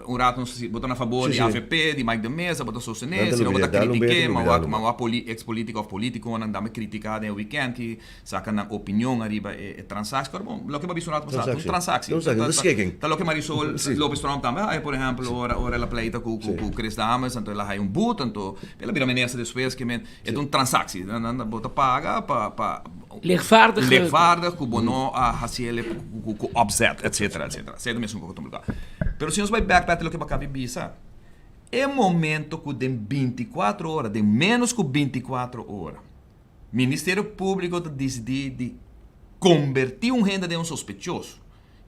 Speaker 7: un rato nos bo ta na fabor di avp, di Mike de Meza, bo ta sostené, si no bo ta kritiké, ma wak, ma wak poli, eks polítiko òf polítikonan dame kritiká den e wikènt ki saka nan opinion ariba e e transaksi, kòrda bon, loke bo a bisa un rato pasá, un transaksi, ta loke Marisol Lopez Tromp tambe a haña, por ehèmpel, ora ora el a pleita ku ku ku Chris Dames, anto el a haña un but, anto el a bira minister despues, ke men, e ta un transaksi, nan bo ta paga pa pa.
Speaker 4: Lichtvaardig.
Speaker 7: Lichtvaardig ku bo no a hasi el ku opzet, etcetera, etcetera. Esei ta mesun kos ku ta luga. Pero si nos bai bek bek loke bo a kabi bisa, e momento ku den bintikuatro ora, den ménos ku bintikuatro ora, Ministerio Públiko ta disidí di kombertí un hende den un sospechoso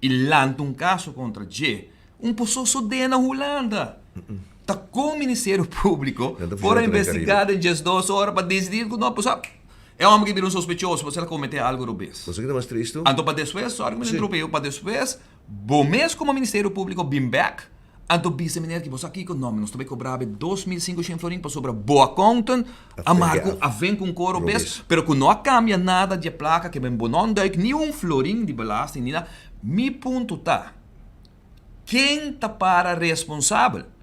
Speaker 7: i lanta un kaso kontra dje, un por sosodé na Hulanda. Ta kon Ministerio Públiko por a investigá den diesdos ora pa disidí ku no, pues E homber ki bira un sospechoso pasobra el a comete algo robes.
Speaker 3: Boso ki ta mas tristu?
Speaker 7: Anto pa despues, sorry ku mi ta interrumpí, pa despues bo mes komo Ministerio Públiko bin bèk, anto bisa meneer ki bo sa kiko, no, nos ta bai kobra bo 2500 florin pasobra bo accountant a marka un aven ku un kor robes, pero ku no a kambia nada di e plaka ke bo no a duik ni un florin di belasting ni nada. Mi punto ta, ken ta para responsabel?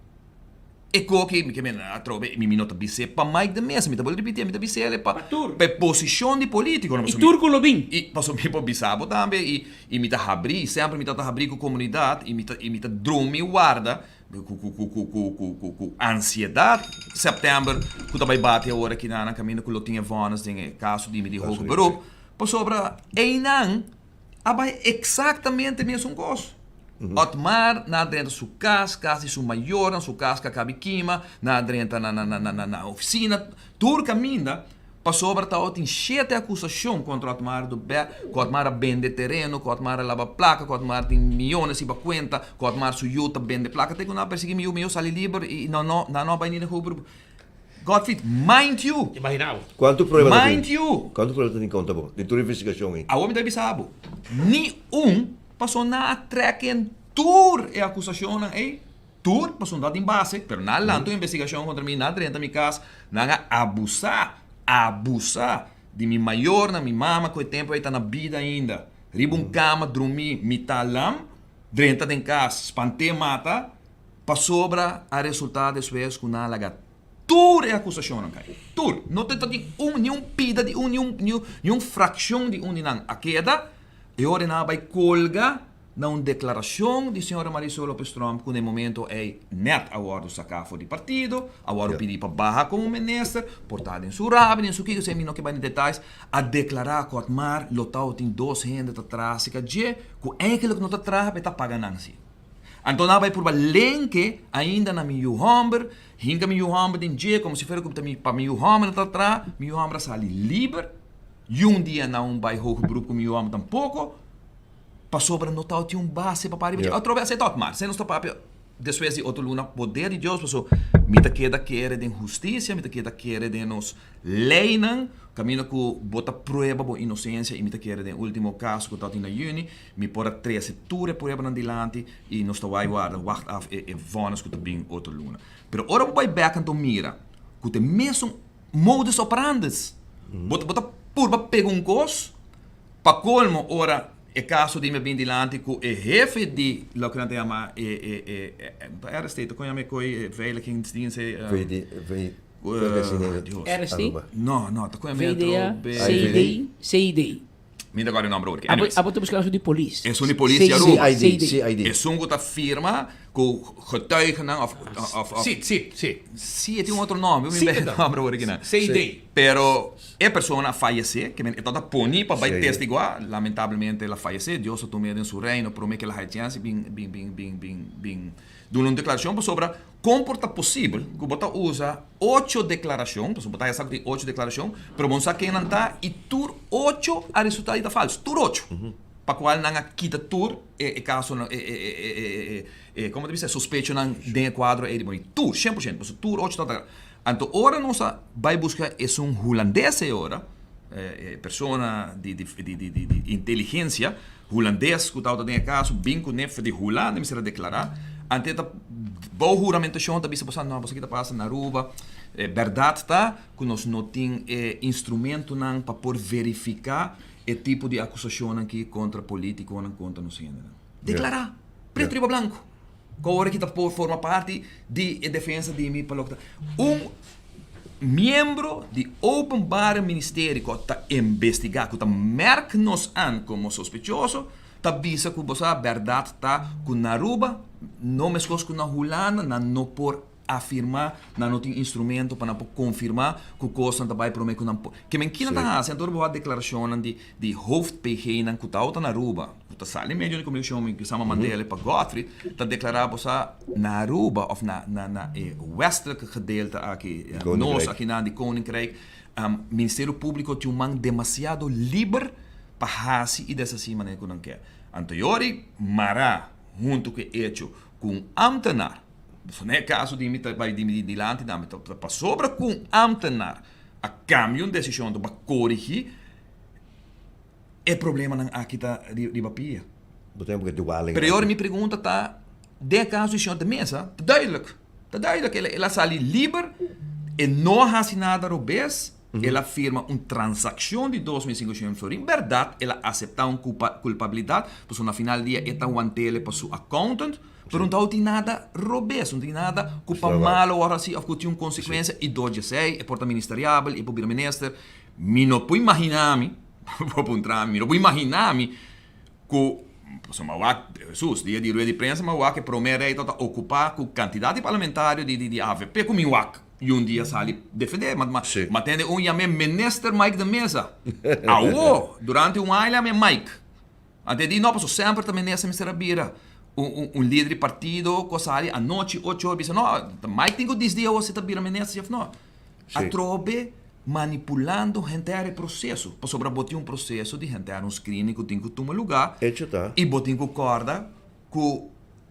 Speaker 7: E koki, mi ke men atrobe, mi mi no ta bis'é pa Mike de Meza, mi ta bolbe ripitié, mi ta bis'é pa pa e posishon di polítiko.
Speaker 4: I tur ku lo bin.
Speaker 7: I pasobra mi por bisa bo tambe i i mi ta habrí, semper mi ta habrí ku komunidat i mi ta i mi ta drumi warda ku ku ku ku ku ku ku ku ansiedat sèptèmber ku ta bai bati awor aki nan kaminda ku lo tin e vònes den e kaso di mi di hoger beroep pasobra einan A bai eksaktamente mesun kos. Otmar na drenta su kas, kas di su mayornan, su kas ku a kabi kima, na drenta na na na na ofisina, tur kaminda, pasobra tabatin shete akusashon kontra Otmar Dubé, ku Otmar a bende tereno, ku Otmar a laba plaka, ku Otmar tin miyones riba kuenta, ku Otmar su yu ta bende plaka. Te ku nan a persiguí mi yu, mi yu sali liber i nan no nan no a bai ni den hoger. Godfried, mind you!
Speaker 1: Imagina bo.
Speaker 3: Kuantu prueba ta tin?
Speaker 7: Mind you!
Speaker 3: Kuantu prueba ta tin kontra bo den tur investigashon ei?
Speaker 7: Awor mi ta bisa bo, ni un paso nan a trek en tur e akusashonnan ei, tur paso no ta tin base, pero nan a lanta un investigashon kontra mi, nan a drenta mi kas, nan a abusá, abusá di mi mayornan, mi mama ku e tempu ei ta na bida ainda, riba un kama drumí mitá lam, drenta den kas, spant'é mata. Pasobra a resultá despues ku nan a laga tur e akusashonnan kai. Tur! No ta tin un, ni un pida di un, ni un, ni un, ni un frakshon di un di nan a keda. E ora nan a bai kolga na un deklarashon di señora Marisol Lopez Tromp ku na e momento ei nèt a wòrdu saká for di partido, a wòrdu pidí pa baha komo minister, por ta den su rabia, den su kiko, esei mi no ke bai den detayes, a deklará ku Otmar lo tabatin dos hende ta traha sika dje ku eigenlijk no ta traha, pero e ta paga nan si. Anto nan a bai purba lenke ainda na mi yu hòmber, hinka mi yu hòmber den dje komo si fuera ku ta mi pa mi yu hòmber nan ta traha, mi yu hòmber a sali liber, yun dia nan un bai hoger beroep ku mi yu hòmber tampoko, pasobra no tabatin un base pa para riba dje. Otro bes e tot, mar, se nos ta papia despues di otro luna, poder di Dios, paso mi ta keda kere den hustisia, mi ta keda kere den nos leinan, kaminda ku bo ta prueba bo inosensia i mi ta kere den ultimo kaso ku tabatin na yüni, Mi por a trese tur e pruebanan dilanti i nos ta wai warda, wacht af e e vònes ku ta bin otro luna. Pero ora bo bai bèk anto mira ku ta e mesun modus operandus. Bo ta bo ta purba pega un kos, pa kolmo ora e kaso di mi a bin dilanti ku e hefe di loke nan ta yama e e e e RST, ta kon yama e koi e veiligingsdienst ei?
Speaker 3: VD, V,
Speaker 4: RST?
Speaker 7: No, no, ta kon yama e
Speaker 4: VDA,
Speaker 7: otro?
Speaker 4: CD, CID.
Speaker 7: Mi ta kòrda e nòmber awor. Anyways.
Speaker 4: Abo ta buska esun di polis.
Speaker 7: Esun di polis di Aruba.
Speaker 3: CID, CID.
Speaker 7: Esun ku ta firma ku getuigenan of of of.
Speaker 1: Si, si, si.
Speaker 7: Si, e tin un otro nòmber. Mi bende e nòmber awor aki nan.
Speaker 1: CID.
Speaker 7: Pero e persona a fayesé, ke men e tabata poni pa bai testiguá, lamentablemente el a fayesé. Dios a tum'é den su reino promé ke el a haña chèns i bin bin bin bin bin bin duna un deklarashon pasobra Kon por ta posibel ku bo ta usa ocho deklarashon, pasobra bo ta haña sa ku tin ocho deklarashon, pero bo no sa ken nan ta i tur ocho a resultá di ta falsu, tur ocho, pa kual nan a kita tur e kasonan, e e komo ta bisa, e sospechonan den e kuadro ei di bo, tur, shen por shento, pasobra tur ocho tabata. Anto ora nos a bai buska esun hulandes ei ora. Persona di di inteligencia Hulandes cu tabata den e caso bin cu nef di Hulanda mester a declara ante ta bou huramentacion ta bisa boso no boso kita pasa na Aruba e berdad ta cu nos no tin e instrumentonan pa por verifica e tipo di acusacionnan ki contra politiconan contra nos hendenan declara preto riba blanco cu awor aki ta por forma parti di e defensa di mi pa loke ta un Miembro di Openbare Ministerie ku ta investigá, ku ta mèrk nos an komo sospechoso, ta bisa ku bo sa bèrdat ta ku na Aruba no meskos ku na Hulanda nan no por afirmá, nan no tin instrumento pa nan por konfirmá ku kosnan ta bai promé ku nan por. Ke men kina ta hasi anto bo wak deklarashonnan di di hoofd PG-nan ku ta ota na Aruba, ku ta sali medio di komunikashon, mi sa mand'e pa Godfried, ta deklará bo sa na Aruba òf na na na e westelijke gedeelte aki, nos akinan di Koninkrijk, Ministerio Públiko tin un man demasiado liber pa hasi i deshasí manera ku nan ke. Anto yori mará huntu ku e echo ku un ámtenar, pasobra na e kaso di mi ta bai di mi dilanti tambe, ta pasobra ku un ámtenar a kambia un desishon pa korigí, E problemanan aki ta riba pia.
Speaker 3: Bo tempo ke dwaling.
Speaker 7: Pero ora mi pregunta ta, den e caso di señor de Meza, ta duidelijk, ta duidelijk, el a sali liber, e no a haci nada robes, el a firma un transaccion di 2500 florin, berdad el a acepta un culpabilidad, pasobra na final dia e ta wantele pa su accountant, pero no ta tin nada robes, no tin nada cu pa malo worde haci of cu tin un consecuencia, y door djesey e por ta ministeriabel, e por bira minister. Mi no por imaginá mi, bo puntra mi, mi no por imaginá mi ku, pasobra mi a wak, Hesus, dia di rueda di prensa mi a wak e promé rei tabata okupá ku kantidat di parlamentario di di avp ku mi wak i un dia sali defendé. Ma ma ma tende un yam'é Minister Mike de Meza. Awo, durante un aña yam'é Mike. Antes di no, pasobra semper ta minister mester a bira un un un lider di partido ku a sali anochi ocho ora bisa no, Mike tin ku disdi awo si ta bira minister si òf no. Atrobe manipulando henter e proseso, pasobra bo tin un proseso di henter un screening ku tin ku tuma lugá
Speaker 3: Hecho ta.
Speaker 7: i bo tin ku kòrda ku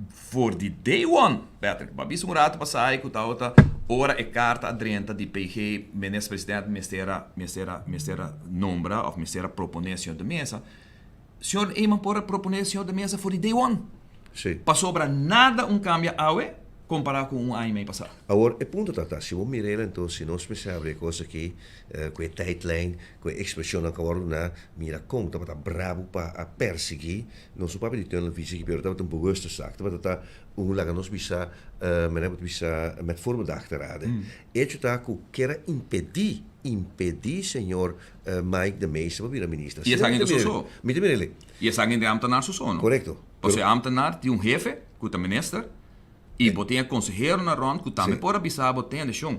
Speaker 7: for di day one, Patrick, bo a bisa un ratu pasá ku tabata ora e karta a drenta di PG, Minister President mester a mester a mester a nombra òf mester a proponé señor De Meza, señor Eman por a proponé señor De Meza for di day one.
Speaker 3: Sí.
Speaker 7: Pasobra nada un kambia awe kompará ku un aña i mei pasá.
Speaker 3: Awor, e punto ta ta, si bo mira el anto, si nos mester habri e kos aki, ku e tijdlijn, ku e ekspreshonnan ku a wòrdu duna, mira kon tabata brabu pa a persiguí, nos no papia di tunnelvisie aki, pero tabata un bewuste zaak, tabata ta un laga nos bisa, manera bo ta bisa, met voorbedachte rade. Echo ta ku kier a impedí, impedí señor Mike de Meza pa bira minister.
Speaker 7: I esaki ta su so.
Speaker 3: Mi ta mira el.
Speaker 7: I esaki den ambtenaar su so, no?
Speaker 3: Korekto.
Speaker 7: Pasobra e ambtenaar tin un hefe ku ta minister. I bo tin e konseheronan rònt ku tambe por a bisa bo tende, shon,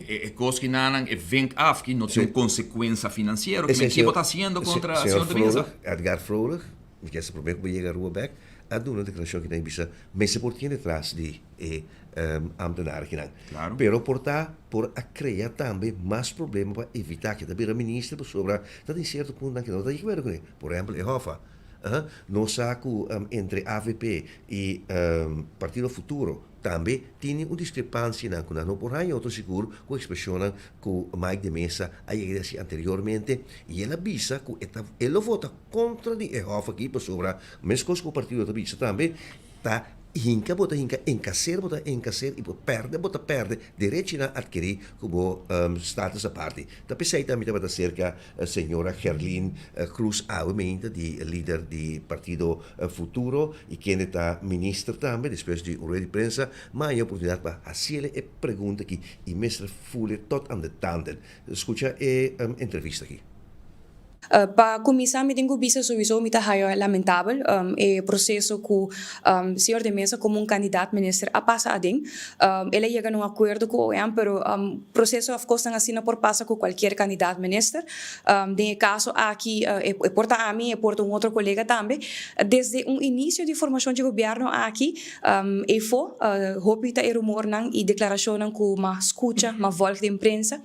Speaker 7: e kos ki nan e vink af ki no tin un konsekuensa finansiero, ki bo ta hasiendo kontra señor de Meza?
Speaker 3: Edgar Vrolijk, mi ke sa promé ku bo yega Aruba bèk, a duna un deklarashon ki nan bisa mester por tin detras di e ambtenaar kinan. Pero por ta por a krea tambe mas problema pa evitá ke ta bira minister pasobra ta tin sierto puntonan ke no ta di akuerdo kuné. Por ehèmpel e Hoffa. Nos sa ku entre avp i Partido Futuro tambe tini un diskrepansianan ku nan no por haña otro sigur ku ekspreshonnan ku Mike de Meza a yega di hasi anteriormente i el a bisa ku e ta e lo vota kontra di e hòf aki pasobra meskos ku partido ta bisa tambe ta Hinka bo ta hinka, enkaser bo ta enkaser i bo pèrdè bo ta pèrdè derechinan atkerí ku bo status aparte. Ta p'esei tambe tabata serka señora Gerlien Croes awe meinta di lider di partido Futuro i kende ta minister tambe despues di un rueda di prensa m'a haña oportunidat pa hasiele e pregunta aki i mester fule tot aan de tanden. Skucha e entrevista aki.
Speaker 8: Pa kuminsá mi tin ku bisa souiso mi ta haya lamentabel e proseso ku señor de Meza komo un kandidat minister a pasa aden. El a yega na un akuerdo ku OM pero proseso òf kosnan asina por pasa ku kualkier kandidat minister. Den e kaso aki e por ta ami e por ta un otro kolega tambe. Desde un inisio di formashon dje gobièrnu aki efo hopi ta e rumornan i deklarashonnan ku m'a skucha, m'a vòlg den prensa.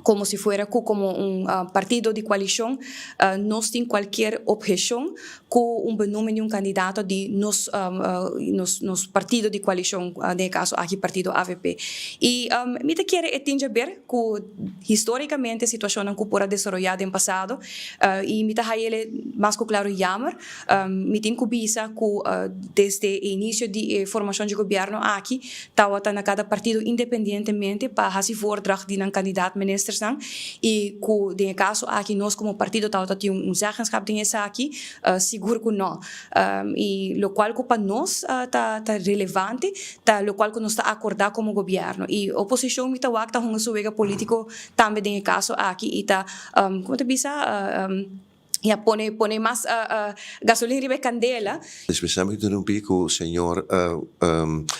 Speaker 8: Como si fuera cu como un partido di coalicion nos tin cualkier obhecion cu un benoemen di un candidato di nos nos partido di coalicion, den e caso aki partido avp. Y mi ta kere e tin djaber cu historicamente situacionnan cu por a desaroya den pasado y mi ta hayele mas cu claro jammer. Mi tin cu bisa cu desde e inicio di e formacion dje gobierno aki tawata na cada partido independientemente pa haci voordracht di nan kandidaat ministersnan y cu den e caso aki nos como partido tawata tin un zeggenschap den esaki, sigur cu no. Y locual cu pa nos ta relevante ta locual cu nos ta acorda como gobierno y oposicion mi ta wak ta hunga su wega politico tambe den e caso aki y ta, como ta bisa? Ya pone pone mas gasolin riba e kandela.
Speaker 3: Despues mi interumpi ku señor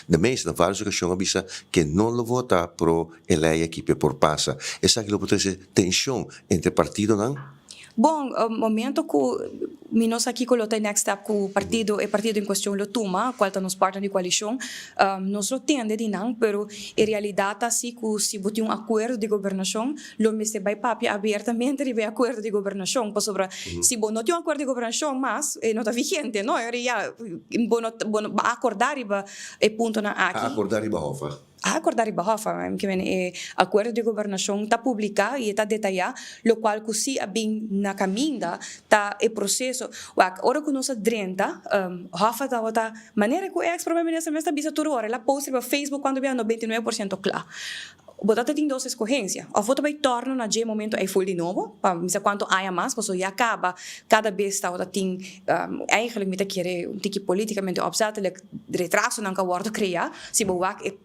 Speaker 3: De Meza na varios okashon a bisa ke no lo vota pro e lei aki p'e por pasa. Esaki lo por trese tenshon entre partidonan?
Speaker 8: Bon, momento ku mi no sa kiko lo ta e next step ku partido e partido en kuestion lo tuma, kual ta nos partner di koalishon, nos lo tende di nan, pero e realidat ta si ku si bo tin un akuerdo di gobernashon, Lo mester bai papia abiertamente riba e akuerdo di gobernashon, pasobra si bo no tin un akuerdo di gobernashon mas, e no ta vigente, no? E ya bo no bo no a akordá riba e puntonan aki.
Speaker 3: A akordá riba Hoffa.
Speaker 8: A akordá riba Hoffa. Ke men e akuerdo di gobernashon ta publiká i e ta detayá, lokual ku si a bin na kaminda ta e proseso. Wak, ora ku nos a drenta, Hoffa tabata, manera ku e eks prome minister mes ta bisa tur ora, el a post riba Facebook kuantu bia 99 por siento kla. Bo ta tin dos escogencia, of bo ta bay torno na dje momento ey full di nobo, pa mi sa cuanto aña mas, pasobra ya caba cada bes tabata tin, eigenlijk mi ta kere un tiki politicamente opzettelijk retrasonan cu a wordo crea, si bo wak e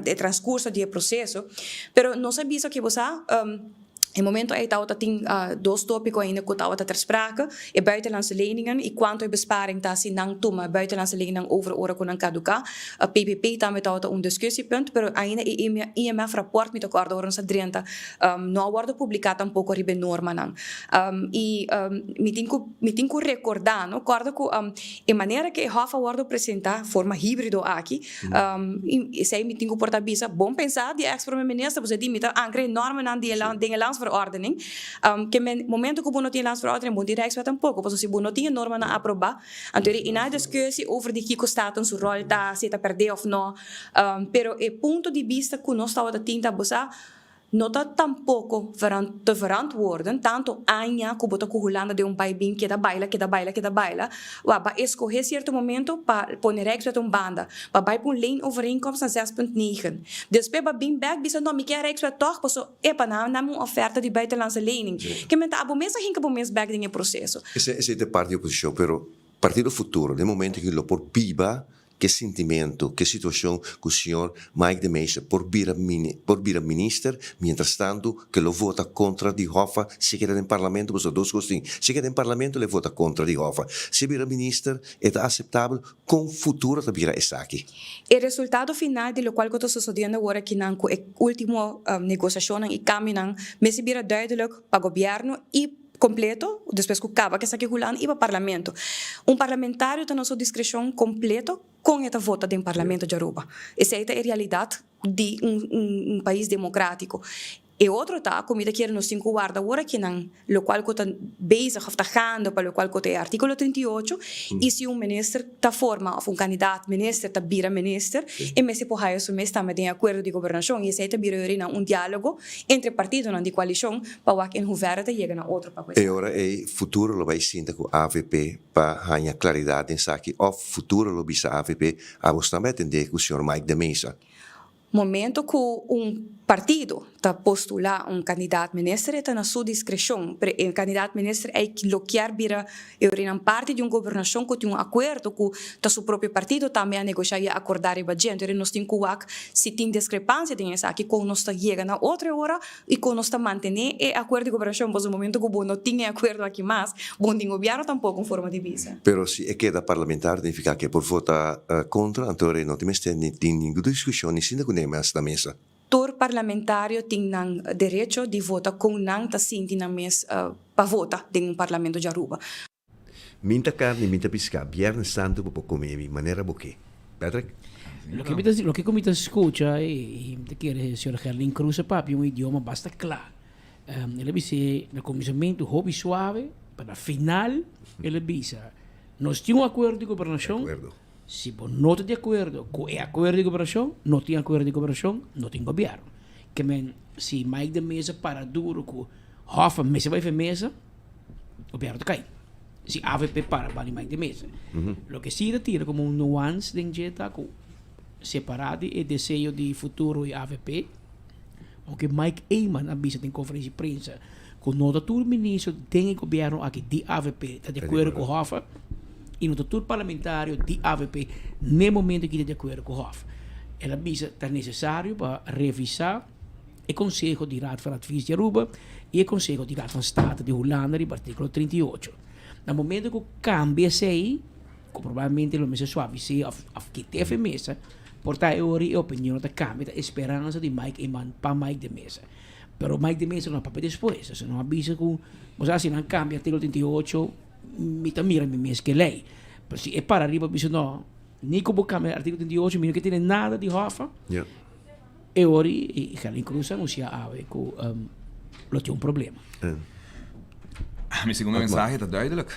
Speaker 8: e transcurso di e proceso. Pero nos a bisa cu bo sa, E momento ei tabata tin dos topico ainda cu tabata ter sprake, e buitenlandse leningen y cuanto e besparing ta si nan tuma buitenlandse leningen over ora cu nan caduca. PPP tambe tabata un discussiepunt, pero ainda e IMF rapport mi ta corda ora nos a drenta no a wordo publica tampoco riba e normanan. Y mi tin cu mi tin cu recorda no, corda cu e manera cu e hof a wordo presenta, forma hibrido aki, Esei mi tin ku por ta bisa, bon pensá di ex prome minister, pasobra di mi ta ankra e normanan di e den e landsverordening. Ke men momento ku bo no tin e landsverordening, bo no tin Rijkswet tampoko, pasobra si bo no tin e normanan aprobá, anto e na discussie over di kiko Staten su ròl ta, si e ta pèrdè òf no. Pero e punto di bista ku nos tabata tin ta, bo sa, No ta tampoco te verantwoorden tanto aña cu bo ta cu Hulanda den un bay bin keda baila, keda baila, keda baila. Wa ba escoge cierto momento pa pone Rijkswet un banda, pa bay pa un leenovereenkomst na 6.9. Despues ba bin bek bisa no mi kier Rijkswet toch paso epa nan a dame un oferta di buitenlandse lening. Ke men ta abo mes a hinca bo mes bek den e proceso.
Speaker 3: Esey ta e parti di oposicion, pero Partido Futuro den momento aki lo por biba Ke sintimentu, ke situashon ku señor Mike de Meza por bira por bira minister, mientras tantu ke lo vota kontra di Hoffa si e keda den parlamento, pasobra dos kos tin, si e keda den parlamento lo e vota kontra di Hoffa, si e bira minister e ta aseptabel, kon futuro ta bira esaki?
Speaker 8: E resultado final di lokual ku ta sosodiendo awor akinan ku e ultimo negosiashonnan i kambionan mester bira duidelijk pa gobièrnu i Completo, despues cu caba cu esaki Hulanda y pa Parlamento. Un parlamentario ta na su discrecion completo con e ta vota den Parlamento di Aruba. Esey ta e realidad di un un pais democratico. E otro ta cu mi ta kere nos tin cu warda awor akinan locual cu ta bezig of ta gaande pa locual cu ta e articulo 38 y si un minister ta forma of un candidaat minister ta bira minister e mester por haya su mes tambe den e acuerdo di gobernacion y esey ta bira yori na un dialogo entre partidonan di coalicion pa wak en hoeverre ta yega na otro pa ku
Speaker 3: E
Speaker 8: esaki.
Speaker 3: ora ei futuro lo bai sinta ku avp pa haña klaridat den esaki òf futuro lo bisa avp abos tambe atendé ku señor Mike de Meza.
Speaker 8: Momento ku un partido ta postulá un kandidat minister e ta na su diskreshon, pero e kandidat minister ei lo kier bira e orinan parti di un gobernashon ku tin un akuerdo ku ta su propio partido tambe a negoshá i a akordá riba dje. Entonces nos tin ku wak si tin diskrepansia den esaki kon nos ta yega na otro e ora I kon nos ta mantené e akuerdo di gobernacion? Pasobra momento ku bo no tin e akuerdo aki mas, bo no tin gobièrnu tampoko, un forma di bisa.
Speaker 3: Pero si e keda parlamentario significa ke por vota kontra, anto rei no tin mester ni tin ningun diskushon ni sinta ku ne mas na mesa.
Speaker 8: Tur parlamentario tin nan derecho di vota kon nan ta sinti nan mes pa vota den un parlamento di Aruba.
Speaker 3: Min ta carni, min ta pisca. Biernes Santo bo por come mi manera bo ke. Patrick?
Speaker 4: Loke mi ta, loke ku mi ta skucha i mi ta kere señor Gerlin Cruz a papia un idioma basta kla. El a bis'é na kuminsamentu hopi suave, pero na final el a bisa, Nos tin un akuerdo di gobernashon, si bo no ta di akuerdo ku e akuerdo di gobernashon, no tin akuerdo di gobernashon, no tin gobièrnu. Ke men, si Mike de Meza para duro ku Hoffa mester bai for mesa, gobièrnu ta kai. Si avp para bali Mike de Meza. Loke si ta tira komo un nuance den dje ta ku separá di e deseo di futuro i avp, Oke Mike Eman a bisa den conferencia di prensa cu no ta tur ministro den e gobierno aki di avp ta di acuerdo cu Hoffa y no ta tur parlamentario di avp n'e momento aki ta di acuerdo cu Hoffa. El a bisa ta necesario pa revisa e conseho di Raad van Advies di Aruba y e conseho di Raad van State di Hulanda riba articulo 38. Na momento cu cambia esey, cu probablemente lo mester suavise of of kita efe mesa, por ta e ora e opinion ta cambia, ta e speransa di Mike Eman pa Mike de Meza. Pero Mike de Meza no a papia despues, esei no a bisa cu bo sa si nan cambia articulo 38 mi ta mira mi mes ke ley. Pero si e para riba bisa no, ni cu bo cambia articulo 38 mi no ke tene nada di Hoffa, e ora i Gerlin Cruz a anuncia awe cu lo tin un problema.
Speaker 7: Mi segundo mensahe ta duidelijk.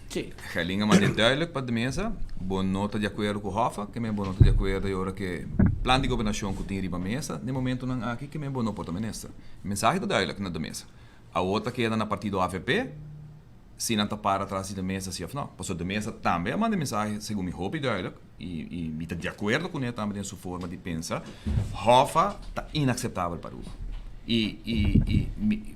Speaker 4: Sí.
Speaker 7: Gerlin a manda duidelijk pa de mesa, bo no ta di akuerdo ku Hoffa, ke men bo no ta di akuerdo e ora ke plan di gobernashon ku tin riba mesa den momentonan aki ke men bo no por ta minister. E mensahe ta duidelijk na de mesa. Awor ta keda na partido avp si nan ta para tras di de mesa si of no. Pasobra de mesa tambe a manda e mensahe segun mi hopi duidelijk i i mi ta di akuerdo kuné tambe den su forma di pensa, Hoffa ta inakseptabel pa Aruba. I i i mi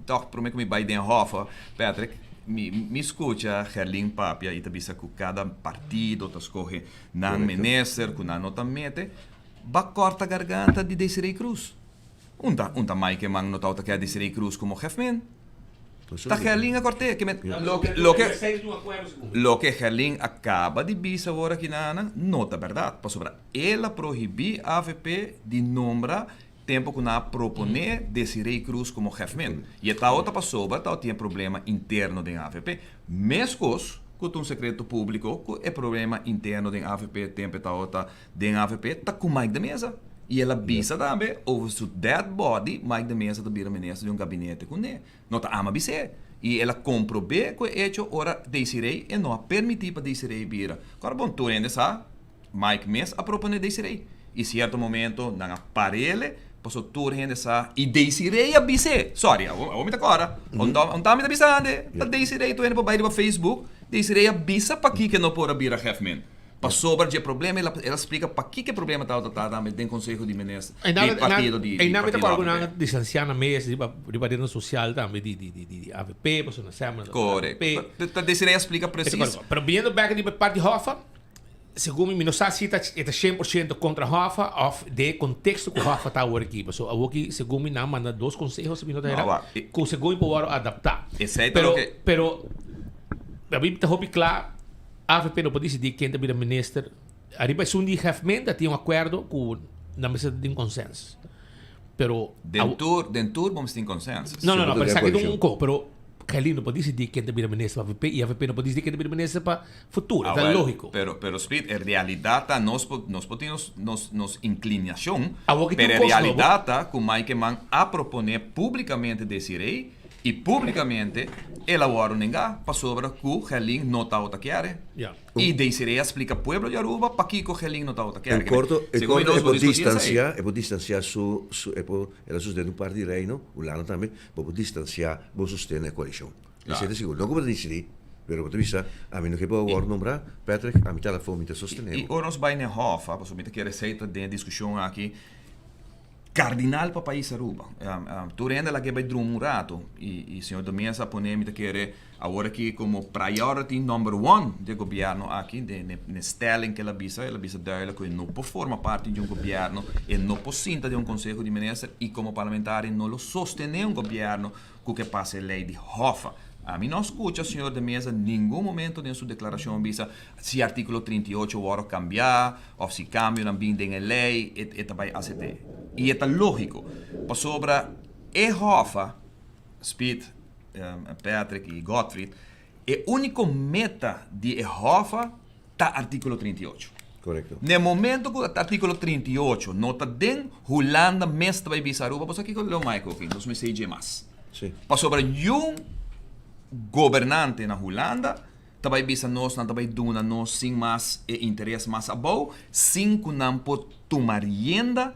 Speaker 7: tòg promé ku mi bai den Hoffa, Patrick, mi mi skucha Gerlin papia i ta bisa ku kada partido ta skohe nan minister ku nan no ta mete, ba kòrta garganta di Desiree Croes. Un ta un ta Mike Eman no tabata keda Desiree Croes komo hefmen. Ta Gerlin a kòrt'é. Ke men loke loke loke Gerlin a kaba di bisa awor aki nan no ta bèrdat pasobra el a prohibí avp di nombra tempo ku nan a proponé Desiree Croes komo hefmen. I e tabata pasobra tabatin e problema interno den avp. Meskos ku ta un sekreto públiko ku e problema interno den avp tempo e tabata Den avp ta ku Mike de Meza. I el a bisa tambe over su dead body Mike de Meza ta bira minister di un gabinete ku ne. No ta ama bis'é. I el a komprob'é ku e echo ora Desiree e no a permití pa Desiree bira. Kòrda bon tur hende sa Mike mes a proponé Desiree. I sierto momento nan a par'ele paso tur hende sa i Desiree a bis'é. Sorry awor mi ta kòrda. Onta mi ta bisa hende ta Desiree tur hende por bai riba Facebook Desiree a bisa pakiko e no por a bira hefman. Pasobra dje problema el a el a splika pakiko e problema tabata ta tambe den konseho di minister di partido di
Speaker 1: Ei nan mi ta
Speaker 7: partido
Speaker 1: kòrda ku nan
Speaker 7: avp.
Speaker 1: a distansiá nan mes riba riba rednan sosial tambe di di di di avp pasobra nan sèmber nan ta
Speaker 7: Korek.
Speaker 1: avp.
Speaker 7: Ta Desiree a splika
Speaker 1: Mi ta
Speaker 7: presis.
Speaker 1: kòrda. Pero biniendo bèk riba e parti Hoffa, segun mi mi no sa si ta e ta 100% kontra Hoffa òf den e konteksto ku Hoffa ta awor aki. Pasobra awor ki segun mi nan manda dos konseho si mi no ta
Speaker 7: No,
Speaker 1: hera
Speaker 7: wak. E
Speaker 1: ku segun mi por wòrdu adaptá.
Speaker 7: Esei ta
Speaker 1: Pero
Speaker 7: loke.
Speaker 1: pero mi ta hopi kla. Avp no por disidí ken ta bira minister. Ariba esun di hefmenta tin un akuerdo ku nan mester tin consensus. Pero
Speaker 7: Den tur, den tur bo mester tin consensus.
Speaker 1: No, no, no, pero esaki ta un ko, pero Kelly no por disidí ken ta bira minister pa avp i avp no por disidí ken ta bira minister pa futuro. Ta
Speaker 7: Awel,
Speaker 1: lógiko.
Speaker 7: pero, pero Speed, e realidat ta nos por, nos por tin nos, nos, nos inkliniashon,
Speaker 1: Awor ki tin
Speaker 7: pero
Speaker 1: un
Speaker 7: e
Speaker 1: kos nobo.
Speaker 7: realidat ta ku Mike Eman a proponé públikamente Desiree I públikamente el a wòrdu nengá pasobra ku Gerlin no tabata kier.
Speaker 1: Ja.
Speaker 7: I Desiree a splika pueblo di Aruba pakiko Gerlin no tabata kier.
Speaker 3: En korto, en
Speaker 7: Segun
Speaker 3: korto
Speaker 7: nos
Speaker 3: e
Speaker 7: por
Speaker 3: por
Speaker 7: diskutí esei.
Speaker 3: distansiá, e por distansiá su, su, e por, el a sostene un par di reino, Hulanda tambe, bo por distansiá bo sostene e koalishon. Esei ta sigur. No ku bo ta disidí, pero bo ta bisa, ami no ke bo a wòrdu nombrá, Patrick, ami ta alafó, mi ta sostene
Speaker 7: I
Speaker 3: bo.
Speaker 7: ora nos bai n'e hòf, pasobra mi ta kere esei ta den e diskushon aki, Cardinal pa pais Aruba. Tur hende la ke bai drumi un rato y señor Dominguez a pone mi ta kere awor aki como priority number one di e gobierno aki den e stelling ke el a bisa, el a bisa duidelijk ku e no por forma parti di un gobierno, e no por sinta den un conseho di minister y como parlamentario no lo sostene un gobierno ku ke pasa e lei di Hoffa. Ami no skucha señor de Meza ningun momento den su deklarashon bisa si artíkulo 38 wòrdu kambiá òf si kambionan bin den e lei e e ta bai asept'é. I e ta lógiko pasobra e Hoffa, Speed, Patrick i Godfried, e úniko meta di e Hoffa ta artíkulo 38.
Speaker 3: Korekto.
Speaker 7: Na e momento ku artíkulo 38 no ta den, Hulanda mes ta bai bisa Aruba, Boso kiko lo Michael aki? Nos mester dje mas.
Speaker 3: Sí.
Speaker 7: Pasobra niun gobernante na Hulanda ta bai bisa nos, nan ta bai duna nos sin mas e interes mas abou, sin ku nan por tuma rienda,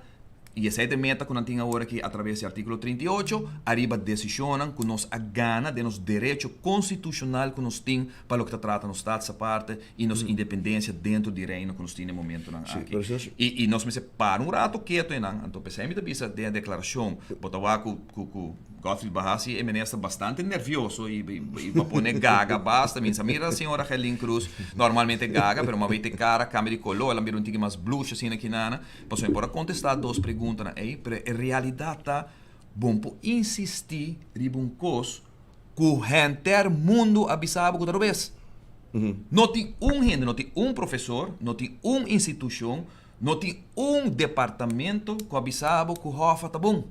Speaker 7: i esei ta e meta ku nan tin awor aki atraves di artíkulo 38, ariba desishonnan ku nos a gana den nos derecho konstitushonal ku nos tin pa loke ta trata nos Staatsaparte i nos independensia dentro di Reino ku nos tin na e momentonan aki. I nos mester para un rato keto einan. Anto p'esei mi ta bisa den e deklarashon, bo ta wak ku ku Godfried Bahasi e minister bastante nervioso i bo pone gaga basta. Mi sa mira señora Gerlin Cruz normalmente gaga pero mabei te kara kambia di kolor, el a bira un tiki mas blush asina kinana. Pasobra mi por a kontestá dos preguntanan ei, pero e realidat ta bon por insistí riba un kos ku henter mundu a bisa bo ku ta robes. No tin un hende, no tin un profesor, no tin un institushon, no tin un departamento ku a bisa bo ku Hoffa ta bon.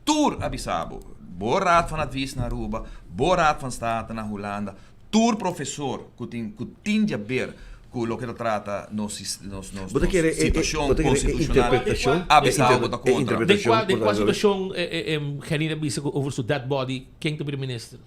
Speaker 7: Tur a bisa bo. Bo Raad van Advies na Aruba, bo Raad van State na Hulanda, tur profesor ku tin ku tin diaber ku loke ta trata nos nos nos
Speaker 3: Bo ta kere e
Speaker 7: situashon
Speaker 3: bo ta kere e
Speaker 7: konstitushonal
Speaker 3: interpretashon
Speaker 7: a
Speaker 3: e
Speaker 7: bisa bo ta
Speaker 3: e
Speaker 7: kontra.
Speaker 1: Den
Speaker 3: interpretashon
Speaker 1: kua den
Speaker 3: por
Speaker 1: kua
Speaker 3: ta
Speaker 1: situashon Gerlin a bisa ku over su dead body ken ta bira minister?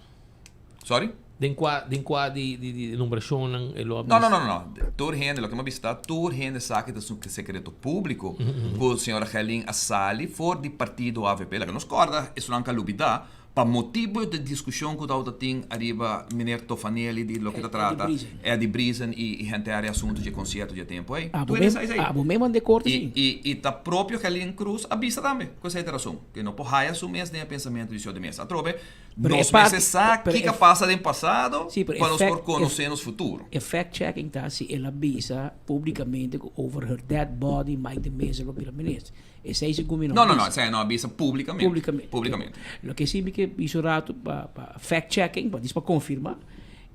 Speaker 7: Sorry?
Speaker 1: Den kua den kua di di di nombrashonnan e lo a
Speaker 7: No,
Speaker 1: bisa?
Speaker 7: no, no, no, no. Tur hende, loke mi a bisa ta tur hende sa ki ta su sekreto públiko ku señora Gerlin a sali for di partido avp. Laga nos kòrda esunnan ka lubidá Pa motibu di diskushon ku tabata tin ariba meneer Tofanelli di loke ta trata Eddie Briesen i henter e asuntu dje konsierto dje tempu ei.
Speaker 4: Abo
Speaker 7: Tur esei esei.
Speaker 4: Abo me manda e korte si.
Speaker 7: I i ta propio Gerlin Cruz a bisa tambe ku esei ta rason, ku e no por haya su mes den e pensamentu di señor de Meza. Atrobe,
Speaker 4: Pero e
Speaker 7: nos
Speaker 4: parti
Speaker 7: mester sa
Speaker 4: pero
Speaker 7: kiko
Speaker 4: e
Speaker 7: a pasa den pasado
Speaker 4: Sí, pero
Speaker 7: pa
Speaker 4: e
Speaker 7: nos
Speaker 4: fact
Speaker 7: por konosé nos futuro.
Speaker 4: E fact checking ta si el a bisa publicamente ku over her dead body Mike de Meza lo bira minister. Esei segun mi no
Speaker 7: No, no, no,
Speaker 4: bisa.
Speaker 7: esei no a bisa publicamente.
Speaker 4: Publicamente.
Speaker 7: Publicamente.
Speaker 4: Loke si mi ke bisa un rato pa pa fact checking, pa dis pa confirma,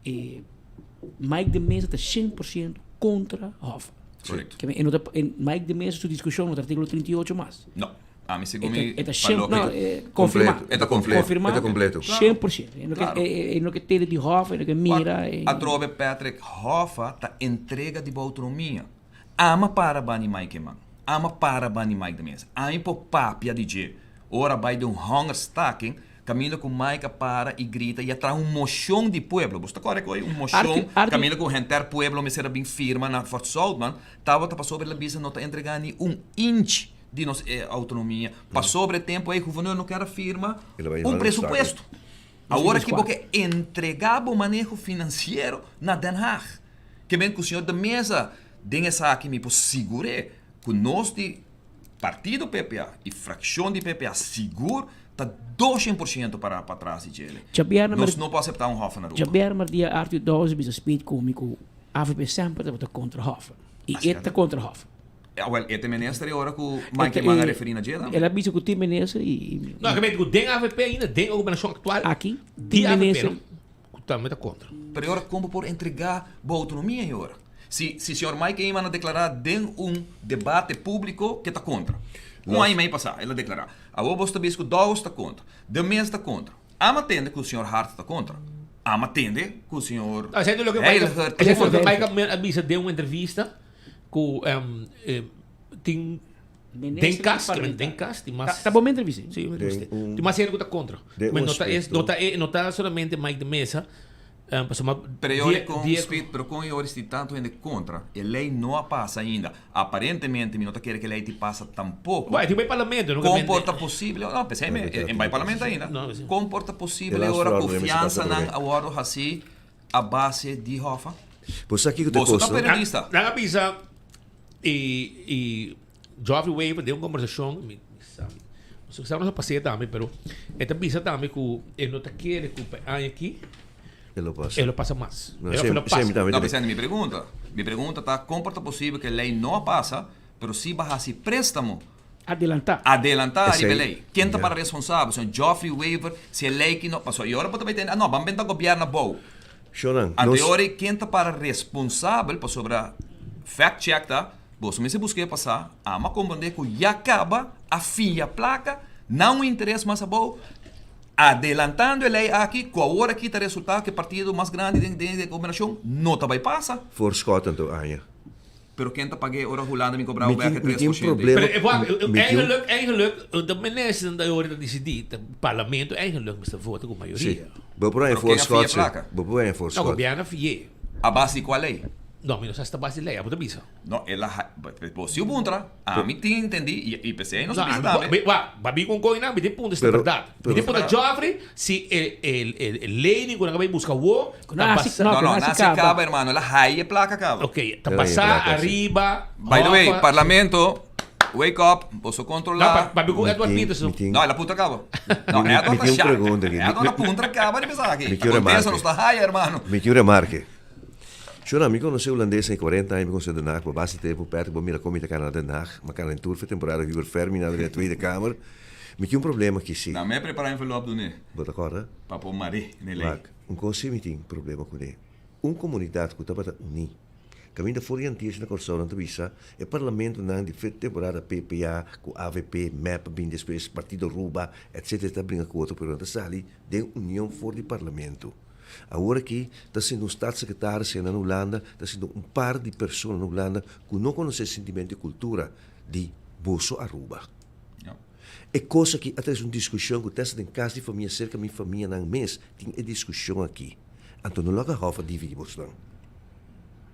Speaker 4: e Mike de Meza ta 100% contra Hoffa.
Speaker 7: Correcto.
Speaker 4: Ke men e no ta e Mike de Meza su discusion no ta articulo 38 mas.
Speaker 7: No. Ami segun
Speaker 4: E ta
Speaker 7: mi
Speaker 4: e ta
Speaker 7: pa
Speaker 4: shen
Speaker 7: loke
Speaker 4: no, e confirma.
Speaker 7: E ta completo.
Speaker 4: Confirma.
Speaker 3: E ta completo.
Speaker 4: 100%. E no ke
Speaker 7: Claro.
Speaker 4: e no ke tene di Hoffa, e no ke mira. E
Speaker 7: Atrobe Patrick, Hoffa ta entrega di bo autonomia. Ama para bani Mike man. Ama para bani Mike de Meza. Ami por papia di dje. Ora bai den un honger staking, kaminda ku Mike a para i grita i a traha un moshon di pueblo. Bo sta kòrda ku un moshon kaminda ku henter pueblo mester a bin firma na Fort Zoutman, tabata pasobra el a bisa no ta entrega ni un inch di nos autonomia. Pasobra e tempu ei guvernor no ker a firma un presupuesto. Awor aki bo ke entrega bo maneho finansiero na Den Haag. Ke men ku señor De Meza den esaki mi por sigur'é ku nos di partido PPA i frakshon di PPA sigur ta 200% pará patras di djele. Nos no por aseptá un hòf na Aruba.
Speaker 4: Djabièrnè merdia Arthur Dowers bisa speed ku mi ku avp semper tabata kontra hòf i e ta kontra hòf.
Speaker 7: Awel e ta minister e ora ku Mike Eman a referí na dje tambe.
Speaker 4: El a bisa ku tin minister i.
Speaker 1: No, ke men ku den avp ainda den e gobernashon aktual
Speaker 4: Aki
Speaker 1: di
Speaker 4: tin
Speaker 1: avp
Speaker 4: minister.
Speaker 1: no. Ku tambe ta kontra.
Speaker 7: Pero e ora kon bo por entregá bo outonomia e ora? Si si señor Mike Eman a deklará den un debate públiko ke ta kontra. Un aña i mei pasá el a deklará. Awor bo ta bisa ku Dowers ta kontra. De Meza ta kontra. Ama tende ku señor Hart ta kontra. Ama tende ku señor
Speaker 1: No, esei ta loke Mike
Speaker 7: Heiliger ta
Speaker 1: esei ta loke
Speaker 7: kontra.
Speaker 1: Mike a bisa den un entrevista ku tin Den kas, ke men den kas tin mas.
Speaker 4: Ta bo mente bisi?
Speaker 1: Sí, mi gusta. Tin mas hende ku ta kontra. Men no ta es, no ta e, no ta solamente Mike de Meza, pasobra ma
Speaker 7: Pero e ora kon Speed, pero kon e ora si tantu hende kontra, e lei no a pasa ainda. Aparentemente mi no ta kere ku e lei ti pasa tampoko.
Speaker 1: Bueno, e tin bai parlamento, no
Speaker 7: Kon por ta posibel, no, p'esei mi e bai parlamento ainda. Kon por ta posibel e ora ku fiansanan a wòrdu hasí a base di Hoffa?
Speaker 3: Bo sa kiko ta
Speaker 7: Boso ta
Speaker 3: kosto?
Speaker 7: periodista.
Speaker 1: Nan a bisa i i Geoffrey Wever den un kombersashon, mi sa mi sa nos a pas'é tambe, pero e ta bisa tambe ku e no ta kere ku pa e aña aki
Speaker 3: E lo pasa.
Speaker 1: e lo pasa mas.
Speaker 3: No,
Speaker 1: E
Speaker 3: semi,
Speaker 1: lo pasa.
Speaker 3: semi tambe
Speaker 7: No,
Speaker 3: ta
Speaker 7: Vicente, mi pregunta, mi pregunta ta kon por ta posibel ku e lei no a pasa, pero si bo a hasi préstamo
Speaker 4: Adelantá.
Speaker 7: Adelantá
Speaker 3: Esei,
Speaker 7: riba e lei. Ken ta
Speaker 3: ya.
Speaker 7: para responsabel? Señor Geoffrey Wever, si e lei ki no pasobra i ora bo ta bai tende, ah no, ban benta gobièrnu abou.
Speaker 3: Shonan,
Speaker 7: Anto
Speaker 3: nos.
Speaker 7: e ora ei ken ta para responsabel pasobra fact check ta, boso mester buska e pasá, ama komprendé ku ya kaba a fia plaka na un interes mas abou, adelantando e lei aki ku awor aki ta resultá ku e partido mas grandi den den e gobernashon no ta bai pasa.
Speaker 3: Voorschot anto aña.
Speaker 7: Pero ken ta pag'é ora Hulanda bin kobra
Speaker 3: Mi
Speaker 7: bo bek
Speaker 3: tin,
Speaker 7: e
Speaker 3: mi
Speaker 7: tres
Speaker 3: tin
Speaker 7: por shento?
Speaker 3: problema.
Speaker 1: Pero, eh, wak,
Speaker 3: Mi tin
Speaker 1: eigenlijk, eigenlijk, de minister da ora ta disidí, ta parlamento eigenlijk mester vota ku
Speaker 3: Sí.
Speaker 1: mayoria.
Speaker 3: Bo por haña
Speaker 7: Pero ken a fia
Speaker 3: voorschot, sí.
Speaker 7: plaka?
Speaker 3: Bo por haña
Speaker 1: No,
Speaker 3: voorschot.
Speaker 1: gobierno a fi'é.
Speaker 7: A base di kua lei?
Speaker 1: No, mi no sa si ta base di lei, abo ta bisa.
Speaker 7: No, el a ha, bo si puntra, ami tin entendí i, i p'esei nos a
Speaker 1: No,
Speaker 7: bisa
Speaker 1: ami,
Speaker 7: tambe.
Speaker 1: mi, wak, ba bin ku un koinan, mi tin puntra si ta
Speaker 3: Pero,
Speaker 1: bèrdat. Mi
Speaker 3: pero
Speaker 1: tin puntra Geoffrey si e, e, e, e lei ku nan a bai buska awor
Speaker 4: Ku
Speaker 1: ta
Speaker 4: nan hasi,
Speaker 1: basa.
Speaker 4: no,
Speaker 7: No,
Speaker 4: ku
Speaker 7: no,
Speaker 4: nan hasi
Speaker 7: nan hasi
Speaker 4: kaba.
Speaker 7: kaba, hermano, el a haya e plaka kaba.
Speaker 1: Ok, ta
Speaker 3: El a haya
Speaker 1: basá
Speaker 3: plaka, sí.
Speaker 1: ariba
Speaker 7: By the way,
Speaker 1: Hoffa.
Speaker 7: parlamento, wake up, boso
Speaker 1: No,
Speaker 7: controla.
Speaker 1: pa, pa bin ku
Speaker 3: Mi
Speaker 1: Edward
Speaker 3: tin,
Speaker 1: Peterson.
Speaker 3: mi tin,
Speaker 7: No, el a puntra kaba. No,
Speaker 3: mi, mi,
Speaker 7: Edward
Speaker 3: mi
Speaker 7: ta
Speaker 3: tin un
Speaker 7: sha.
Speaker 3: pregunta aki. Mi,
Speaker 7: Edward a
Speaker 3: mi,
Speaker 7: puntra kaba di bisa aki.
Speaker 3: mi
Speaker 7: Ta
Speaker 3: tin un
Speaker 7: contesta
Speaker 3: remarke.
Speaker 7: nos ta haya, hermano.
Speaker 3: Mi tin un remarke. Shona, mi konosé hulandes en 40 aña, mi konosé Den Haag, pa base tempu Patrick, bo mira kon mi ta kana na Den Haag, mi a kana den tur fe temporada Hubert Fermi na den Tweede Kamer. Mi tin un problema aki si.
Speaker 7: Na mi a prepara envelop dun'é.
Speaker 3: Bo ta kòrda?
Speaker 7: Pa por mar'é n'e lei.
Speaker 3: Wak, un kos si mi tin problema kuné. Un komunidat ku tabata uní, kaminda for di antes na Kòrsou nan ta bisa e parlamentonan di fe temporada PPA ku avp, mep a bin despues, Partido Ruba, etcetera ta bringa ku otro pero nan ta sali den union for di parlamento. Awor aki ta sinta un staatssecretaris na Hulanda, ta sinta un par di persona na Hulanda ku no konosé sentimento i kultura di boso Aruba. E kos aki a trese un diskushon ku testa den kas di famia serka mi famianan mes tin e diskushon aki. Anto no laga hòf a dividi bosnan.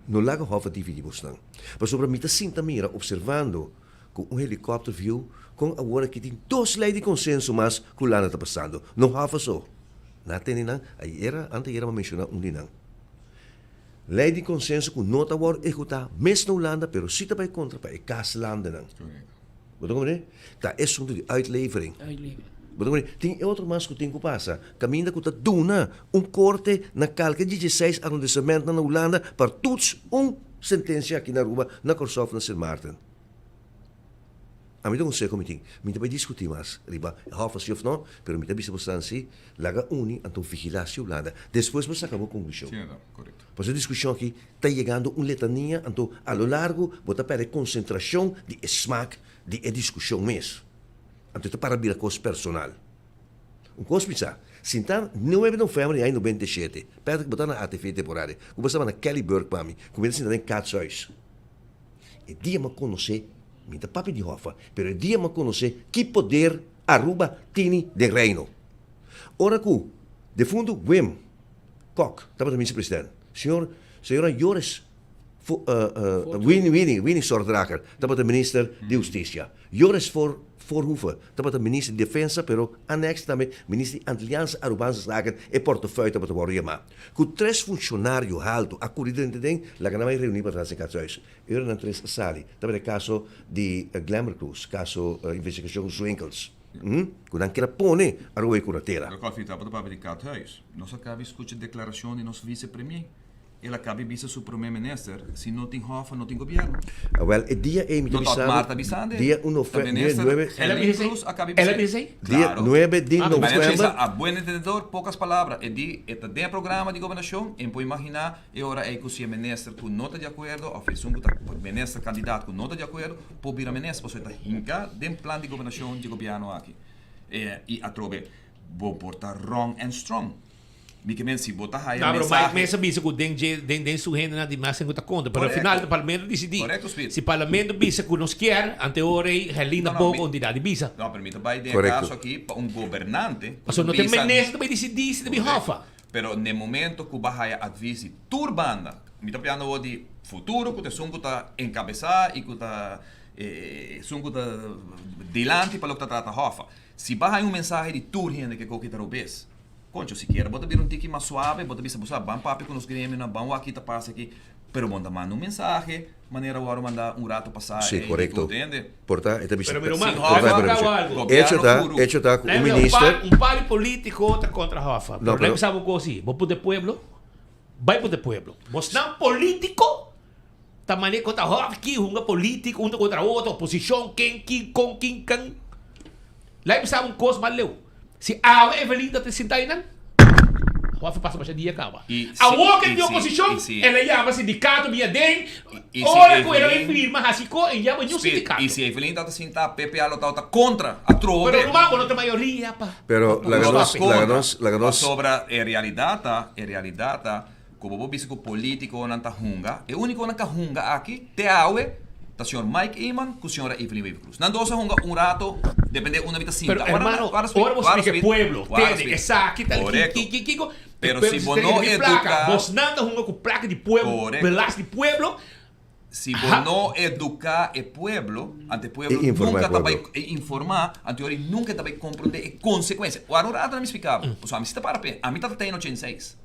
Speaker 3: No laga hòf a dividi bosnan. Pasobra mi ta sinta mira opservando ku un helikòpter view kon awor aki tin dos lei di konsenso mas ku Hulanda ta pasando. No hòf a so. Na tene nan, ayera, antayera m'a menshoná un di nan. Lei di konsenso ku no ta wòrdu ehekutá mes na Hulanda pero si ta bai kontra pa e kaslandennan. Bo ta komprendé? Ta e asuntu di uitlevering. Bo ta komprendé? Tin e otro mas ku tin ku pasa, kaminda ku ta duna un korte na kalke dieseis arrondissementnan na Hulanda pa toets un sentensia aki na Aruba, na Kòrsou òf na Sint Maarten. Ami ta konseho mi tin. Mi ta bai diskutí mas riba e hòf si òf nò, pero mi ta bisa boso si, laga uni anto vigilá si Hulanda. Despues bo saka bo konklushon. Pasobra e diskushon aki ta yegando un letania, anto a lo largo bo ta pèrdè konsentrashon di e smak di e diskushon mes. Anto e ta para bira kos personal. Un kos mi sa, sinta nuebe novèmber di aña 97, Patrick bo ta na ATV temporada, ku bo staba na Kelly Burke pa mi, ku mi ta sinta den Katshuis. E dia m'a konosé, mi ta papia di hòfa, pero e dia m'a konosé ki poder Aruba tini den Reino. Ora ku defuntu Wim Kok tabata minister-president, señor, señora Joris Winnie, Winnie, Winnie Zorgdrager tabata minister di hustisia. Joris Voorhoeve tabata minister di defensa, pero annex tambe minister di Antilliaanse Arubaanse Zaken, e portefeuille tabata wòrdu yamá. Ku tres funshonario haltu a kuri drenta den, laga nan bai reuní patras den Katshuis. E ora nan tres a sali, tabata e kaso di Glenbrook Cruz, kaso investigashon Zwinkels, ku nan kier a pone Aruba e kuratela.
Speaker 7: Pero Koffie, tabata papia di Katshuis. Nos a kabi skucha deklarashon di nos visepremier. El a kabi bisa su prome minister, si no tin hof, no tin gobierno.
Speaker 3: Awel, e dia ei mi ta
Speaker 7: No tot
Speaker 3: bisa bo,
Speaker 7: Marta bisande.
Speaker 3: dia un
Speaker 7: Ta
Speaker 3: nofe, dia
Speaker 7: minister
Speaker 3: nuebe,
Speaker 1: El a
Speaker 7: Henry
Speaker 1: bisa
Speaker 7: Cruz a kabi
Speaker 1: El a
Speaker 7: bis'é.
Speaker 1: bisa ei?
Speaker 3: dia
Speaker 7: Claro.
Speaker 3: nuebe di
Speaker 7: Ma el a bisa,
Speaker 3: november.
Speaker 7: a buen entendedor, pocas palabras. E di, e ta den e programa di gobernacion, en por imagina e ora ei cu si e minister cu no ta di acuerdo, of esun cu ta minister candidaat cu no ta di acuerdo, por bira minister, pasobra e ta hinca den plan di gobernacion di gobierno aki. E, y atrobe, bo por ta wrong and strong. Mi ke men si bo ta haya
Speaker 1: No, pero
Speaker 7: mensahe.
Speaker 1: Mike Meza bisa ku den dje den den su hendenan di mas ku ta kontra. Pero al final ta parlamento disidí.
Speaker 7: Korekto, Speed.
Speaker 1: Si parlamento bisa ku nos kier, ante ora ei Herlinda
Speaker 7: No, no,
Speaker 1: poko
Speaker 7: mi-
Speaker 1: ontidad di bisa.
Speaker 7: No, pero mi ta bai den e
Speaker 3: Korekto.
Speaker 7: kaso aki pa un gobernante ku
Speaker 1: Pasobra no ta
Speaker 7: bisa-
Speaker 1: minister ta bai disidí si ta bin
Speaker 7: Korekto.
Speaker 1: hòf.
Speaker 7: Pero n'e momento ku bo haya advis di tur banda, mi ta piando awor di futuro ku ta esun ku ta enkabesá i ku ta esun ku ta dilanti pa loke ta trata hòf. Si bo haya un mensahe di tur hende ke koki ta robes, Concho, sikiera bo ta bira un tiki mas suave, bo ta bisa, bo sa, ban papia ku nos gremionan, ban wak kita pasa aki, pero bo no ta manda un mensahe manera wòrdu manda un rato pasá
Speaker 3: Sí,
Speaker 7: ei,
Speaker 3: korekto.
Speaker 7: Ntende?
Speaker 3: Por ta, e ta bisa.
Speaker 1: Pero mi ruman,
Speaker 3: Por ta,
Speaker 1: Hoffa
Speaker 3: pero
Speaker 1: acaba
Speaker 3: bisa.
Speaker 1: algo.
Speaker 3: Hecho ta,
Speaker 7: Gobierno
Speaker 3: hecho ta ku un
Speaker 1: Lembra, un
Speaker 3: minister.
Speaker 1: par, un par di politico ta contra Hoffa.
Speaker 3: No,
Speaker 1: Pero
Speaker 3: pero-
Speaker 1: lembra sabe un cosa si, bo put de pueblo, bai put de pueblo. Bosnan politico ta mane contra Hoffa ki hunga politico hunto contra otro, oposicion, ken, kin, con, kin, kan. Lembra sabe un cos mas leu. Si awe Evelyn ta sinta einan, Hoffa pasa masha dia caba.
Speaker 7: I si-
Speaker 1: Awor ke
Speaker 7: i
Speaker 1: di
Speaker 7: si-
Speaker 1: oposicion,
Speaker 7: i si-
Speaker 1: el a yama sindicato bia den,
Speaker 7: I si
Speaker 1: ora cu el a
Speaker 7: Evelyn-
Speaker 1: firma haci co, el yama new
Speaker 7: Speed,
Speaker 1: sindicato.
Speaker 7: I si Evelyn ta sinta, PPA lo tabata contra, atrobe.
Speaker 1: Pero ruman, bo no ta mayoria pa.
Speaker 3: Pero
Speaker 1: pa
Speaker 3: laga
Speaker 1: pa
Speaker 3: nos,
Speaker 1: stop e.
Speaker 3: laga nos, laga nos.
Speaker 7: Pasobra e realidad ta, e realidad ta. Ku bo por bisa ku politikonan ta hunga, e únikonan ku a hunga aki te awe ta señor Mike Eman ku señora Evelyn Wever-Croes. Nan dos a hunga un rato, depende unda mi ta sinta.
Speaker 1: Pero hermano, ora bo splika e pueblo, tende, esaki ta ki kiko,
Speaker 7: Pero si bo no eduka.
Speaker 1: Bosnan ta hunga ku plaka di pueblo, belas di pueblo.
Speaker 7: Si bo no eduká e pueblo, anto e pueblo nunka ta bai e informá, anto yori nunka ta bai komprondé e konsekuensia. Wak un rato na mi splika bo, pasobra ami si ta para p'e, ami ta ta ten ochenta i seis.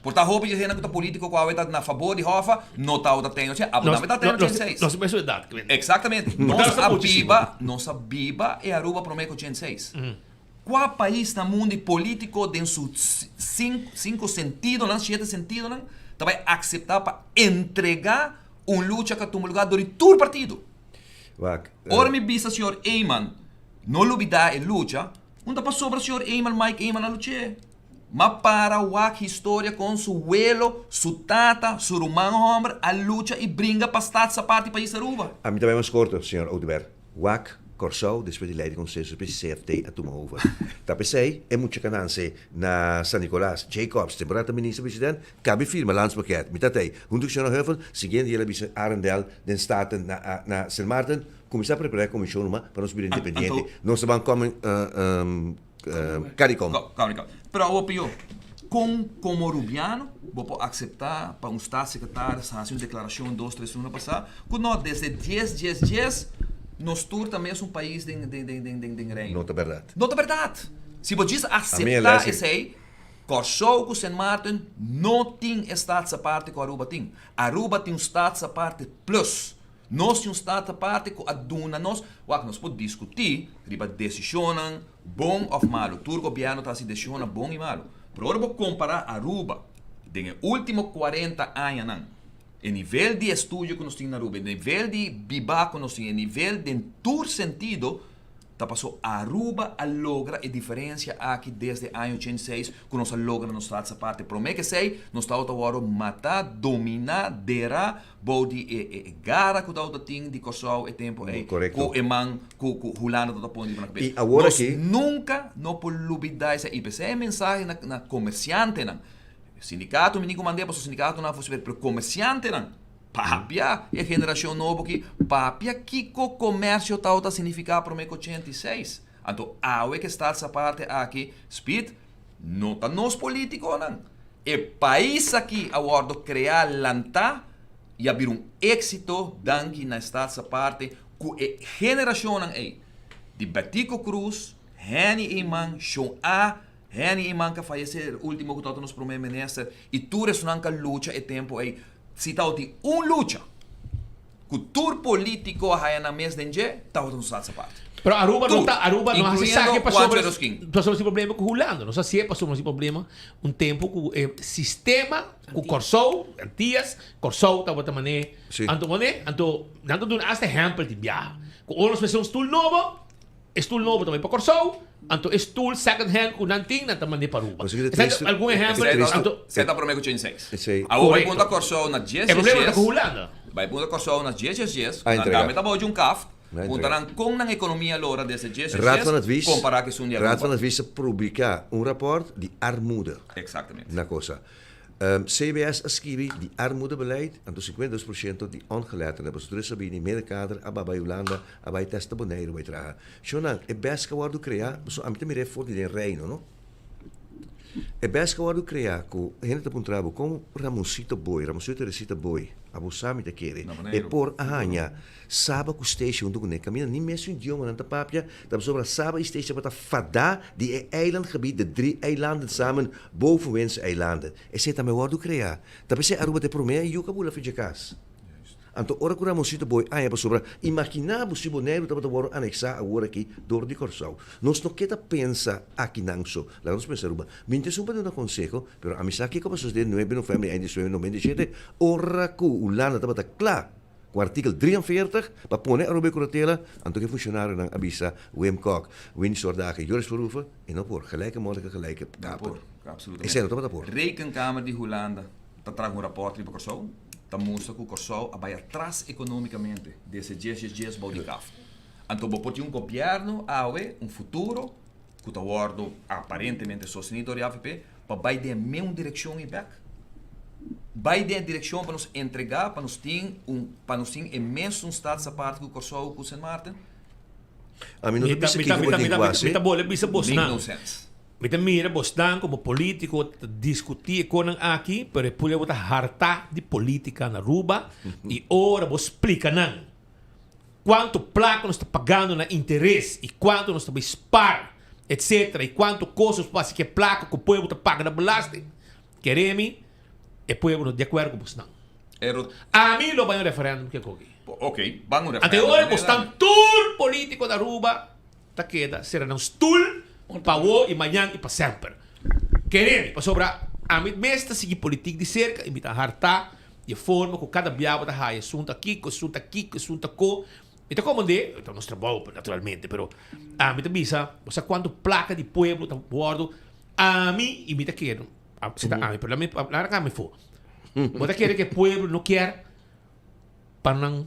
Speaker 7: Por ta hopi dje hende ku ta polítiko ku awe ta na fabor di Hoffa, no ta ta ten ochenta, abo tambe ta ten ochenta i seis.
Speaker 1: Nos mesun edat, Clint.
Speaker 7: Eksaktamente. Nos a biba, nos a biba e Aruba promé ku ochenta i seis. Kua pais na mundu i polítiko den su sinku sentidonan, shete sentidonan, ta bai akseptá pa entregá un lucha ku a tuma lugá dor di tur partido? Ora mi bisa señor Eman no lubidá e lucha, un ta pasobra señor Eman, Mike Eman a luch'é. Ma para wak historia kon su welo, su tata, su ruman hòmber a lucha i bringa pa Staats Apart di pais Aruba.
Speaker 3: Ami ta bai mas korto, señor Oduber. Wak Kòrsou despues di Lei di Konsenso despues di CFT a tuma over. Ta p'esei e mucha kananse na San Nicolas, Jacobs, temporada ta minister president, kabi firma landspakket. Mi ta t'ei, huntu ku señora Heuvel, siguiente dia el a bisa Arendel den Staten na na Sint Maarten, kuminsá prepará e komishon numa pa nos bira independiente. Nos ta ban kòmen Caricom.
Speaker 7: Caricom. Pero awor pió, kon komo Rubiano bo por akseptá pa un staatssecretaris hasi un deklarashon dos tres luna pasá ku no desde dies dies dies nos tur ta mes un pais den den den den den Reino.
Speaker 3: No ta bèrdat.
Speaker 7: No ta bèrdat. Si bo djis akseptá esei, Kòrsou ku Sint Maarten no tin e staatsaparte ku Aruba tin. Aruba tin un staatsaparte plus. Nos tin un staat aparte ku a duna nos, wak nos por diskutí riba desishonnan bon òf malu, tur gobièrnu ta hasi desishonnan bon i malu, pero ora bo kompará Aruba den e último kuarenta añanan, e nivel di estudio ku nos tin na Aruba, e nivel di bibá ku nos tin, e nivel den tur sentido, Ta paso Aruba a logra e diferencia aki desde aña 86 cu nos a logra nos status aparte. Prome ke esey nos tawata worde mata, domina, dera bou di e e gara cu tawata tin di Corsou e tempo ey
Speaker 3: Correcto.
Speaker 7: cu e man cu cu Hulanda tawata pone riba nan cabes.
Speaker 3: Y awor
Speaker 7: Nos
Speaker 3: aki.
Speaker 7: nunca no por lubida esey y p'esey e mensahe na na comerciantenan, sindicato mi ni cu mande paso sindicatonan a fusi pero comerciantenan, Papia e generashon nobo ki papia kiko komersio tawata signifiká promé ku 86. Anto awe ke Staats Aparte aki, Speed, no ta nos politikonan. E pais aki a wòrdu kreá, lantá i a bira un éksito danki na Staats Aparte ku e generashonnan ei di Betico Croes, Henny Eman, Shon A, Henny Eman ku a fayesé último ku tawata nos promé minister i tur esunnan ku a lucha e tempu ei. Si tabatin un lucha cu tur politico a haya nan mes den dje, tabata un Staats Aparte.
Speaker 1: Pero Aruba no
Speaker 7: Tur,
Speaker 1: ta, Aruba no haci
Speaker 7: incluyendo
Speaker 1: esaki
Speaker 7: Juancho
Speaker 1: pasobra,
Speaker 7: Eroskin.
Speaker 1: pasobra sin problema cu Hulanda. Nos hacié pasobra nos tin problema un tempo cu e sistema cu Corsou, Antillas, Corsou tabata mané, anto mané, anto nan ta duna hasta ehempel di biaha. Cu ora nos mester un stoel nobo, E stoel nobo ta bai pa Kòrsou, anto e stoel second hand ku nan tin, nan ta mand'é pa Aruba. Esaki ta algun ehèmpel, anto.
Speaker 7: Esei ta promé ku chin seis. Awor bai punta Kòrsou na dies
Speaker 1: E
Speaker 7: dies
Speaker 1: problema ta
Speaker 7: dies.
Speaker 1: ku Hulanda.
Speaker 7: Bai punta Kòrsou na dies dies dies, ku nan tambe ta bou dje un kaft, punta nan kon nan ekonomia lora desde dies dies dies, kompará ku esun di
Speaker 3: Raad
Speaker 7: Aruba.
Speaker 3: van Advies a publiká un rapòrt di armoede.
Speaker 7: Eksaktamente.
Speaker 3: Na kosa. CBS a skibi di armoedebeleid, anto 52% di ongeletterden, pasobra tur e sabí di middenkader a bai Hulanda, a bai testa Boneiru bai traha. Shonnan, e bes ku a wòrdu kreá, pasobra ami ta mir'é for di den Reino, no? E bes ku a wòrdu kreá ku hende ta puntra bo kon Ramoncito Booi, Ramoncito Teresita Booi, abo sa mi ta kere, e por a haña Saba ku Stacia huntu kuné, kaminda ni mesun idioma nan ta papia, ta pasobra Saba i Stacia tabata fadá di e eilandgebied, de drie eilanden samen, Bovenwindse eilanden. Esei tambe a wòrdu kreá. Ta p'esei Aruba ta e promé yu ku a bula for dje kas. Anto ora ku Ramoncito Booi aña pasobra, imaginá bo si Boneiru tabata wòrdu aneksá awor aki dor di Kòrsou. Nos no ke ta pensa akinan so, laga nos pensa Aruba. Mi no ta esun pa duna konseho, pero ami sa kiko a sosodé nuebe novèmber di aña diesnuebe noventa i shete, ora ku Hulanda tabata kla ku artikel 43 pa pone Aruba e kuratela, anto ku e funshonarionan a bisa Wim Kok, Winnie Sordage, Joris Verhoeven, e no por, gelijke monniken, gelijke
Speaker 7: No
Speaker 3: kapen.
Speaker 7: por, absolutamente.
Speaker 3: Esei no tabata por.
Speaker 7: Rekenkamer di Hulanda ta traha un rapòrt riba Kòrsou. ta mustra ku Kòrsou a bai atras ekonómikamente desde djes djes djes bou di kaf. Anto bo por tin un gobièrnu awe, un futuro, ku ta wòrdu aparentemente sostení dor di avp pa bai den e meun direkshon i bèk. Bai den e direkshon pa nos entregá pa nos tin un pa nos tin e mesun status apart ku Kòrsou ku Sint Maarten?
Speaker 3: Ami no ta bisa kiko bo tin ku hasi.
Speaker 1: Mi ta bole bisa
Speaker 7: Make
Speaker 1: bosnan.
Speaker 7: no sense.
Speaker 1: Mi ta mira bosnan komo polítiko ta diskutí e konan aki, pero e pueblo ta hartá di polítika na Aruba i ora bo splika nan kuantu plaka nos ta pagando na interes i kuantu nos ta bai spar etcetera i kuantu kos nos por hasi ku e plaka ku pueblo ta paga na belasting, kere mi e pueblo no di akuerdo ku bosnan. Ami lo bai un referendum ke koki.
Speaker 7: Ok, ban un
Speaker 1: Ante
Speaker 7: referendum.
Speaker 1: ora bosnan tur politico na Aruba ta keda sera nan stoel pa awo y mañan y pa semper. Kere mi, pasobra ami mes ta sigui politik di serka y mi ta harta di e forma ku kada bia bo ta haya esun ta kiko, esun ta kiko, esun ta ko. Mi ta komand'é, ta nos trabou naturalmente, pero ami ta bisa bo sa kuantu plaka di pueblo ta wordo ami y mi ta kere, si ta ami, pero lami laga ami afó. Bo ta kere ku e pueblo no kier pa nan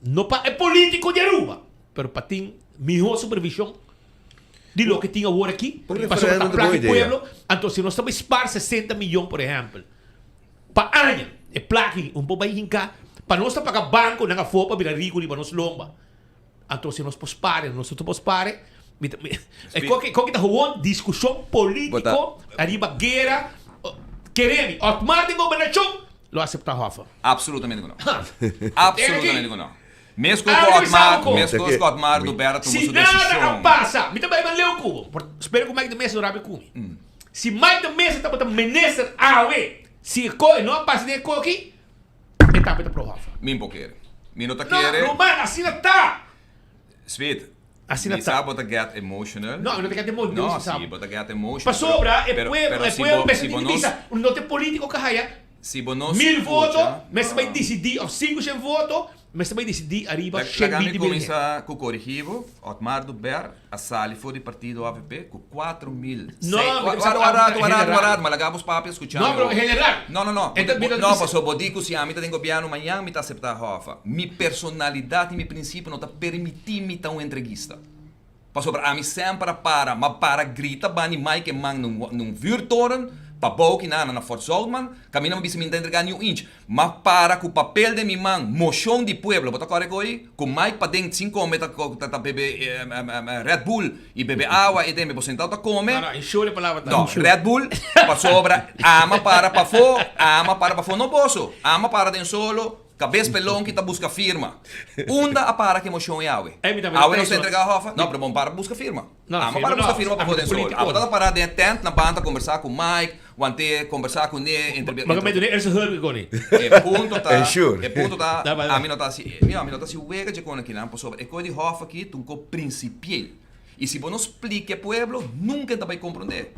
Speaker 1: no pa e politico di Aruba pero pa tin miho supervision di loke tin awor aki pasobra ta plaka di pueblo anto si nos ta bay spaar 60 miyon por ehempel pa aña e plaka un por bay hinca pa nos ta paga banco nan afo pa bira rico riba nos lomba anto si nos por spaar nos no por spaar mi ta e koki koki ta gewoon discusion politico ariba guera keremi Otmar den gobernacion Lo acepta Hoffa?
Speaker 7: Absolutamente ku no. Absolutamente ku no. Meskos ku Otmar, meskos ku Otmar Dubera tuma
Speaker 1: Si
Speaker 7: su
Speaker 1: nada a
Speaker 7: desishon.
Speaker 1: pasa, mi ta bai man leu ku bo. Por spera ku Mike de Meza no rabia ku mi. Si Mike de Meza tabata minister awe, si e ko e no a pasa den e koki, e tambe ta pro Hoffa.
Speaker 7: Mi no por kere. Mi no ta
Speaker 1: No,
Speaker 7: kere.
Speaker 1: ruman, asina ta.
Speaker 7: Sweet,
Speaker 1: Asina
Speaker 7: mi
Speaker 1: ta.
Speaker 7: sa bo ta get emotional.
Speaker 1: No, mi no ta get emotional,
Speaker 7: No,
Speaker 1: mi sa.
Speaker 7: si, bo ta get emotional.
Speaker 1: Pasobra e
Speaker 7: Pero,
Speaker 1: pueblo,
Speaker 7: pero
Speaker 1: e
Speaker 7: si
Speaker 1: pueblo
Speaker 7: bo,
Speaker 1: mester
Speaker 7: si bo
Speaker 1: tin
Speaker 7: no,
Speaker 1: bisa, no ta e politico ka haya
Speaker 7: si bo no
Speaker 1: mil voto,
Speaker 7: scucha,
Speaker 1: mester bay dicidi, of 500 voto, mester bay dicidi ariba
Speaker 7: Laga
Speaker 1: shen
Speaker 7: mi
Speaker 1: binti mil hende.
Speaker 7: cuminsa cu corigi bo, Otmar Duber a sali for di partido avp cu 4000
Speaker 1: No,
Speaker 7: sei,
Speaker 1: mi ta
Speaker 7: wa,
Speaker 1: bisa
Speaker 7: wa, wa rato, wa rato, wa
Speaker 1: general.
Speaker 7: rato, ma laga bos papia scucha
Speaker 1: No,
Speaker 7: mi
Speaker 1: pero
Speaker 7: hoor.
Speaker 1: general.
Speaker 7: No, no, no,
Speaker 1: E ta, mi ta
Speaker 7: no,
Speaker 1: bisa.
Speaker 7: pasobra bo di cu si ami ta den gobierno mañan mi ta acepta Hoffa. Mi personalidad y mi principio no ta permiti mi ta un entreguista. Pasobra ami semper a para, ma para grita bani Mike Eman na un vuurtoren, pa bou ki nan na Fort Zoutman, kaminda mi bisa mi no ta entrega ni un inch. Ma para ku papel den mi man, moshon di pueblo, bo ta kòrda ko'i? Ku Mike paden sin kome ta ta bebe Red Bull i bebe awa i den bo sentado ta kome.
Speaker 1: No, no, insure e palabra ta.
Speaker 7: No, Red Bull, pasobra ama para pafó, ama para pafó, no boso, ama para den solo, Kabes pelon ki ta buska firma. Unda a para ki emocion e awe? Awe nos ta entrega Hoffa? No, pero bon para buska firma. Amo para buska firma pa for den sol. Abo ta para den e tent na banda kombersa ku Mike, wante kombersa ku ne, entre E punto ta, e punto ta, ami no ta hasi, mi no ta hasi wega dje kon akinan, pasobra e koi di Hoffa aki ta un kos prinsipiel. I si bo no splika e pueblo, nunka e ta bai komprondé.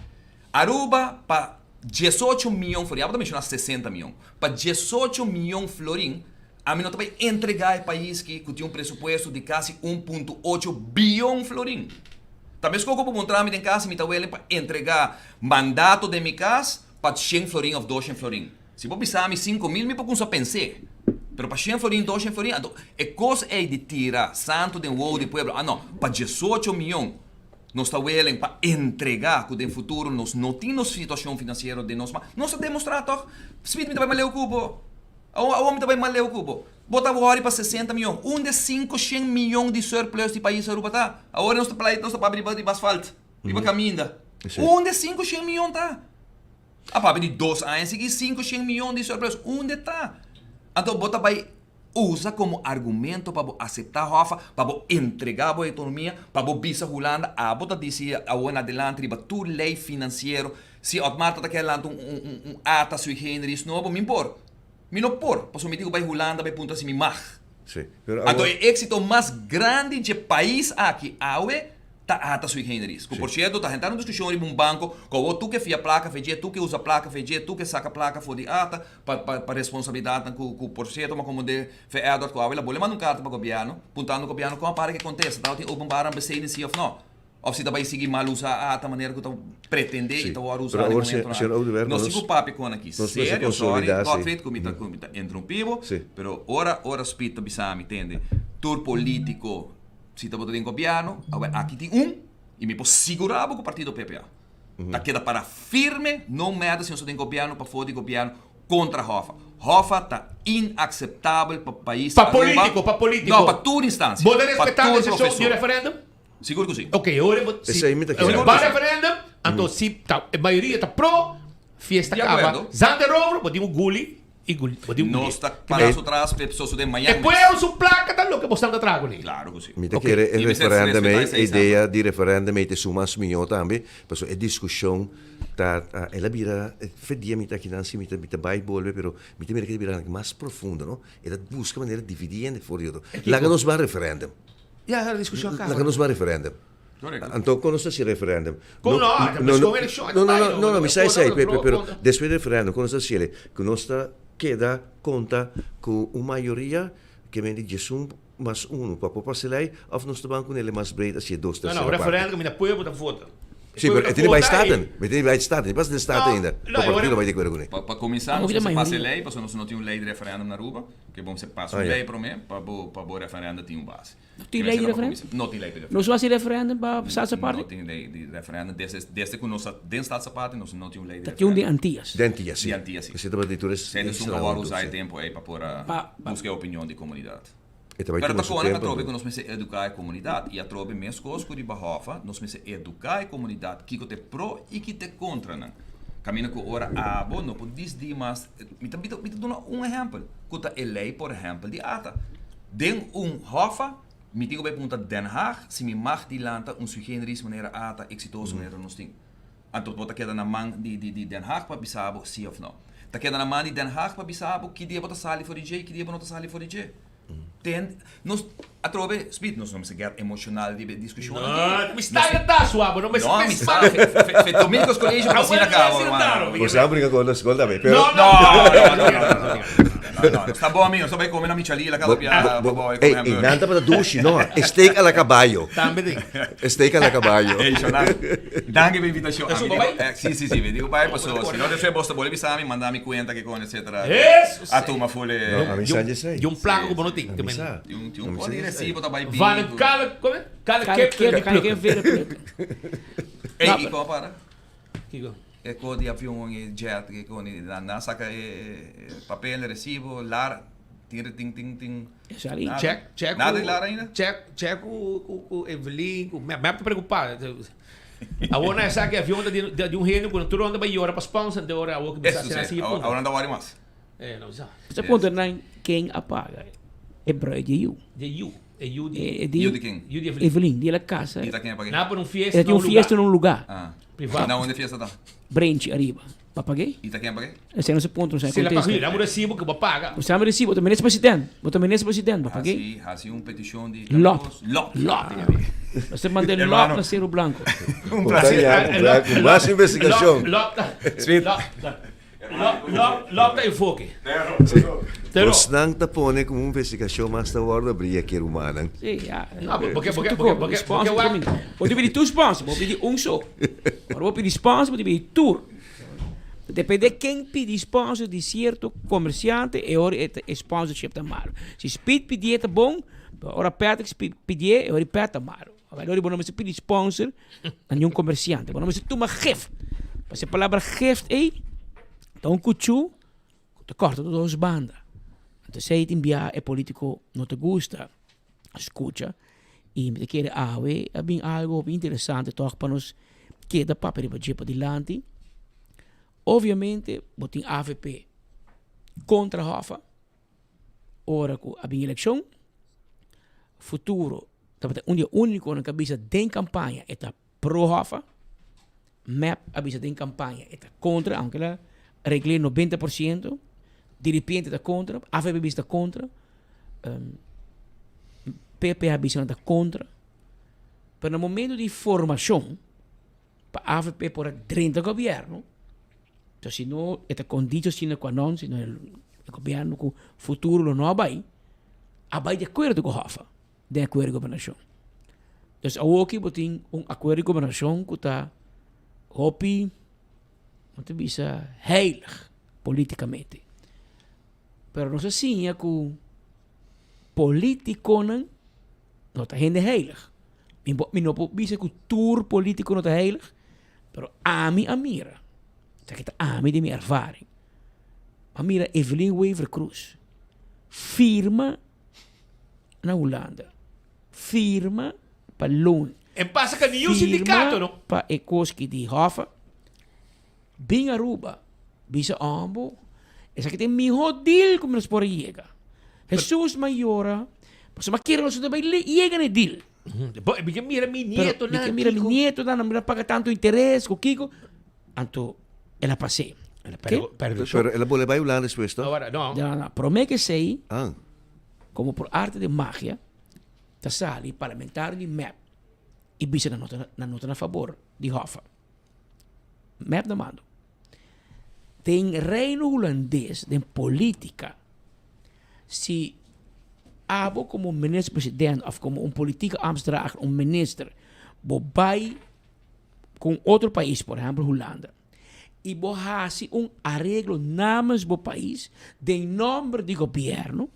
Speaker 7: Aruba pa diesocho miyon florin, abo ta menshoná sesenta miyon, pa diesocho miyon florin ami no ta bai entregá e pais ki ku tin un presupuesto di kasi un punto ocho biyon florin. Ta meskos ku bo puntra mi den kas si mi ta welen pa entregá mandato den mi kas pa shen florin òf doshen florin. Si bo bisa mi 5000 mi por kumsa pens'é, pero pa shen florin, doshen florin, anto e kos ei di tira santu den wou di pueblo, ah no, pa diesocho miyon. Nos ta welen pa entregá ku den futuro nos no tin nos situashon finansiero den nos man. Nos a demostrá tòg. Smith mi ta bai maleu ku bo. Awor mi ta bai maleu ku bo. Bo ta wòri pa sesenta mion. Unda e sinku shen mion di surplus di pais Aruba ta? Awor nos ta play nos ta papia riba riba asfalt, riba kaminda. Unda e sinku shen mion ta? A papia di dos aña sigui sinku shen mion di surplus. Unda e ta? Anto bo ta bai Usa komo argumento pa bo aseptá hòf, pa bo entregá bo ekonomia, pa bo bisa Hulanda abo ta disi awor en adelante riba tur lei finansiero. Si Otmar ta ta kere lanta un un un ata sui generis nobo, mi por. Mi no por, pasobra mi tin ku bai Hulanda bai puntra si mi mag.
Speaker 3: Sí, pero
Speaker 7: Anto
Speaker 3: awor.
Speaker 7: e éksito mas grandi dje pais aki awe ta ata sui generis. Ku por sierto ta henta un diskushon riba un banko ku awor tur ke fia plaka fe dje, tur ke usa plaka fe dje, tur ke saka plaka for di ata. Pa pa pa responsabilidadnan ku ku por sierto ma komo de fe Edward ku awe la bole manda un karta pa gobièrnu puntando gobièrnu kon a para ke kontesta tabatin openbare ambasade si òf no òf si ta bai sigui mal usa ata manera ku ta pretende i
Speaker 3: Sí,
Speaker 7: ta wòrdu
Speaker 3: pero
Speaker 7: usa den
Speaker 3: awor se
Speaker 7: momentonan
Speaker 3: señor Oduber
Speaker 7: nos
Speaker 3: nos
Speaker 7: tin ku papia kon aki
Speaker 3: nos mester
Speaker 7: serio sorry
Speaker 3: consolida sí.
Speaker 7: Godfried ku mi ta ku mi ta interrumpí bo
Speaker 3: Sí.
Speaker 7: pero ora ora Speed ta bisa mi tende tur politiko si tabata den gobièrnu awe aki tin un i mi por sigurá bo ku partido PPA. Ta keda para firme, no matter si nos ta den gobièrnu, pafó di gobièrnu, kontra Hoffa. Hoffa ta inaceptabel pa pais
Speaker 1: Pa politico, pa politico.
Speaker 7: No, pa tur instancia.
Speaker 1: Bo ta respeta
Speaker 7: Pa tur
Speaker 1: decision di
Speaker 7: profesor.
Speaker 1: referendum?
Speaker 7: Sigur cu si.
Speaker 1: Ok, ora bo si
Speaker 3: Esey mi ta kere.
Speaker 1: Ba referendum, anto si ta e mayoria ta pro, fiesta
Speaker 7: Di
Speaker 1: caba.
Speaker 7: acuerdo.
Speaker 1: Zander Rover, bo tin un guli y guli, bo tin un guli.
Speaker 7: Nos ta para su tras p'e sosode mañan
Speaker 1: E
Speaker 7: mes.
Speaker 1: pueblo su placa ta loke bo stan ta traha cune.
Speaker 7: Claro cu si.
Speaker 3: Mi ta kere e
Speaker 7: Y mester
Speaker 3: referendum
Speaker 7: respeta
Speaker 3: ei,
Speaker 7: esey
Speaker 3: e idea di referendum ei ta esun mas mihó tambe, pasobra e discusion ta, el a bira, fe dia mi ta akinan si mi ta mi ta bai bolbe, pero mi ta mira ke ta bira mas profundo, no? E ta busca manera di dividi hende for di otro. Laga nos ban referendum.
Speaker 1: Ya, e discusion a caba.
Speaker 3: Laga nos ban referendum.
Speaker 7: Correcto.
Speaker 3: Anto, con nos ta haci referendum?
Speaker 1: Con no? No, no,
Speaker 3: no, no, no, no, mi sa esey, pero, pero despues di referendum, con nos ta haci? Cu nos ta keda conta cu un mayoria ke men di diesun mas uno pa por pasa e ley, of nos ta ban cu nele mas breed haci e dos
Speaker 1: No, no,
Speaker 3: tercera parte?
Speaker 1: referendum caminda pueblo ta vota.
Speaker 3: Sí, pero e tiene bai Staten. E tiene bai Staten. E pasa den Staten ainda.
Speaker 1: No,
Speaker 3: Pa partido bai de acuerdo cu ne.
Speaker 7: Pa cuminsa nos mester pasa e ley, pasobra nos no tin un ley di referendum na Aruba. Ke bon se pasa un ley prome pa bo pa bo referendum tin un base.
Speaker 4: No tin ley di referendum?
Speaker 7: No tin ley di referendum.
Speaker 4: Nos no hasi referendum pa Staatse Party?
Speaker 7: No tin ley di referendum. Desde desde ku nos ta den Staatse Party nos no tin un ley di
Speaker 4: Ta tin un
Speaker 7: referendum.
Speaker 4: di Antillas.
Speaker 3: Di Antillas, si.
Speaker 7: Di Antillas, si.
Speaker 3: Esei tabata di tur es
Speaker 7: Esei ta esun
Speaker 3: isla
Speaker 7: ku a wòrdu
Speaker 3: huntu,
Speaker 7: usa e
Speaker 3: si.
Speaker 7: tempu ei pa por a buska e opinion di komunidat.
Speaker 3: E ta bai
Speaker 7: Pero
Speaker 3: tuma
Speaker 7: ta
Speaker 3: su
Speaker 7: kona
Speaker 3: tempu,
Speaker 7: atrobe
Speaker 3: anto.
Speaker 7: ku nos mester eduká e komunidat i atrobe meskos ku riba Hòf nos mester eduká e komunidat kiko ta e pro i ki ta e kontranan. Kaminda ku ora abo no por disdi mas. Mi ta mi ta duna un ehèmpel ku ta e lei por ehèmpel di ata. Den un hòfa mi tin ku bai punta Den Haag si mi mag di lanta un sui generis manera ata eksitoso manera nos tin. Anto bo ta keda na man di di Den Haag pa bisa bo si òf no. Ta keda na man di Den Haag pa bisa bo ki dia bo ta sali for di dje i ki dia bo no ta sali for di dje. Ten nos atrobe Speed nos no mester get emocional riba e discusion aki.
Speaker 1: No, mi style ta suave, no mester
Speaker 7: No, mi style fe Dominicos College pa asina caba hermano.
Speaker 3: Bo sa brinca con na school tambe, pero
Speaker 7: No, no, no, no, no, no, no, sta bon amigo, sta bai come na Michalila cada bia pa bo
Speaker 3: Ey, ey, nan tabata dushi, no, steak a la caballo.
Speaker 1: Tambe tin.
Speaker 3: Steak a la caballo.
Speaker 7: Ey, Shonan, danki pa e invitacion.
Speaker 1: Eso, bo bai?
Speaker 7: Si, si, si, mi dico bai paso, si no despues bo ta bolbe bisa mi, manda mi cuenta ke con etcetera.
Speaker 1: Eso!
Speaker 7: A tuma full e.
Speaker 3: No, a mi sa dje esei.
Speaker 1: Di un placa ku bo no tin.
Speaker 3: A mi sa.
Speaker 7: Di un, di un pon di recibo ta bai bin.
Speaker 1: Van een kale, come? Kale kip di plukken.
Speaker 7: Ey, i kon a para?
Speaker 1: Kiko?
Speaker 7: E ko di avion, e jet, e kon di, nan a saka e papel, e recibo, lar, tin, tin, tin, tin. Nada.
Speaker 1: Check, check.
Speaker 7: Nada di lar ainda?
Speaker 1: Check, check ku, ku, ku Evelyn, ku mep, mep ta preocupa. Awor nan a sa ku e avion ta di, di un hende ku tur ronda bai yora pa sponsor, anto ora awor ku bisa
Speaker 7: Eso
Speaker 1: asina
Speaker 7: si,
Speaker 1: si punto.
Speaker 7: awor nan ta wori mas.
Speaker 1: Eh, no sa.
Speaker 4: Sa puntra nan ken a paga e bruid di e yu.
Speaker 1: Di e yu. E yu di.
Speaker 4: E di.
Speaker 7: Yu di ken?
Speaker 1: Yu di Evelyn.
Speaker 4: Evelyn, di el a casa.
Speaker 7: I ta ken a paga?
Speaker 1: Nan a pone un fiesta
Speaker 4: El a tin
Speaker 1: na
Speaker 4: un
Speaker 1: un
Speaker 4: fiesta
Speaker 1: lugar.
Speaker 4: na un lugar.
Speaker 7: Ah.
Speaker 1: Privado.
Speaker 7: Na unda e fiesta ta?
Speaker 4: Brenchi ariba. Bo a pag'é?
Speaker 7: I ta ken a pag'é?
Speaker 4: Esei no se puntra, no sa
Speaker 1: Si el a
Speaker 4: contesta.
Speaker 1: pag'é, dame un recibo ku bo a paga.
Speaker 4: Bo sa mi recibo, bo ta minister president. Bo ta minister president, bo a pag'é?
Speaker 7: Hasi, hasi un peticion di.
Speaker 4: Lop.
Speaker 7: Lop.
Speaker 4: Lop. Bo ta manda e lop na Cerro Blanco.
Speaker 7: Un placer.
Speaker 3: Ku mas investigacion.
Speaker 1: Lop, lop ta. Lop, lop ta enfoke.
Speaker 3: Pero Bosnan ta pone como un investigacion mas ta wordo abri aki rumannan.
Speaker 4: Sí, ya.
Speaker 1: No, porque porque porque porque
Speaker 4: Sponsor porque Bo ta pidi tur sponsor, bo pidi un so. Ora bo pidi sponsor, bo ta pidi tur. Depende ken pidi sponsor di cierto comerciante e ora e sponsorship ta malo. Si Speed pidié ta bon, pero ora Patrick pidié e ora Pat ta malo. Ora bo no mester pidi sponsor na niun comerciante. Bo no mester tuma gift. Pasobra e palabra gift ei ta un cuchú cu ta corta tur dos banda. Anto esei tin bia e politico no ta gusta scucha y mi ta kere awe a bin algo hopi interesante toch pa nos keda papia riba dje padilanti. Obviamente bo tin avp contra Hoffa ora cu a bin eleccion. Futuro tabata un di e uniconan cu a bisa den campaña e ta pro Hoffa. Mep a bisa den campaña e ta contra, aunke el a regl'é noventa por ciento, di repente ta contra, avp a bisa ta contra, PP a bisa nan ta contra. Pero na momento di formacion, pa avp por a drenta gobierno, so si no e ta condicho sine qua non, si no e gobierno cu futuro lo no a bay, a bay di acuerdo cu Hoffa den acuerdo di gobernacion. Dus awoki bo tin un acuerdo di gobernacion cu ta hopi, bo ta bisa, heilig politicamente. Pero nos a siña cu politiconan no ta hende heilig. Mi bo, mi no por bisa cu tur politico no ta heilig, pero ami a mira, esaki ta ami di mi ervaring. A mira Evelyn Wever Croes firma na Hulanda. Firma pa loon.
Speaker 1: En pasa ka niun sindicato, no?
Speaker 4: Pa e koski di Hoffa. Bin Aruba, bisa ombo, esaki ta e miho deal ku nos por a yega. Jesus mayora, pasobra mi a kere nos ta bai yega na e deal.
Speaker 1: Bo, mi ke mira mi
Speaker 4: Pero mi
Speaker 1: nietonan,
Speaker 4: ke mira mi
Speaker 1: kiko.
Speaker 4: nietonan, nan mira paga tantu interes ku kiko. Anto el a pas'é.
Speaker 1: El a perde, perde
Speaker 3: Pero el a bolbe bai Hulanda despues, no?
Speaker 1: Ahora, no.
Speaker 4: No, no. Promé ke esei,
Speaker 3: Ah.
Speaker 4: komo por arte de magia, ta sali parlamentario di mep i bisa nan no ta, nan no ta na fabor di Hoffa. Mep na mando. Den Reino Hulandes, den politica, si abo como minister president of como un politieke ambtsdrager, un minister, bo bay cu un otro pais, por ehempel Hulanda, y bo haci un areglo namens bo pais den nomber di gobierno,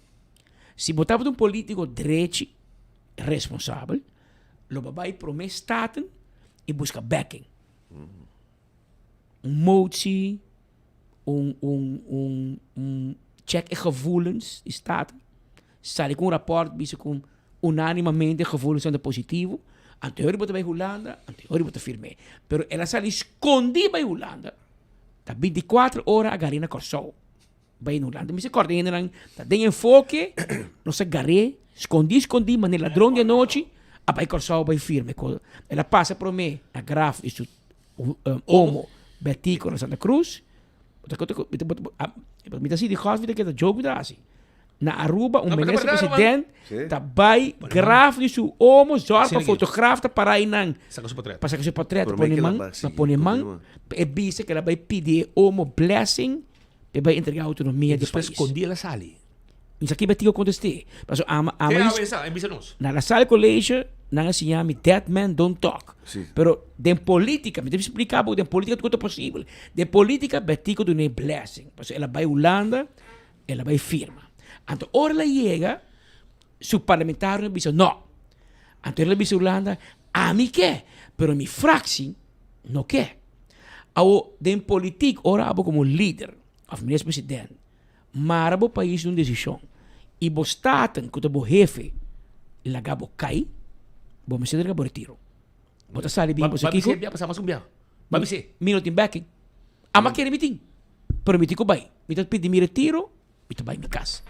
Speaker 4: si bo tabata un politico drechi, responsabel, lo bo bay prome Staten y busca backing. Un motie, un, un, un, un check e gevoelens di Staten. Sali cu un rapport bisa cu unanimamente e gevoelens ta positivo. Anto bo ta bay Hulanda, anto bo ta firme. Pero el a sali scondi bay Hulanda. Ta 24 ora a gari na Corsou. Bay na Hulanda. Mi se corda hendenan ta den enfoke, nos a gar'é skondí skondí manera ladron di anochi, a bay Kòrsou bay firme ku el a pasa promé na graf di su omo Betico na Santa Cruz. Mi ta sinti gòs mi ta keda joke mi ta hasi. Na Aruba un minister president ta bay graf di su omo zòrg pa fotograaf ta para einan pa saka su portret pa pone man pa pone man pa e bisa ku el a bay pidi e omo blessing Pe bai entrega autonomia di
Speaker 1: Despues
Speaker 4: pais.
Speaker 1: con dia el a sali?
Speaker 4: Mi sa kiba Tico contesté. Paso ama ama
Speaker 1: Te
Speaker 4: is-
Speaker 1: awe sa, en bisa nos.
Speaker 4: Na La Salle College nan a siña mi dead man don't talk.
Speaker 3: Sí.
Speaker 4: Pero den politica, mi ta explica bo, den politica tur ta posibel. Den politica Betico dun'é blessing. Paso el a bai Hulanda, el a bai firma. Anto ora el a yega, su parlamentarionan a bisa no. Anto el a bisa Hulanda, ami ke, pero mi fractie no ke. Awo, den politiek, ora abo komo lider of minister president mara bo pais den un desishon i bo staten ku ta bo hefe laga bo kai, bo mester entrega bo retiro. Bo ta sali bin pasobra kiko? Mi no tin backing. Ama kere mi tin, pero mi tin ku bai. Mi ta pidi mi retiro, mi ta bai mi kas.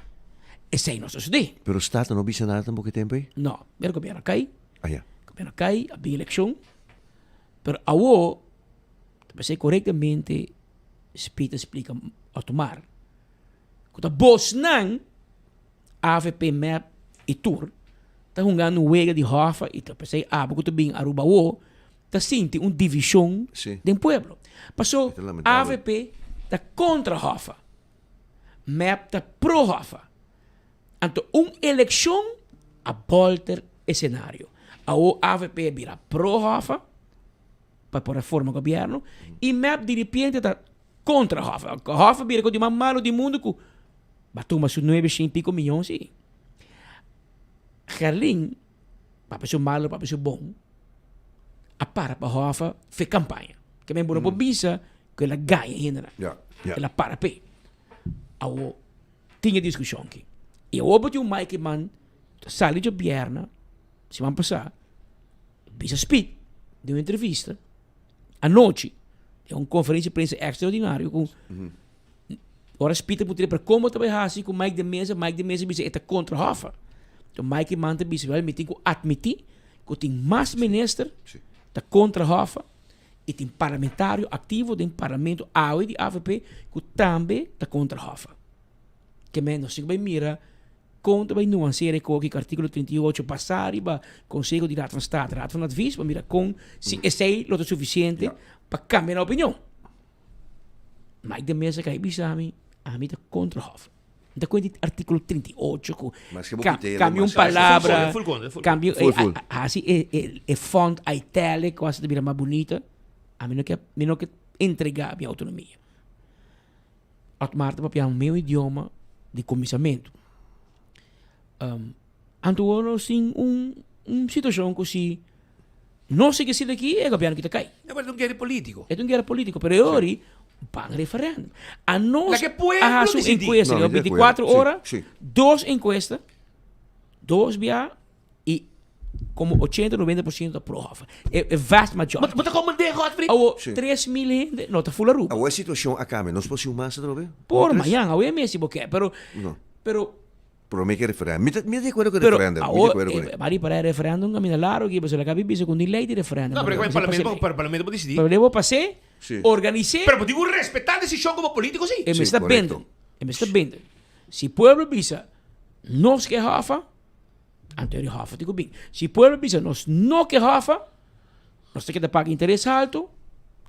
Speaker 4: Esei no sosodé.
Speaker 3: Pero staten no bisa nada tampoco e tempo ei?
Speaker 4: No, pero gobierno a kai.
Speaker 3: Ah ya.
Speaker 4: Gobierno a kai, a bin elekshon. Pero awo ta pensé korektamente Speed a splika Otmar ku ta bosnan avp, mep i tur ta hungando un wega di hòfa i ta pensé abo ku ta bin Aruba awo ta sinti un divishon den pueblo. Paso avp ta kontra hòfa, mep ta pro hòfa. Anto un elekshon a bolter e senario. Awo avp a bira pro Hoffa pa por a forma gobierno y mep diripiente ta contra Hoffa. Hoffa bira cu di mas malo di mundo cu ba tuma su nuebe shin pico miyon si. Gerlin, papia su malo papia su bon, a para pa Hoffa fe campaña. Ke men bo no por bisa cu el a gaña hendenan. El a para p'e. Awo Tin e diskushon aki. I awor bo tin un Mike man ta sali djobièrnè siman pasá bisa Speed den un entrevista anochi den un konferensia di prensa ekstraordinario ku ora Speed a puntra pero komo ta bai hasi ku Mike de Meza, Mike de Meza bisa e ta kontra Hoffa. Enton Mike man ta bisa wèl mi tin ku atmití ku tin mas minister ta kontra Hoffa i tin parlamentario aktivo den parlamento awe di avp ku tambe ta kontra Hoffa. Ke men nos tin ku bai mira kon ta bai nuanseer e koki ku artíkulo 38 basá riba Konseho di Raad van State, Raad van Advies, pa mira kon si esei lo ta sufisiente pa kambia nan opinion. Mike de Meza kai bisa mi, ami ta kontra Hoffa. Mi ta kuenta di artíkulo 38 ku kambia un palabra, kambia hasi e font italic ku hasi ta bira mas bunita. Ami no ke, mi no ke entrega mi autonomia. Otmar ta papia meu idioma di kuminsamentu. Anto awor nos tin un un situashon ku si no sigui asina aki e gobièrnu kita kai.
Speaker 1: E ta un guera polítiko.
Speaker 4: E ta un guera polítiko, pero e ori. Ban referendum. A nos
Speaker 1: Laga e pueblo
Speaker 4: a haci un
Speaker 1: decidi.
Speaker 4: encuesta
Speaker 3: No,
Speaker 4: riba
Speaker 3: mi ta de acuerdo.
Speaker 4: 24
Speaker 3: Sí,
Speaker 4: ora,
Speaker 3: sí.
Speaker 4: dos encuesta, dos bia y como 80, 90% ta pro Hoffa. E, e vast majority.
Speaker 1: Bo ta comprende, Godfrey?
Speaker 4: Awo,
Speaker 3: Sí.
Speaker 4: 3000 hende no ta full Aruba.
Speaker 3: Awo e situacion a cambia. Nos por haci un mas atrobe?
Speaker 4: Por
Speaker 3: Un,
Speaker 4: mañan, awe mes si bo ke, pero,
Speaker 3: No.
Speaker 4: pero
Speaker 3: Prome ke referendum. Mi ta mi ta di acuerdo ku
Speaker 4: Pero
Speaker 3: referendum. Mi ta di
Speaker 4: awor,
Speaker 3: acuerdo ku
Speaker 4: eh, bari para e referendum camina largo aquí, pasobra laga bibi segun di ley di referendum.
Speaker 1: No, pero
Speaker 4: Pasobra
Speaker 1: el parlamento,
Speaker 4: pase ley.
Speaker 1: pero el parlamento por decidi.
Speaker 4: Pero debo pasé,
Speaker 3: Sí.
Speaker 4: organisé.
Speaker 1: Pero bo tin ku respetá desishon komo polítiko, sí.
Speaker 4: E
Speaker 3: Sí,
Speaker 4: mester
Speaker 3: correcto.
Speaker 4: bende. E mester bende. Si pueblo bisa, nos ke hafa, anto e hafa tin ku bin. Si pueblo bisa, nos no ke hafa, nos ta keda paga interes halto,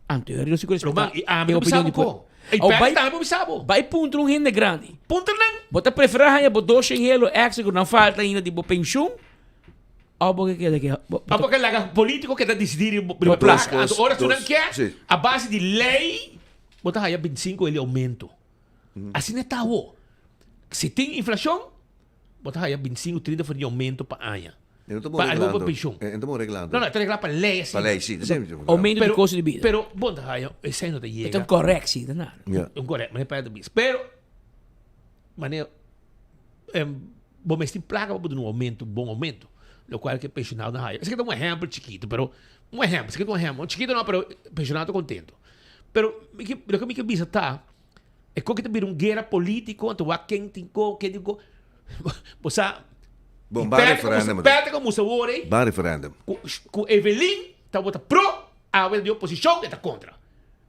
Speaker 4: anto nos tin ku respetá
Speaker 1: Ruman, i ami
Speaker 4: e
Speaker 1: no
Speaker 4: opinion
Speaker 1: bisa
Speaker 4: di
Speaker 1: bo ko.
Speaker 4: pueblo.
Speaker 1: I
Speaker 4: Au
Speaker 1: Bertie
Speaker 4: bai-
Speaker 1: tambe por bisa bo.
Speaker 4: Bai puntra un hende grandi.
Speaker 1: Puntra nan.
Speaker 4: Bo ta preferá haña bo dos helo extra ku nan falta ainda di bo penshun? Òf bo ke keda ke bo
Speaker 1: Òf bo ke laga polítiko keda disidí riba bo
Speaker 4: Bo
Speaker 1: plaka.
Speaker 3: Dos,
Speaker 1: Anto ora su
Speaker 3: dos,
Speaker 1: nan ke,
Speaker 3: sí.
Speaker 1: a base di lei, bo ta haña 25 el di oumento. Asina e ta awo. Si tin inflashon, Bo ta haya 25, 30 for di aumento pa aña.
Speaker 3: E no ta bon
Speaker 1: Pa algo
Speaker 3: reglando.
Speaker 1: pa pensioen.
Speaker 3: E no ta bon reglando.
Speaker 1: No, no, e ta regla pa ley asina.
Speaker 3: Pa ley, si.
Speaker 4: Aumento di kosto di bida.
Speaker 1: Pero bo ta haya, esei no ta yega.
Speaker 4: E ta un correctie, ta nada.
Speaker 3: Ja.
Speaker 1: Un correctie, manera pa bisa. Pero, manera, bo mester tin placa pa bo duna un aumento, un bon aumento. Locual ke pensionado no haya. Esaki ta un ehempel chikito, pero un ehempel, esaki ta un ehempel. Chikito no, pero pensionado ta contento. Pero, mi ke, loke mi ke bisa ta, E koki ta bira un guera politico, anto wak ken tin ko, ken tin ko. Bo sa,
Speaker 3: Bon, ba
Speaker 1: Perde como
Speaker 3: referendum.
Speaker 1: perde como usa wor ei.
Speaker 3: Ba referendum.
Speaker 1: Ku, ku Evelyn ta vota pro, awe di oposicion e ta contra.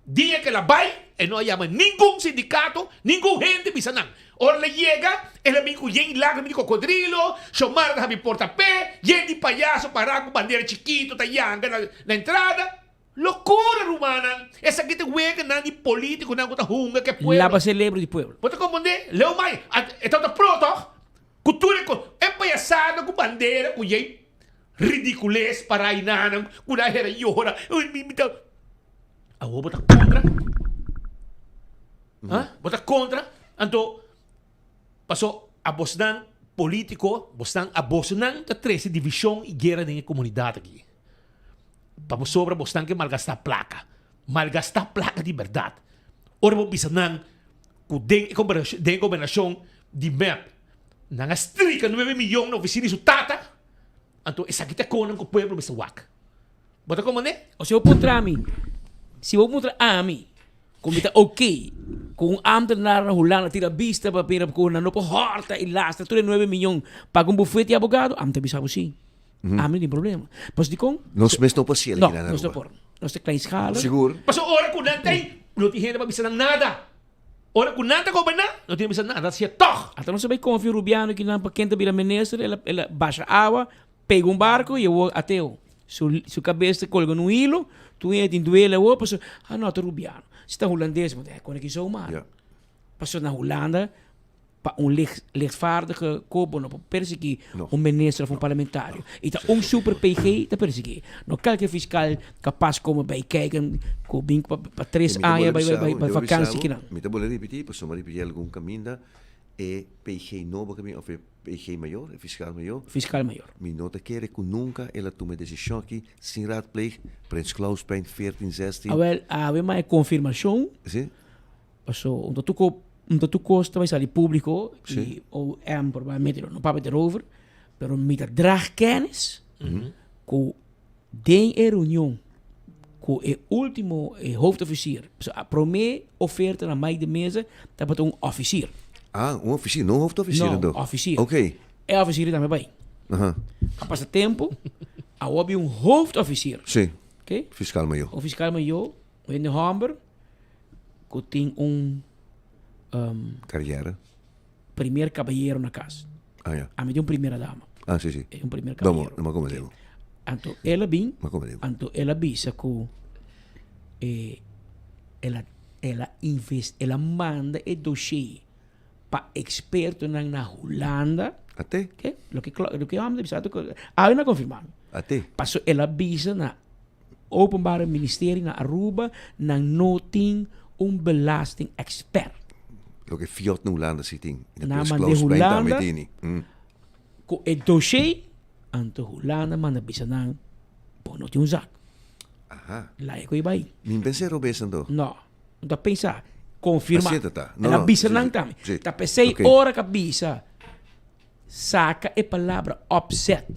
Speaker 1: Dia ke la bai, e no a yama ningun sindicato, ningun hende bisa nan. Ora la yega, e la bin ku yen lagrima di cocodrilo, Xiomara ta habi porta pe, yen di payaso para ku bandera chikito ta yanga na, na entrada. Locura rumannan! Esaki ta weganan di politiconan cu ta hunga cu e pueblo.
Speaker 4: Laba celebro di pueblo.
Speaker 1: Bo ta comprende? Leo Mai, e tabata pro toch? Cu tur e cos. E payasada cu bandera cu yey ridicules para aynanan cu nan hera yora. Uy, mi, mi ta. Awor bo ta contra? Ha? Bo ta contra? Anto, paso a bosnan politico, bosnan, a bosnan ta trece division y guera den e comunidad aki. Pa bo sobra bosnan ke malgastá plaka. Malgastá plaka di bèrdat. Ora bo bisa nan ku den e den e gobernashon di mep nan a strika nuebe miyon na ofisina di su tata, anto esaki ta e konan ku pueblo mester wak. Bo ta komprendé?
Speaker 4: O si bo puntra mi, si bo puntra ami ku mi ta ok ku un ambtenaar na Hulanda tira bista pa mira ku nan no por hòrta i lastra tur e nuebe miyon paga un bufete di abogado, ami ta bisa bo si. Ami no tin problema. Pasobra dikon?
Speaker 3: Nos mes no por hasiel
Speaker 4: No,
Speaker 3: aki na
Speaker 4: nos no
Speaker 3: Aruba.
Speaker 4: por. Nos ta kleinschalig.
Speaker 3: Sigur.
Speaker 1: Pasobra ora ku nan ta ei, no tin hende pa bisa nan nada. Ora ku nan ta goberná, no tin hende pa bisa nada. Hasié tòg.
Speaker 4: Ata nos a bai konfia un rubiano ki nan pa ken ta bira minister, el a el a basha awa, pega un barko i awor ateo. Su su kabes ta kolga na un hilo, tur hende tin duele awor pasobra, ah no, ta rubiano. Si ta hulandes, bo ta kone ki zomaar.
Speaker 3: Ja.
Speaker 4: Pasobra na Hulanda Pa un lichtvaardige kop bo no por persiguí
Speaker 3: No.
Speaker 4: un minister of un parlamentario. I ta un super PG ta persiguí. No kelke fiskal kapas kome bai kijken ku bin pa pa tres
Speaker 3: Mi ta
Speaker 4: aña
Speaker 3: bolbe
Speaker 4: bai
Speaker 3: bisa
Speaker 4: bai
Speaker 3: bo,
Speaker 4: bai
Speaker 3: mi ta bolbe bisa
Speaker 4: vakansi
Speaker 3: bo,
Speaker 4: kinan.
Speaker 3: Mi ta bolbe ripití, pasobra mi a ripití algun kaminda, e PG nobo ke bin òf e PG mayor, e fiskal mayor.
Speaker 4: Fiskal mayor.
Speaker 3: Mi no ta kere ku nunka el a tuma e desishon aki sin raadpleeg, Prins Clausplein 14, 16.
Speaker 4: Awel, awe ma e konfirmashon.
Speaker 3: Si.
Speaker 4: Paso un ta tuko un ta tur kos ta bai sali públiko
Speaker 3: Sí.
Speaker 4: i OM probablemente lo no papia derover, pero mi ta draag kennis ku den e reunion ku e último e hoofdofficier, so a promé oferta na Mike de Meza tabata un officier.
Speaker 3: Ah, un officier, no un hoofdofficier
Speaker 4: No,
Speaker 3: anto?
Speaker 4: officier.
Speaker 3: Oké.
Speaker 4: E officier tambe bai.
Speaker 3: Aha.
Speaker 4: A pasa tempu, awor a bin un hoofdofficier.
Speaker 3: Sí.
Speaker 4: Oké?
Speaker 3: Fiscal mayor.
Speaker 4: Un fiscal mayor, un hende hòmber. Ku tin un um,
Speaker 3: Carrière.
Speaker 4: primer caballero na cas.
Speaker 3: Ah, ja.
Speaker 4: Ami tin un primera dama.
Speaker 3: Ah, sí, sí.
Speaker 4: E un primer
Speaker 3: Domo,
Speaker 4: caballero.
Speaker 3: no me como
Speaker 4: Anto el a bin,
Speaker 3: Ma como digo.
Speaker 4: anto el a bisa ku eh, el a, el a invest, el a manda e dossier pa expertonan na Hulanda.
Speaker 3: Ate?
Speaker 4: Ke? Loke, loke homber ta bisa, awe na confirma.
Speaker 3: Ate?
Speaker 4: Paso el a bisa na Openbare Ministerie na Aruba nan no tin un belasting expert.
Speaker 3: Loke Fiat na Hulanda si tin. Na
Speaker 4: Nan
Speaker 3: Prins
Speaker 4: manda
Speaker 3: Claus Plein tambe
Speaker 4: Hulanda
Speaker 3: tini. Mm.
Speaker 4: ku e dossier, anto Hulanda manda bisa nan bo no tin un zak.
Speaker 3: Aha.
Speaker 4: Laia ku e bai.
Speaker 3: Mi pensa e robes anto.
Speaker 4: No. No ta pensa, konfirmá.
Speaker 3: Así ta ta. No,
Speaker 4: El a
Speaker 3: no,
Speaker 4: bisa
Speaker 3: sí,
Speaker 4: nan
Speaker 3: sí,
Speaker 4: tambe.
Speaker 3: sí.
Speaker 4: Ta p'esei
Speaker 3: Oké.
Speaker 4: ora ku a bisa, saka e palabra opzet.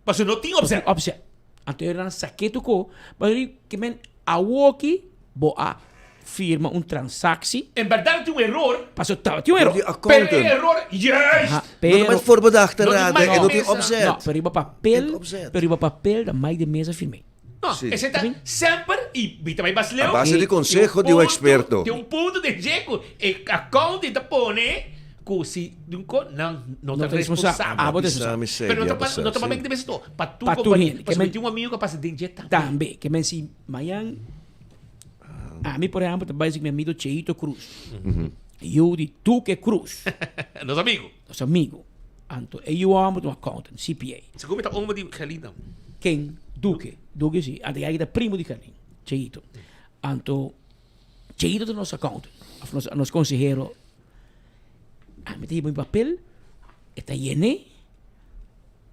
Speaker 1: Pasobra no tin opzet.
Speaker 4: No tin opzet. Anto e nan sak'é tokó, pasobra di ke men awoki bo a firma un transaksie.
Speaker 1: En bèrdat tin un eror.
Speaker 4: Pasobra tabatin un eror.
Speaker 3: Di accountant.
Speaker 1: Pero e eror, juist!
Speaker 4: Aha,
Speaker 3: No
Speaker 4: pero.
Speaker 3: ta voorbedachte
Speaker 1: No tin
Speaker 3: raad
Speaker 1: Mike
Speaker 3: en no
Speaker 1: de
Speaker 3: tin
Speaker 1: Meza.
Speaker 3: opzet.
Speaker 4: No, pero riba papel,
Speaker 3: opzet.
Speaker 4: pero riba papel da Mike de Meza firm'é.
Speaker 1: No,
Speaker 3: Sí.
Speaker 1: esei ta semper i mi ta bai mas leu.
Speaker 3: A base di conseho di un experto.
Speaker 1: Tin un punto den dje ku e accounting ta pone ku si di un ko nan no ta
Speaker 4: No ta responsabel.
Speaker 1: responsabel.
Speaker 4: Abo ta responsabel.
Speaker 1: Pero no ta pa no ta pa meke di mester to, pa tur
Speaker 4: Pa tur
Speaker 1: kompania.
Speaker 4: hende.
Speaker 1: Pasobra mi tin un amigo ku a pasa den dje tambe.
Speaker 4: Tambe. Ke men si mañan ami por ehempel ta bai si ku mi amigo Cheito Cruz. Yu di Duque Cruz.
Speaker 1: Nos amigo.
Speaker 4: Nos amigo. Anto e yu homber ta un accountant, CPA.
Speaker 1: Segun mi ta omo di Gerlin.
Speaker 4: Ken? Duque. Duque si. Anto yaki ta primo di Gerlin, Cheito. Anto Cheito ta nos accountant, of nos nos consehero. Ami ta hiba mi papel, e ta yen'é,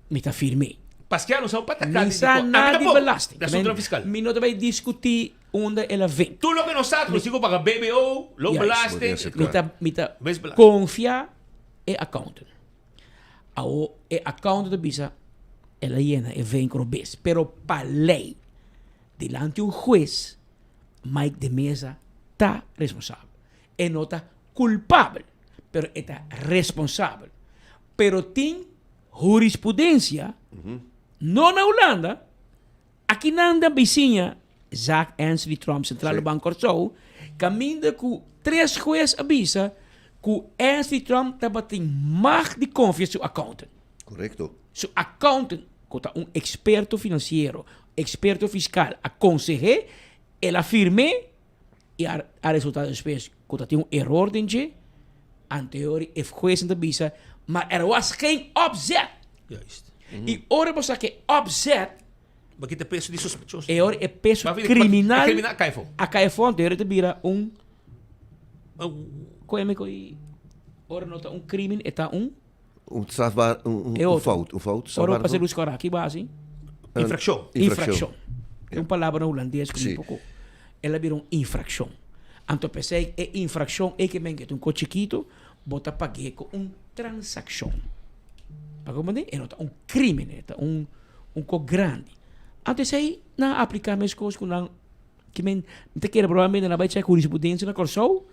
Speaker 4: mi ta firm'é.
Speaker 1: Paske no sa un patacá
Speaker 4: Mi
Speaker 1: di
Speaker 4: sa
Speaker 1: di ko. Ami
Speaker 4: nada di
Speaker 1: tampoco.
Speaker 4: belasting.
Speaker 1: Di asuntonan fiscal.
Speaker 4: Mi no ta bay discuti unda el a ven.
Speaker 1: Tur loke nos sa, nos tin cu paga BBO, loonbelasting.
Speaker 4: Mi ta mi ta
Speaker 1: Winstbelasting.
Speaker 4: confia e accountant. Awo e accountant ta bisa el a yena e venk robes. Pero pa ley, dilanti un hues, Mike de Meza ta responsabel. E no ta culpabel, pero e ta responsabel. Pero tin jurisprudencia, no na Hulanda, Akinan den bisiña zaak Ansley Tromp Centrale Bank Kòrsou, kaminda ku tres hues a bisa ku Ansley Tromp tabatin mag di konfia su accountant.
Speaker 3: Korekto.
Speaker 4: Su accountant, ku ta un eksperto finansiero, eksperto fiskal, a konseh'é, el a firm'é i a a resultá despues ku ta tin un eror den dje. Anteori e huesnan ta bisa, ma er was geen opzet.
Speaker 1: Juist.
Speaker 4: I ora bo sa ku e opzet.
Speaker 1: Bo kita peso di sospechoso.
Speaker 4: E ora e peso kriminal. E
Speaker 1: kriminal a kai afó.
Speaker 4: A kai afó, anto e ora ta bira un. Koe mi koe ora no ta un krimen, e ta un.
Speaker 3: Un strafbaar, un, un fout, un fout.
Speaker 4: Ora bo pasa lus kòrá, ki bo hasi?
Speaker 1: Infrakshon.
Speaker 4: Infrakshon. E un palabra na hulandes ku mi poko. El a bira un infrakshon. Anto p'esei e infrakshon ei ke men ke ta un kos chikito, bo ta pag'é ku un transakshon. Pa komprendé? E no ta un krimen, e ta un un kos grandi. Anto esei nan a apliká meskos ku nan ke men mi ta kere probablemente nan a bai chèk hurisprudensia na Kòrsou,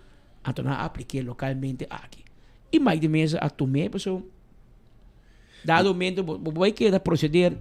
Speaker 4: anto nan a aplik'é lokalmente aki. I Mike de Meza a tum'é pasobra dado momento bo bo bai keda proseder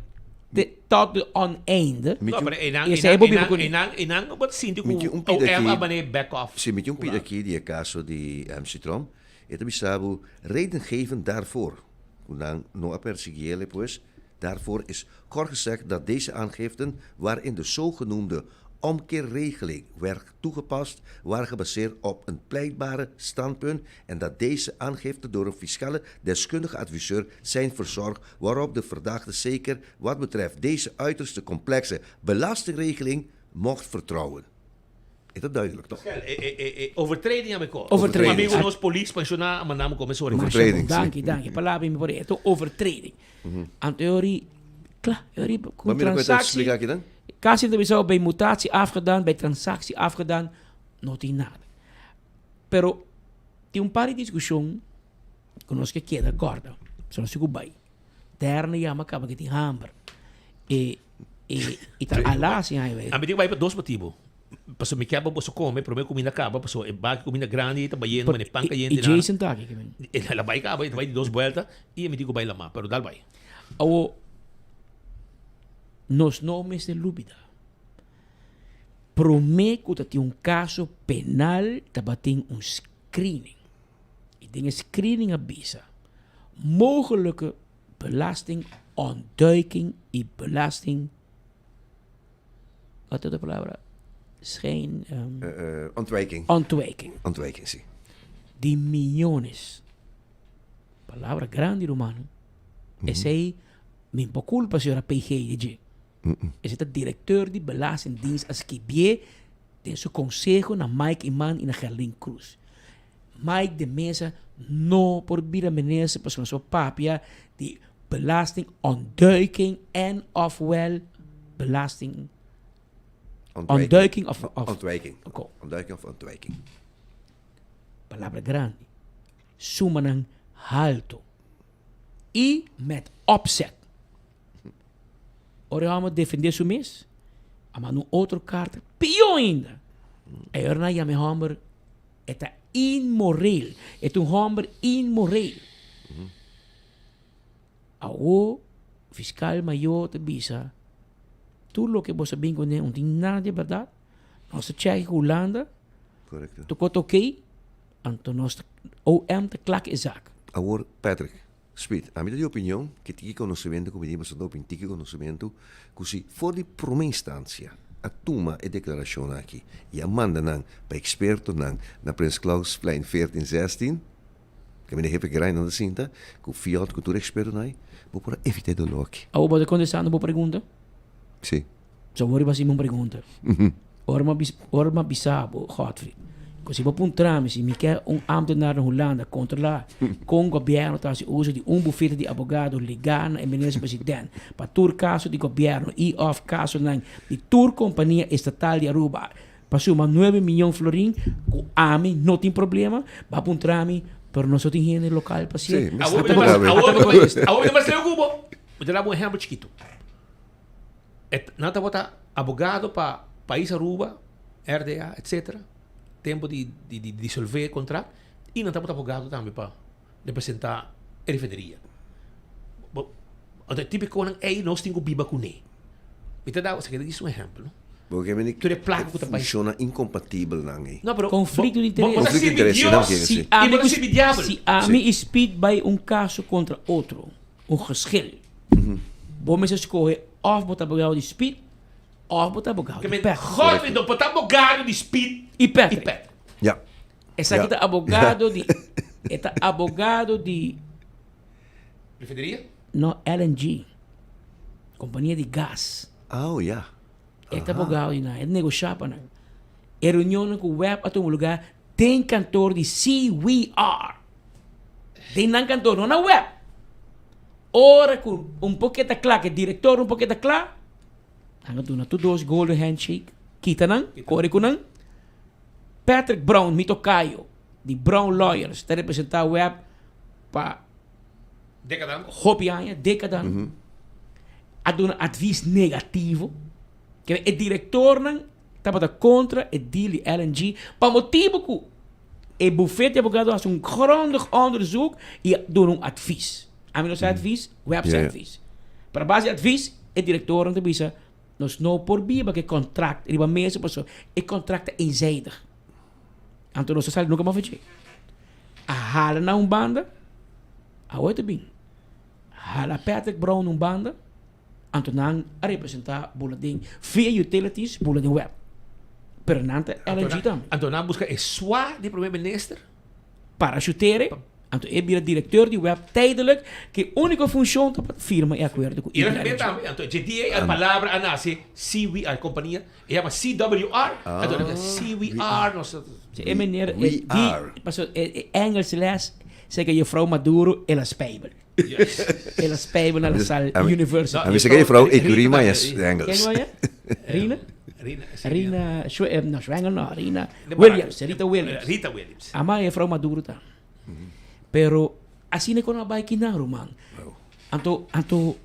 Speaker 4: te tot de oneinde.
Speaker 1: No, pero einan,
Speaker 4: I esei bo biba
Speaker 1: einan,
Speaker 4: kuné.
Speaker 1: einan, einan bo ta sinti ku
Speaker 3: Mi tin un pida
Speaker 1: OM
Speaker 3: aki.
Speaker 1: a manera back off.
Speaker 3: Si, mi tin un pida aki di e kaso di MC Tromp. E ta bisa bo, Reden geven daarvoor, ku nan no a persiguí el pues, daarvoor is kort gezegd dat deze aangiften, waarin de zogenoemde omkeerregeling werd toegepast, waren gebaseerd op een pleitbare standpunt en dat deze aangiften door een fiscale deskundige adviseur zijn verzorgd, waarop de verdachte zeker wat betreft deze uiterste complexe belastingregeling mocht vertrouwen. E ta duidelijk toch?
Speaker 1: Pascal, e, e, e, e overtreding a mi ko.
Speaker 4: Overtreding.
Speaker 1: Un amigo nos polis pensioná a manda mi come sorry.
Speaker 3: Overtreding, sí.
Speaker 4: Danki, danki. Palabra mi por e ta overtreding. Anto e ori, kla, e ori ku
Speaker 3: Maar mira ku e ta
Speaker 4: transactie.
Speaker 3: explica aki dan.
Speaker 4: Kasi ta bisa bij mutatie afgedaan, bij transactie afgedaan, no tin nada. Pero tin un par di discusion ku nos ke keda korda. So nos tin ku bai. Derne yama kaba ke tin hamber. E e e ta ala sin ai
Speaker 1: A mi tin ku bai pa dos motibu. Pasobra mi kier pa boso kome prome kuminda kaba pasobra e baki kuminda grandi ta bayendo mane pan kayente
Speaker 4: E Jason ta aki kimen.
Speaker 1: El a bai kaba e ta bai di dos buelta i mi tin ku bai lama pero dal bai.
Speaker 4: Awo nos no mester lubida prome ku ta tin un kaso penal tabatin un screening. I den e screening a bisa mogelijke belastingontduiking i belasting wat is de palabra? Schijn um,
Speaker 3: Ontwijking.
Speaker 4: Ontwijking.
Speaker 3: Ontwijking, si.
Speaker 4: Di millones. Palabra grandi, rumano. Mm -hmm. Esei min por culpa señora PG di dje. Mm -mm. Esei ta directeur di Belastingdienst a skibié den su conseho na Mike Eman i na Gerlin Cruz. Mike de Meza no por bira minister pasobra nos por papia di belasting ontduiking en ofwel belasting. Ontduiking of of
Speaker 3: Ontwijking. Ontduiking of ontwijking.
Speaker 4: Palabra grandi. Sumanan halto. I met opzet. Ora e hòmber defendé su mes, a manda un otro karta pió ainda. E ora nan a yama e hòmber, e ta inmoreel. E ta un hòmber inmoreel. Awor fiskal mayor ta bisa, tur loke bo sa bin kuné no tin nada di bèrdat. Nos ta chèk ku Hulanda, tur kos ta okey, anto nos ta OM ta klak e zak.
Speaker 3: Awor Patrick, Speed, ami ta di opinion ke tiki konosementu ku mi tin pasobra mi tiki konosementu ku si for di prome instansia a tuma e deklarashon aki i a manda nan pa ekspertonan na Prins Clausplein 14 16 kaminda hefe Grijn nan ta sinta ku Fiat ku tur ekspertonan ai bo por a evita e doló aki.
Speaker 4: Awor bo ta kontestando bo pregunta?
Speaker 3: Si.
Speaker 4: So bo riba hasi mi un pregunta. Ora mi a ora mi a bisa bo, Godfrey, ku si bo puntra mi si mi ke un ambtenaar na Hulanda kontrolá kon gobièrnu ta hasi uso di un bufete di abogado ligá na e minister president pa tur kaso di gobièrnu i òf kasonan di tur kompania estatal di Aruba pa suma nuebe miyon florin ku ami no tin problema, bo a puntra mi, pero nos no tin hende lokal pa hasié.
Speaker 1: Awor mi ta awor mi ta mas leu ku bo. Mi ta daba un ehèmpel chikitu. E nan tabata abogado pa pais Aruba, RDA, etcetera, tempo di di di disolve e contract y nan tabata abogado tambe pa representa e refineria. Bo, anto e tipiconan ey nos tin cu biba cune. Mi ta da, esaki ta djis un ehempel, no?
Speaker 3: Bo ke meni
Speaker 1: Tur e placa cu ta bay.
Speaker 3: funciona incompatibel nan ey.
Speaker 1: No, pero
Speaker 4: Conflicto di
Speaker 1: bo, bo
Speaker 4: interes.
Speaker 1: ta
Speaker 3: Conflicto di
Speaker 1: sirbi
Speaker 3: interes, si nan
Speaker 1: Dios
Speaker 3: kier,
Speaker 4: Si
Speaker 3: si.
Speaker 1: y
Speaker 4: ami
Speaker 1: bo ta
Speaker 4: ku
Speaker 1: sirbi diabel.
Speaker 4: si ami y Speed bay un caso contra otro, un geschil. Bo mester scoge of bo ta abogado di Speed of bo ta abogado di Patrick.
Speaker 1: Godfrey no por ta abogado di Speed
Speaker 4: y Patrick.
Speaker 1: Y Patrick.
Speaker 3: Ja.
Speaker 4: Esaki ta abogado di e ta abogado di
Speaker 1: Refineria?
Speaker 4: No, LNG. Compania di gas.
Speaker 3: Oh, ja.
Speaker 4: E ta abogado di nan, e ta negosha pa nan. E reunionnan cu web a tuma lugar den kantoor di CWR. Den nan kantoor, no na web. Ora ku un poke ta kla, ku e direktor un poke ta kla, nan a duna tur dos golden handshake, kita nan, kore ku nan. Patrick Brown, mi tokayo, di Brown Lawyers, ta representá web pa
Speaker 1: Dekadan.
Speaker 4: hopi aña, dekadan, a duna advis negativo. Ke e direktornan tabata kontra e deal di LNG pa motibu ku E bufet di abogado a hasi un grondig onderzoek i a duna un advis. Ami no sa advis, web sa advis. Pero a base di advis, e direktornan ta bisa, nos no por biba ku e kontrakt riba mesa pasobra e kontrakt ta eenzijdig. Anto nos ta sali nunka mas for dje. A hala nan un banda, awor ta bin. Hala Patrick Brown un banda, anto nan a representa bula den via utilities, bula den web. Pero nan ta LNG tambe.
Speaker 1: Anto nan buska e swa di prome minister.
Speaker 4: Parachutere, anto e bira directeur di web tijdelijk, ke unico funcion ta pa firma e acuerdo ku
Speaker 1: I
Speaker 4: LNG.
Speaker 1: tambe, anto dje dia e palabra a nace CWR, compania, e yama CWR, anto nan bisa CWR, nos ta.
Speaker 4: Si e meneer, e di, paso e Engels les, seke juffrouw Maduro e la spijbel. El a spijbel na La Salle University.
Speaker 3: A mi sa ke juffrouw Ecurima es Engels.
Speaker 4: Ken waya? Rina?
Speaker 1: Rina,
Speaker 4: Rina, no, Schwengel no, Rina Williams, Rita Williams.
Speaker 1: Rita Williams.
Speaker 4: Ama juffrouw Maduro ta. Pero asina kon a bai kinan ruman. Anto, anto,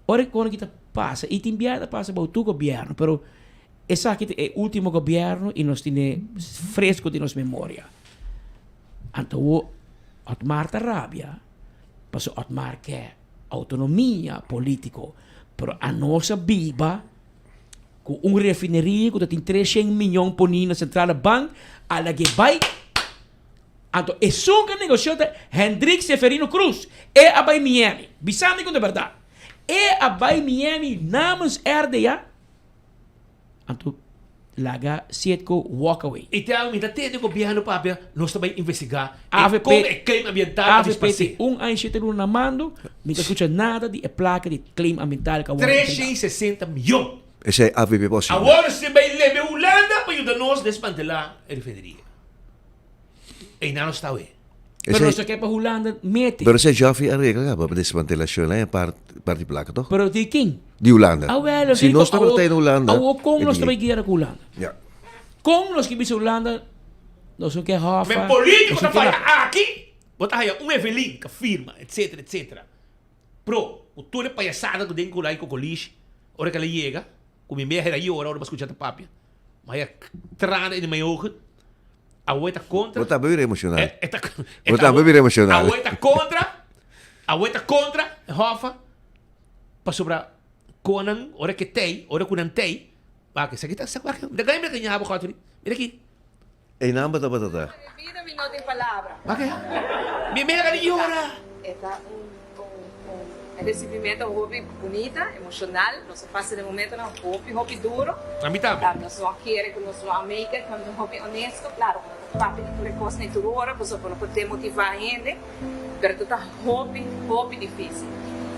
Speaker 4: ora kon kita pasa, y tin biaha ta pasa bou tur gobierno, pero esaki ta e ultimo gobierno y nos tine fresco den nos memoria. Anto wo Otmar ta rabia pasobra Otmar ke autonomia politico pero anos a biba cu un refineria cu ta tin treshen miyon poni na Centrale Bank a lag'e bay anto esun cu a negocia ta Hendrik Seferino Cruz e a bay Miami bisa mi cu ta berdad e a bay Miami namens RDA. Anto laga Citgo walk away.
Speaker 1: I te mi ta tende gobierno papia nos ta bai investiga e
Speaker 4: Avp
Speaker 1: kon e claim ambiental a
Speaker 4: avp
Speaker 1: disparse.
Speaker 4: tin un aña shete luna na mando, mi ta skucha nada di e plaka di claim ambiental ku a wòrdu entregá.
Speaker 1: 360 miyon.
Speaker 3: Esei avp por hasi.
Speaker 1: Awor nos tin bai lebe Hulanda pa yuda nos desmantelá e refineria. Einan nos ta awe.
Speaker 4: Pero nos ta ke pa Hulanda mete.
Speaker 3: Pero esei Joffrey a regla caba pa desmantelacion la e parti placa toch?
Speaker 4: Pero di ken?
Speaker 3: Di Hulanda.
Speaker 4: Awel,
Speaker 3: Si nos tabata ta na Hulanda.
Speaker 4: Awo con nos ta bay guera cu Hulanda?
Speaker 3: Ja.
Speaker 4: Con nos ke bisa Hulanda nos no ke hofa.
Speaker 1: Men politico ta faya aki, bo ta haya un Evelyn ka firma etcetera etcetera. Pro cu tur e payasada cu den cu lai cocolishi ora cu el a yega cu mi mea hera yora ora bo a scucha ta papia. Ma haya tranen in mijn ogen. Awe ta contra.
Speaker 3: Bo tambe bira emocional. Bo tambe bira emocional.
Speaker 1: Awe ta contra. Awe ta contra e hofa. Pasobra konan ora ke tei, ora ku nan tei, wak esaki ta sa wak. Mira mira ki ñabo Godfrey. Mira aki.
Speaker 3: Ei nan bo tabata ta.
Speaker 6: Vida mi no tin palabra.
Speaker 1: Wak e. Mi mira di yora.
Speaker 6: E ta un un recibimento hopi bunita, emocional. Nos a pasa den momentonan hopi hopi duro.
Speaker 1: A mi tambe.
Speaker 6: Nos no a kere ku nos no a make it, cuando hopi honesto. Claro, bo no ta papia di tur e cosnan y tur ora, pasobra bo no por demotiva hende, pero ta ta hopi hopi dificil.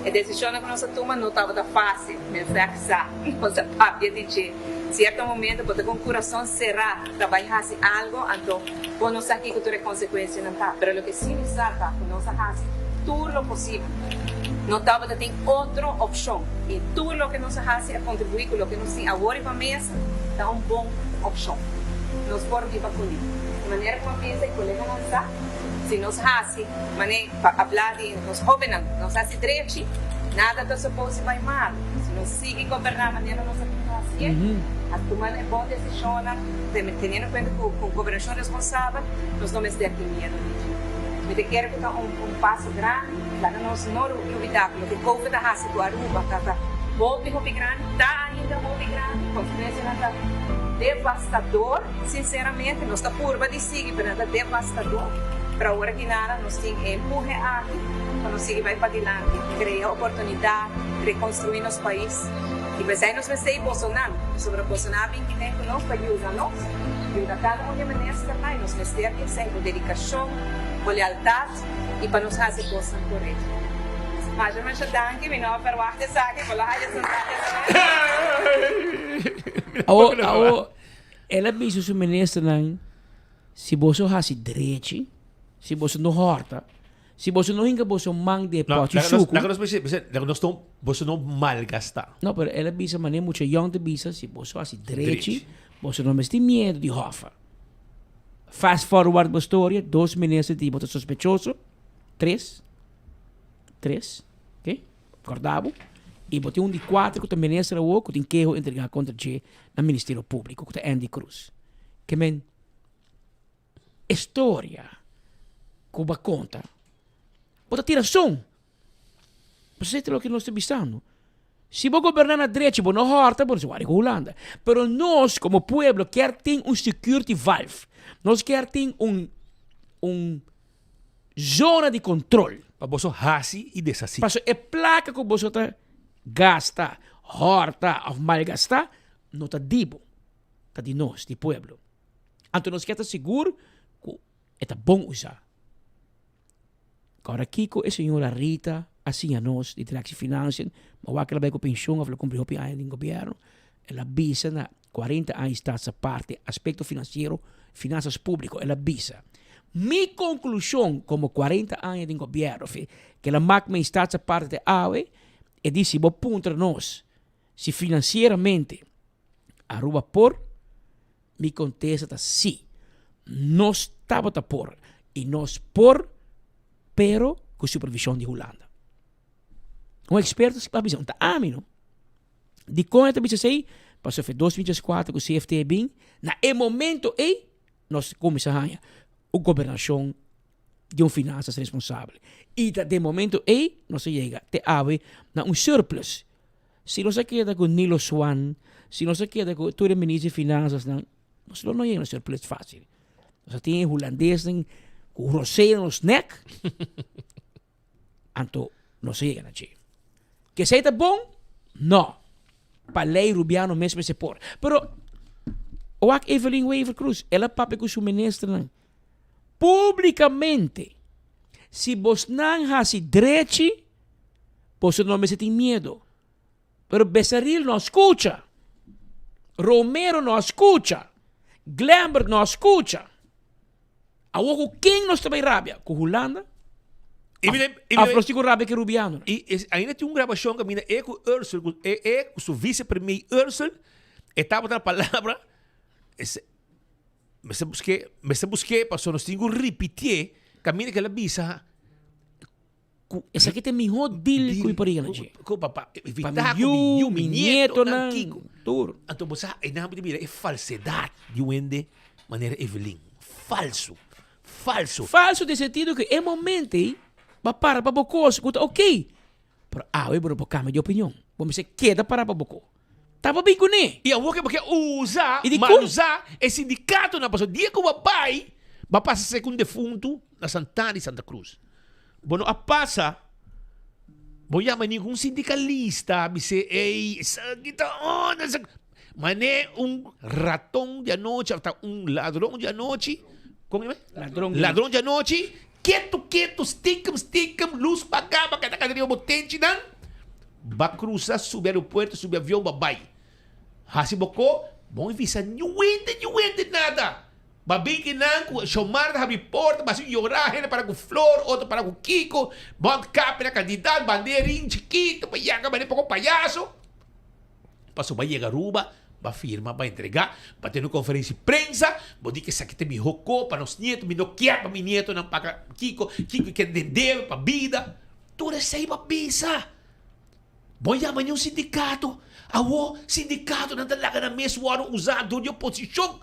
Speaker 6: E decisionnan ku nos a tuma no tabata facil, men fek sa. Nos a papia di dje. Cierto momento bo ta ku un curason cera ta bay haci algo, anto bo no sa kico tur e consecuencianan ta. Pero loke si mi sa ta ku nos a haci tur lo posibel. No tabata tin otro opcion y tur loke nos a haci a contribui cu loke nos tin awor riba mesa ta un bon opcion. Nos por biba cuni. Di manera cu a bisa y coleganan sa, si nos haci mane pa habla di nos hobennan, nos haci drechi, nada ta supose bay malo. Si nos sigui goberna manera nos a bin hacié, a tuma e bon decisionnan, teniendo cuenta cu cu gobernacion responsabel, nos no mester tin miedo di dje. Mi ta kere cu ta un paso grandi. Laga nos no lubida cu loke Covid a haci cu Aruba ta ta hopi hopi grandi, ta ainda hopi grandi, consecuencianan ta devastador, sinceramente, nos ta purba di sigui pero nan ta devastador, pero awor aki nada nos tin e empuje aki pa nos sigui bay padilanti, crea oportunidad, reconstrui nos pais y pesey nos mester y bosonan, pasobra bosonan a bin kinen cu nos pa yuda nos, yuda cada un di e ministernan y nos mester di esey, bo dedicacion, bo lealtad. I pa nos hasi kosnan korekto. Masha masha danki, mi no a verwacht esaki, por lo haya sentá esaki.
Speaker 4: Awo, awo, el a bisa su ministernan, si boso hasi drechi, si boso no hòrta, si boso no hinka boso man den e pòchi suku.
Speaker 1: Laga nos bisa, bisa, laga nos no, boso no malgastá.
Speaker 4: No, pero el a bisa manera mucha yòn ta bisa, si boso hasi drechi, boso no mester miedu di hòfa. Fast forward bo storia, dos minister di bo ta sospechoso, tres, tres, ok, corda bo, y bo tin un di cuatro cu ta minister awor cu tin keho entrega contra dje na Ministerio Publico cu ta Endy Croes. Ke men e storia cu bo a conta, bo ta tira son. Pues esei ta loke nos ta bisando. Si bo goberná na drechi, bo no hòrta, bo no ta wari ku Hulanda. Pero nos komo pueblo kier tin un security valve. Nos kier tin un un zona di control.
Speaker 1: Pa boso hasi i deshasí.
Speaker 4: Pasobra e plaka ku boso ta gasta, hòrta òf malgastá no ta di bo, ta di nos, di pueblo. Anto nos kier ta sigur ku e ta bon usá. Ora kiko e señora Rita a siña nos di Directie Financiën, ma wak el a bai ku penshon of el a kumpli hopi aña den gobièrnu, el a bisa na kuarenta aña staatsaparte aspekto finansiero, finansas públiko, el a bisa, Mi konklushon komo kuarenta aña den gobièrnu, of ke el a mak mi staatsaparte te awe, e di si bo puntra nos si finansieramente Aruba por, Mi kontesta ta sí. Nos tabata por i nos por, pero ku supervishon di Hulanda. Un eksperto a bisa, un ta ami no. Dikon e ta bisa esei? Pasobra 2024 ku CFT a bin, na e momento ei nos kuminsá haña un gobernashon di un finansas responsabel. I ta den momento ei nos a yega te awe na un surplus. Si nos a keda ku Nilo Swan, si nos a keda ku tur e minister di finansasnan, nos lo no yega na surplus fácil. Nos a tin e hulandesnan ku rosea na nos nek, anto nos a yega na dje. Ke esei ta bon? No. Pa lei Rubiano mes mester por. Pero wak Evelyn Wever-Croes, el a papia ku su ministernan públikamente, si bosnan hasi drechi, Boso no mester tin miedo. Pero Besaril no a scucha. Romero no a scucha. Glembert no a scucha. Awor ku ken nos ta bai rabia? Ku Hulanda?
Speaker 1: I mi den- i mi
Speaker 4: Of
Speaker 1: den-
Speaker 4: nos tin ku rabia ku e rubianonan?
Speaker 1: I es, ainda tin un grabashon kaminda e ku Ursel, ku e, e ku su vice-premier Ursel, e tabata na palabra, es, mester busk'é, mester busk'é pasobra nos tin ku ripitié kaminda ku el a bisa
Speaker 4: Ku esaki ta e mihó deal ku mi por yega na dje.
Speaker 1: Ku pa
Speaker 4: Pa
Speaker 1: evitá
Speaker 4: mi
Speaker 1: ku mi
Speaker 4: yu,
Speaker 1: yu,
Speaker 4: mi
Speaker 1: mi nietonan,
Speaker 4: nietonan,
Speaker 1: kiko.
Speaker 4: tur.
Speaker 1: Anto bo sa, einan bo ta mira e falsedat di un hende manera Evelyn. Falso. Falso.
Speaker 4: Falso den sentido ku e momento ei bo a para pa bo kos ku ta oké. Pero awe bo no por kambia di opinion. Bo mester keda para pa bo kos. Ta bo bin kuné.
Speaker 1: I awor ke bo ke usa,
Speaker 4: I di
Speaker 1: mal
Speaker 4: kon?
Speaker 1: usa e sindikatonan pasobra dia ku bo a bai, bo a pasa ser ku un defuntu na Santana di Santa Cruz. Bo no a pasa, bo yama ningun sindicalista bis'é, ey, esaki ta onda, esaki. Mané un raton di anochi, of ta un ladron di anochi, kon yama?
Speaker 4: Ladron di
Speaker 1: Ladron di anochi, ketu ketu, stikem stikem, lus pagá, ba keda keda riba bo tenchinan, ba krusa, subi aeropuerto, subi avion, ba bai. Hasi bo ko, bo no bisa niuende niuende nada. Ba bin ki nan ku Shomar ta habri porta, ba si yora, hende para ku flor, otro para ku kiko, mondkapje na kandidat, banderin chikito pa yanga manera poko payaso. Paso ba yega Aruba, ba firma, ba entrega, ba tene un konferensia di prensa, bo di ku esaki ta e miho ko pa nos nieto, mi no kier pa mi nietonan paga kiko, kiko e kende debe pa bida. Tur esei ba bisa. Bo yama ni un sindikato. Awo sindikatonan ta laga nan mes wòrdu usa dor di oposishon.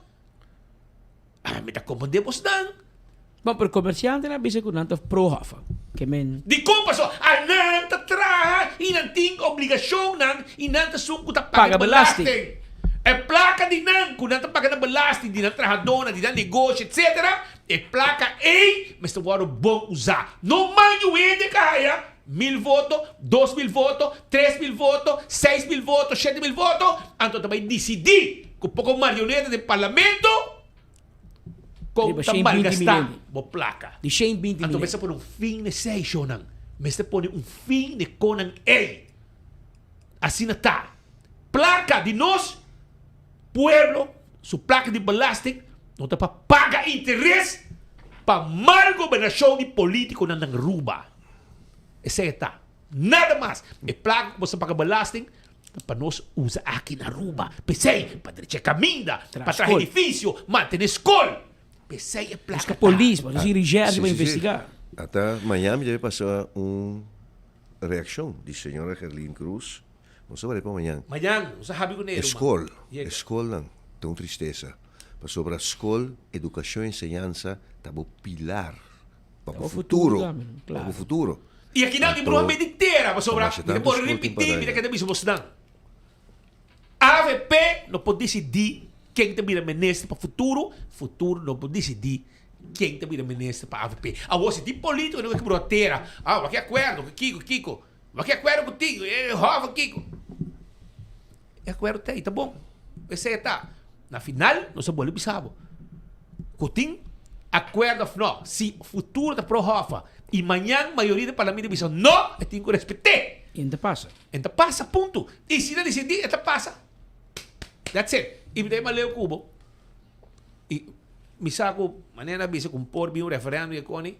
Speaker 1: Ah, mi ta comprende bosnan.
Speaker 4: Bon, pero comerciantenan a bisa cu nan ta pro Hoffa. Ke men.
Speaker 1: Dikon? Pasobra anan ta traha i nan tin obligacionnan i nan ta esun cu ta paga
Speaker 4: Paga belasting.
Speaker 1: belasting. E placa di nan cu nan ta paga na belasting di nan trahadornan, di nan negoshi, etcetera, e placa ey mester wordo bon usa. No man yu hende ka haya mil voto, 2000 voto, 3000 voto, 6000 voto, 7000 voto, anto ta bay dicidi cu poco marioneta den parlamento con
Speaker 4: Riba
Speaker 1: ta
Speaker 4: 120
Speaker 1: malgasta
Speaker 4: milhon.
Speaker 1: bo placa.
Speaker 4: Di 120
Speaker 1: Anto
Speaker 4: milhon.
Speaker 1: mester pone un fin na esey, shownan. Mester pone un fin na e conan ey. Asina ta. Placa di nos pueblo, su placa di belasting, no ta pa paga interes pa mal gobernacion di politiconan na Aruba. Esey ta. Nada mas. E placa cu bo sa paga belasting ta pa nos usa aki na Aruba. P'esey, pa drecha e caminda, pa traha edificio, mantene scol. P'esey e placa
Speaker 4: Busca
Speaker 1: ta.
Speaker 4: polis, pa haci recherche
Speaker 3: Sí,
Speaker 4: pa
Speaker 3: sí, sí.
Speaker 4: investiga.
Speaker 3: Ata Miami debe pasa un reaccion di señora Gerlien Cruz. Nos a wari pa mañan.
Speaker 1: Mañan, nos a habi cu
Speaker 3: E
Speaker 1: Nero, man.
Speaker 3: scol,
Speaker 1: Yega.
Speaker 3: e scolnan ta un tristesa. Pasobra scol, educacion, enseñansa ta bo pilar. Pa bo futuro. Pa bo futuro.
Speaker 1: I aki nan di bruha medi tera pasobra mi ta por ripití mi ta keda bisa bosnan. Avp no por disidí ken ta bira minister pa futuro, futuro no por disidí ken ta bira minister pa avp. Awor si tin polítiko nan ke bruha tera, ah wak e akuerdo ku kiko kiko, wak e akuerdo ku tin e hòf kiko. E akuerdo ta ei ta bon. Esei ta. Na final nos a bolbe bisa bo ku tin akuerdo òf no, si futuro ta pro hòf i mañan mayoria di parlamento bisa no, e tin ku respet'é.
Speaker 4: I e ta pasa.
Speaker 1: E ta pasa, punto. I si nan disidí e ta pasa. That's it. I mi ta e maleu ku bo. I mi sa ku manera nan a bisa ku por bin un referendum i e koni,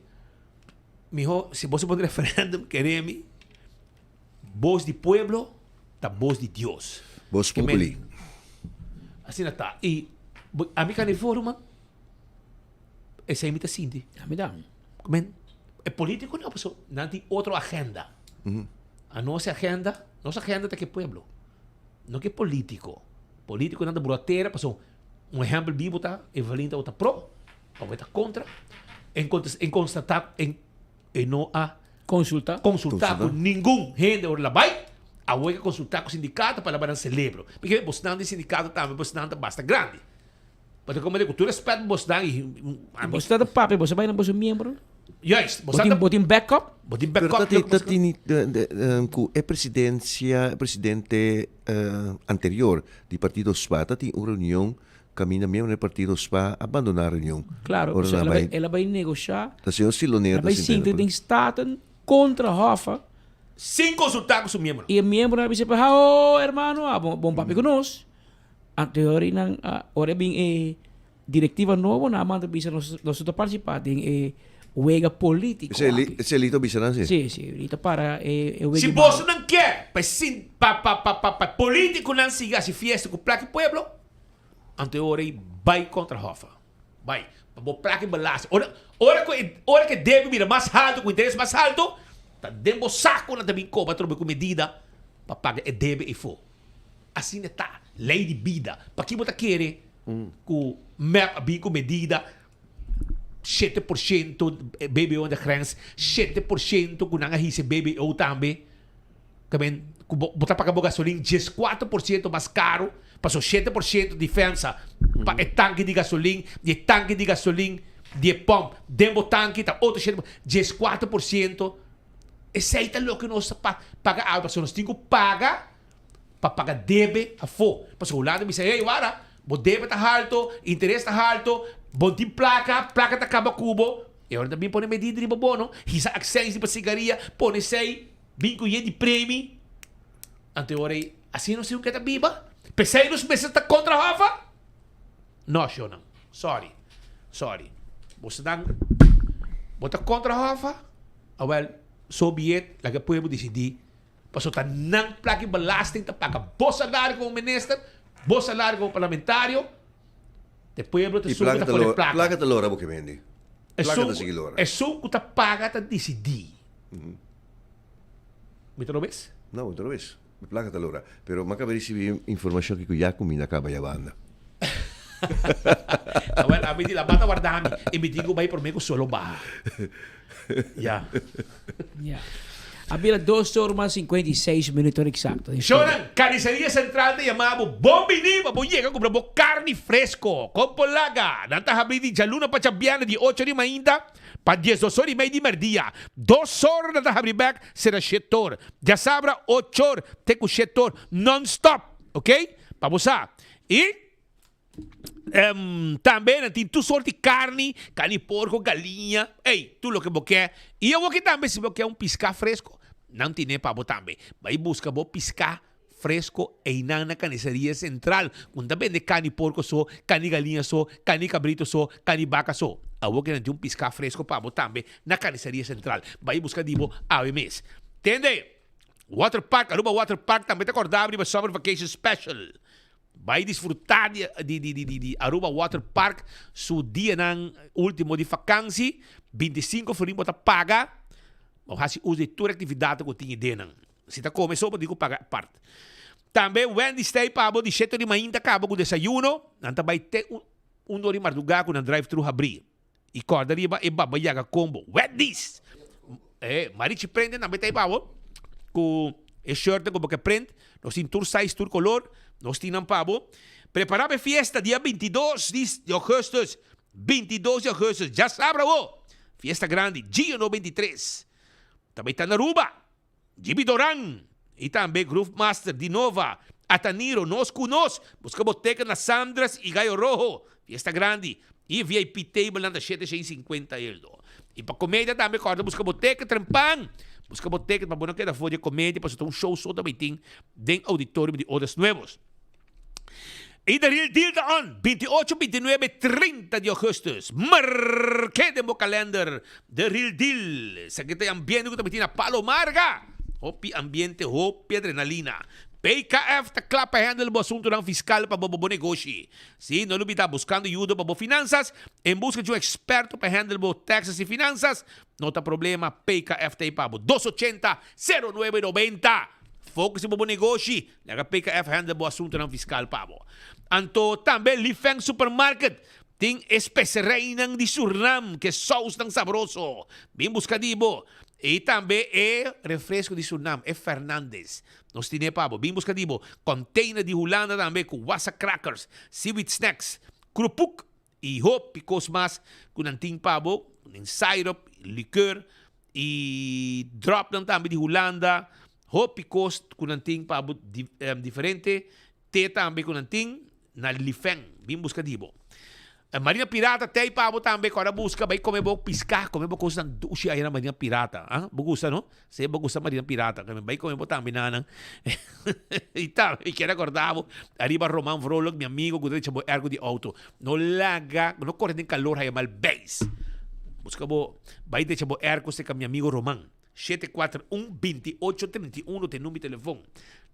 Speaker 1: miho si bo si pone referendum kere mi. Bos di pueblo ta bos di Dios.
Speaker 3: Bos populi.
Speaker 1: Asina ta. I ami ka den forum man. Esei mi ta sinti.
Speaker 4: Ami ta.
Speaker 1: Men, e politico no, paso nan tin otro agenda. A nos agenda, nos agenda ta ke pueblo. No ke politico. Politico nan ta brua tera, paso un ehempel bibo ta Evelyn ta pro, of e ta contra. En en constata en E no a
Speaker 4: Consulta.
Speaker 1: consulta cu ningun hende ora la bay. Awor ke consulta cu sindicato pa laba nan celebro. Porque bosnan di sindicato tambe bosnan ta basta grandi. Pasobra como cu tur respet bosnan y
Speaker 4: Bo ta papia, bo sa bay na boso miembro?
Speaker 1: Juist,
Speaker 4: Bo tin, bo tin backup?
Speaker 1: Bo tin
Speaker 3: Pero
Speaker 1: backup.
Speaker 3: ta tin, ta tin cu e presidencia, e presidente anterior di partido spa ta tin un reunion Caminda miembro di partido spa a bandona reunion.
Speaker 4: Claro,
Speaker 3: Ora
Speaker 4: so
Speaker 3: nan
Speaker 4: el a
Speaker 3: bai
Speaker 4: bai, el a bai negosha.
Speaker 3: Ta señor Silonero
Speaker 4: El a bai
Speaker 3: ta sinta
Speaker 4: sinta den Staten contra Hoffa.
Speaker 1: Sin consulta cu su miembro.
Speaker 4: Y e miembronan a bisa pa hao hermano a bon bon papia cu nos. Anto e ora nan a ora e bin e. Direktiva nobo nan a manda bisa nos nos no ta partisipá den e wega polítiko aki.
Speaker 3: Esei Lito a bisa nan si?
Speaker 4: Sí, sí, Lito a para e e wega
Speaker 1: Si bosonan ke pa e sin pa pa pa pa pa polítikonan sigui hasi fiesta ku plaka e pueblo, anto e ora ei bai kontra Hoffa. Bai. Pa bo plaka e belasting. Ora ora ku e ora ku e debe bira mas haltu ku interes mas haltu, ta den bo sako nan ta bin koba atrobe ku medida pa paga e debe ei fo. Asina ta, lei di bida. Paki bo ta kere ku mep a bin ku medida 7% BBO na grens, 7% ku nan a hisa BBO tambe. Tamen ku bo bo ta paga bo gasolin 14% mas karu, pasobra 7% diferensa pa e tanki di gasolin, di e tanki di gasolin di e pòmp den bo tanki ta otro shete por, 14%. Esei ta loke nos ta paga awe, pasobra nos tin ku paga pa paga debe afó. Pasobra Hulanda bisa, hey, wara, bo debe ta halto, interes ta halto, bo no tin plaka, plaka ta kaba ku bo. E ora ta bin pone medida riba bo, no? Hisa aksèns riba sigaria, pone esei, bin ku yen di premi. Anto e ora ei, asina nos tin ku keda biba? P'esei nos mester ta kontra Hòffa? No, shownan. Sorry. Sorry. Bosonan, bo ta kontra Hòffa? Awèl, so be it, laga e pueblo disidí. Pasobra ta nan plaka di belasting ta paga bo salario komo minister, bo salario komo parlamentario. E pueblo ta
Speaker 3: I
Speaker 1: esun ku
Speaker 3: plaka
Speaker 1: ta
Speaker 3: ta
Speaker 1: pone
Speaker 3: lora,
Speaker 1: plaka.
Speaker 3: plaka ta lora bo ke bende. Plaka
Speaker 1: Esun
Speaker 3: ta sigui lora.
Speaker 1: Esun ku ta paga ta disidí. Mi ta robes?
Speaker 3: No, bo ta robes. Mi plaka ta lora. Pero mi a kaba risibí informashon aki ku ya kuminda a kaba ya banda.
Speaker 1: Awel, ami di la banda warda mi i mi tin ku bai promé ku solo baha. Ya.
Speaker 4: Ya. A bira dos or mas 56 minuto exacto.
Speaker 1: Shonan, Carniceria Central ta yama bo bon bini pa bo yega kumpra bo carni fresco. Kon por laga? Nan ta habri di djaluna pa djabièrnè di ocho di mainta pa diesdos or i mei di merdia. Dos or nan ta habri bek sera shet or. Djasabra ocho or te ku shet or non stop. Ok? Pa bo sa. I Tambe nan tin tur sort di karni, karni di porko, galiña, ey, tur loke bo ke. I awoki tambe si bo ke un piská fresko, nan tine pa bo tambe. Bai buska bo piská fresko einan na Carniceria Central, ku no ta bende karni porko so, karni galiña so, karni kabrito so, karni baka so. Awoki nan tin un piská fresko pa bo tambe na Carniceria Central. Bai buska di bo awe mes. Tende! Water Park, Aruba Water Park tambe ta kòrda riba Summer Vacation Special. Bai disfrutá di di di di di Aruba Water Park su dianan ultimo di fakansi. 25 florin bo ta paga. Bo hasi uso di tur aktividatnan ku tin idenan. Si ta kome so bo tin ku paga apart. Tambe Wendy's ta ei pa bo di shete di mainta kaba ku desayuno. Nan ta bai te un dor di mardugá ku nan drive thru habrí. I kòrda riba e Baba Yaga combo. Wendy's! Eh, Marichi prende tambe ta ei pa bo. Ku e shirtnan ku bo ke prent. Nos tin tur size, tur kolor. Nos tin nan pa bo. Prepará pa e fiesta dia 22 di augustus. 22 di augustus. Djasabra awo. Fiesta grandi. Gio 93. Ta bai ta na Aruba. Gibi Doran y tambe Groove Master di Nova, Ataniro, Nos Cu Nos, busca bo teken na Sandra's y Gallo Rojo, Fiesta Grandi, y VIP tablenan ta 750 eldo. Y pa comedia tambe corda busca bo teken trempan, busca bo teken pa bo no keda for di e comedia pasobra ta un show so ta bay tin den auditorium di Odas Nuevos. Y The Real Deal ta on 28, 29, 30 di augustus. Mark'é den bo kalender The Real Deal. Esaki ta e ambiente ku ta miti na Palo Marga. Hopi ambiente, hopi adrenalina. PKF ta kla pa handle bo asuntunan fiskal pa bo bo negoshi. Si, no lubida, buskando yuda pa bo finansas, en buska di un eksperto pa handle bo taxes y finansas, no ta problema, PKF ta ei pa bo. 280 0990. Focus riba bo negoshi. Laga PKF handle bo asuntonan fiskal pa bo. Anto tambe Li Feng Supermarket tin e spesereinan di Surnam ku e sousnan sabroso. Bin buska di bo. I tambe e refresko di Surnam, e Fernandes. Nos tine pa bo. Bin buska di bo. Container di Hulanda tambe ku wasa crackers, seaweed snacks, krupuk i hopi kos mas ku nan tin pa bo. Den syrup, likeur i dropnan tambe di Hulanda. Hopi kos ku nan tin pa bo diferente te tambe ku nan tin na Lifeng. Bin buska di bo. Marina Pirata tei pa bo tambe ku ora buska bai kome bo piská, kome bo kosnan dushi aya na Marina Pirata. Ah, bo gusta no? Si bo gusta Marina Pirata, bai kome bo tambe nanan. I tambe mi kier akorda bo ariba Roman Vrolijk, mi amigo ku ta drecha bo ergo di outo. No laga, no kore den kalor haya mal beis. Buska bo, bai drecha bo ergo serka mi amigo Roman. 741 28 31 ta e number di telefon.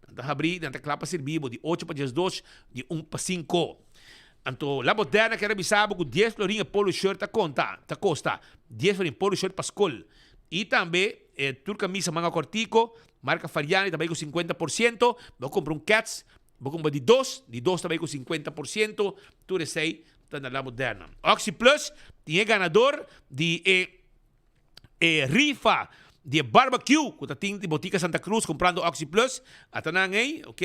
Speaker 1: Nan ta habri, nan ta kla pa sirbi bo di ocho pa diesdos, di un pa sinko. Anto La Moderna kier a bisa bo ku dies florin e polo shirt ta konta, ta kosta. Dies florin polo shirt pa skol. I tambe e tur kamisa manga kortiko, marka Fariani ta bai ku 50%. Bo kumpra un kets, bo kumpra di dos, di dos ta bai ku 50%. Tur esei ta na La Moderna. Oxi Plus tin e ganador di e e rifa di e barbecue ku ta tin di Botica Santa Cruz kumprando Oxi Plus. Ata nan ei, ok.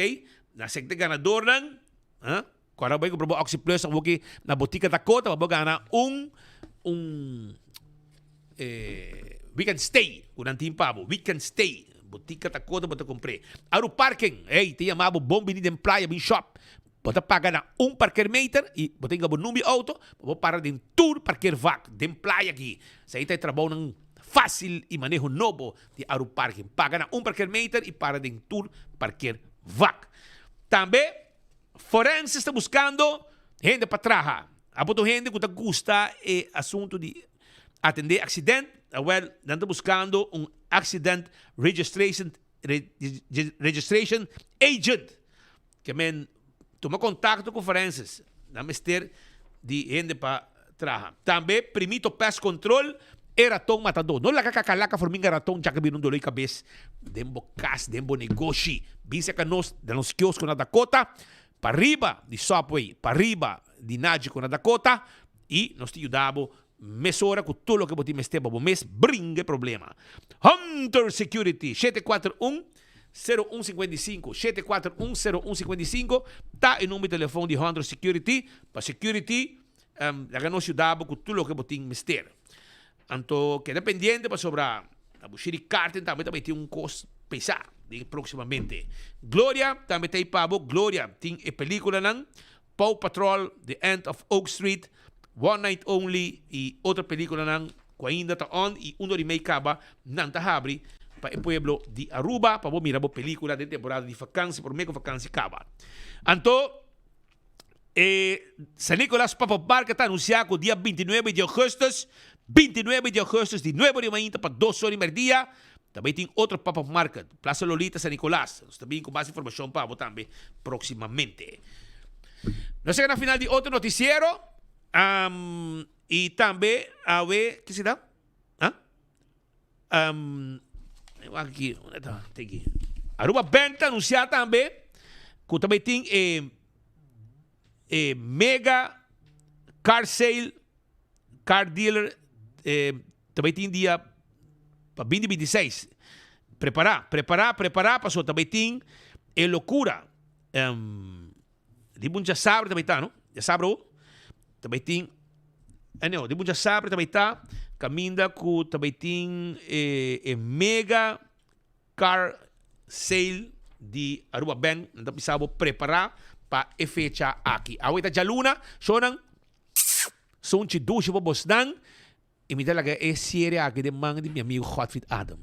Speaker 1: Na sekte ganadornan, ha? Ku ora bo bai kumpra bo Oxi Plus awoki na Botica Dakota pa bo gana un un eh weekend stay ku nan tin pa bo, weekend stay. Botica Dakota bo ta kumpr'é. Aru Parking, ey, ta yama bo bon bini den playa bin shop. Bo ta paga na un parkeermeter i bo ta hinka bo number di auto pa bo para den tur parkeervak den playa aki. Esei ta e trabounan fácil i maneho nobo di Aru Parking. Paga na un parkeermeter i para den tur parkeervak. Tambe Forensis ta buskando hende pa traha. Abo ta un hende ku ta gusta e asuntu di atendé aksident? Awel, nan ta buskando un accident registration registration agent. Ke men tuma kontakto ku Forensis. Nan mester di hende pa traha. Tambe Primito Pest Control e raton matadó. No laga kakalaka forminga raton djaka bira un doló di kabes den bo kas, den bo negoshi. Bin serka nos den nos kiosko na Dakota, pariba di Subway, pariba di Nagico na Dakota i nos ta yuda bo mesora ku tur loke bo tin mester pa bo mes bringa e problema. Hunter Security, 741 0155, 741 0155 ta e number di telefon di Hunter Security pa security laga nos yuda bo ku tur loke bo tin mester. Anto keda pendiente pasobra na Bushiri Carten tambe ta bay tin un kos pesa den próximamente. Gloria tambe ta ei pa bo, Gloria tin e peliculanan Paw Patrol, The End of Oak Street, One Night Only y otro peliculanan cu ainda ta on y uno di mei caba nan ta habri pa e pueblo di Aruba pa bo mira bo pelicula den temporada di vakantie prome cu vakantie caba. Anto e San Nicolas Pop-Up Market ta anuncia cu dia 29 di augustus, 29 di augustus di nuebe ora di mainta pa dos ora di merdia ta bay tin otro Pop-Up Market, Plaza Lolita, San Nicolas. Nos ta bin cu mas informacion pa bo tambe proximamente. Nos chega na final di otro noticiero um, y tambe awe, ke sida? Ha? Um, aki, unda ta? Te aki. Aruba Bank ta anuncia tambe cu ta bay tin e, e mega car sale, car dealer, e, Ta bay tin dia pa binti 26. Prepara, prepara, prepara pasobra ta bay tin e locura. Um, di bun djasabra ta bay ta, no? Djasabra o? Ta bay tin, anyhow, di bun djasabra ta bay ta caminda cu ta bay tin e, e mega car sale di Aruba Bank. Nan ta bisa bo prepara pa e fecha aki. Awe ta djaluna, shownan, sunchi dushi pa bosnan. I mi ta laga e serie aki den man di mi amigu Godfried Adam.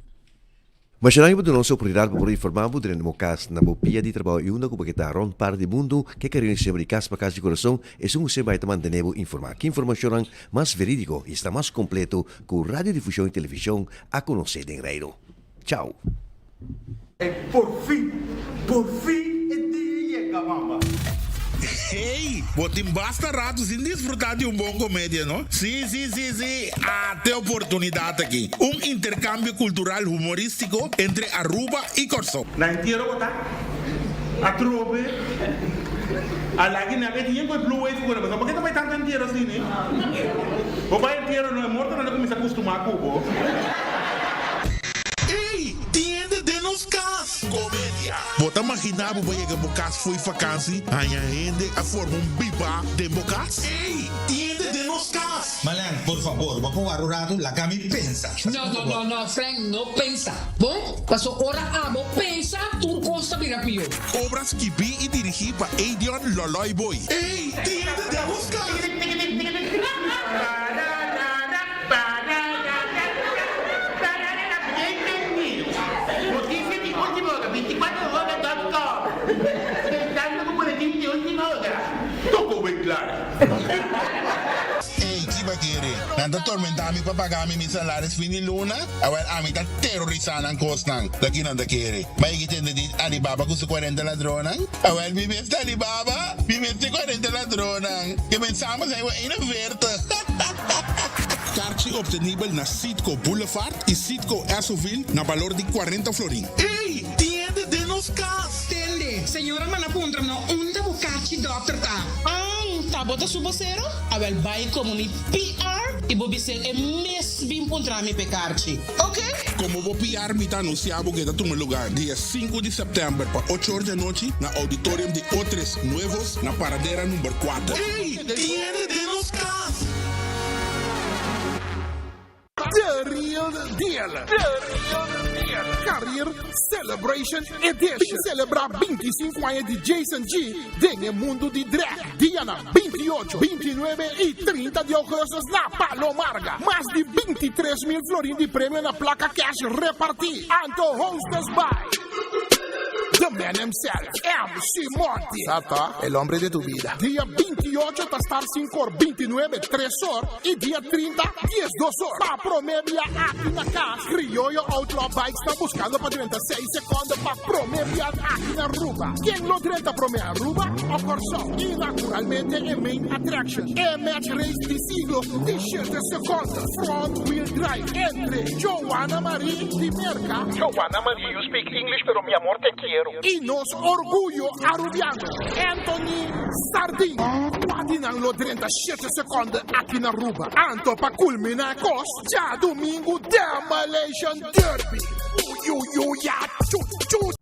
Speaker 3: Masha danki pa duna nos e oportunidat pa por informa bo drenta bo kas na bo pia di trabou i unda ku bo ke ta rond parti di mundu ke kariño semper di kas pa kas di kurason esun ku semper bai ta mantene bo informa ki informashonnan mas veridiko i esta mas kompleto ku radiodifushon i televishon a konosé den Reino. Chao.
Speaker 19: E porfin, porfin e dia yega, mama.
Speaker 20: Hey, bo tin basta rato sin disfruta di un bon comedia, no? Sí, sí, sí, sí, ate oportunidad aki. Un intercambio cultural humoristico entre Aruba y Corsou.
Speaker 19: Na entiero bo ta atrobe a lagi nan e tin cu e blue wave cu nan pasobra bo ke ta bay tanto entiero asina bo bay entiero no e mortonan ta cuminsa custuma cu bo.
Speaker 20: Ey, tin hende den nos cas! Comedia. Bo ta magina bo ba yega bo cas fo'i vakansi, haña hende a forma un biba den bo cas? Ey, tin hende den nos cas!
Speaker 21: kas. Marlene, por fabor, bo por wara un ratu, laga mi pensa.
Speaker 22: No, no, no, no, Frank, no pensa. Bon, paso ora abo pensa, tur kos ta bira pió.
Speaker 10: Obra skibí i dirigí pa Edion Loloy Boy. Ey, tiende de busca!
Speaker 9: Noticia di ultima ora, 24 hora dot com. Presentando cu boletin di ultima ora.
Speaker 10: Toko wen klaar.
Speaker 20: Ey, ki bakere? Nan ta tormenta mi pa paga mi mi salaris fin di luna? Awel, ami ta terorisa nan kosnan. Ta ki nan ta kere? Ma e ki tende di Alibaba ku su 40 ladronnan? Awel, mi mes ta Alibaba, mi mes ta e 40 ladronnan. Ke men samen zijn we 41.
Speaker 10: Karchi obtenibel na Citgo Boulevard y Citgo Essoville na balor di 40 florin. Ey, tiende den nos cas!
Speaker 23: Tende, señora manda puntra no unda bo kachi dokter ta.
Speaker 24: An, ta bo ta su bosero? Awel bai komo mi PR i bo bis'é e mes bin puntra mi p'e karchi. Ok?
Speaker 10: Komo bo PR mi ta anunsiá bo ke ta tuma lugar dia sinku di sèptèmber pa ocho or di anochi na Auditorium di Otres Nuevos na Paradera number kuater. Ey, tiende den nos kas!
Speaker 15: The Real Deal. The Real Deal. Career Celebration Edition. Bin celebra 25 aña di Jason G den e mundo di drag. Dianan 28, 29 y 30 di augustus na Palo Marga. Mas di 23 mil florin di premio na placa cash reparti. Anto hostess by The man himself, MC Monty. Sata, el hombre de tu vida. Dia 28 ta start 5 or, 29 3 or y dia 30 12 or. Pa prome bia aki na cas, Crioyo Outlaw Bikes ta buscando pa drenta 6 seconde pa prome bia aki na Aruba. Ken lo drenta prome Aruba o Corsou? Y naturalmente e main attraction, e match race di siglo di 7 seconde, front wheel drive entre Joanna Marie di Merca. Joanna Marie, you speak English pero mi amor te quiero. Y nos orguyo Arubiano, Anthony Sardin. Cua di nan lo drenta 7 seconde aki na Aruba? Anto pa culmina e cos, djadumingu Demolition Derby. Uyuyuya chu chu.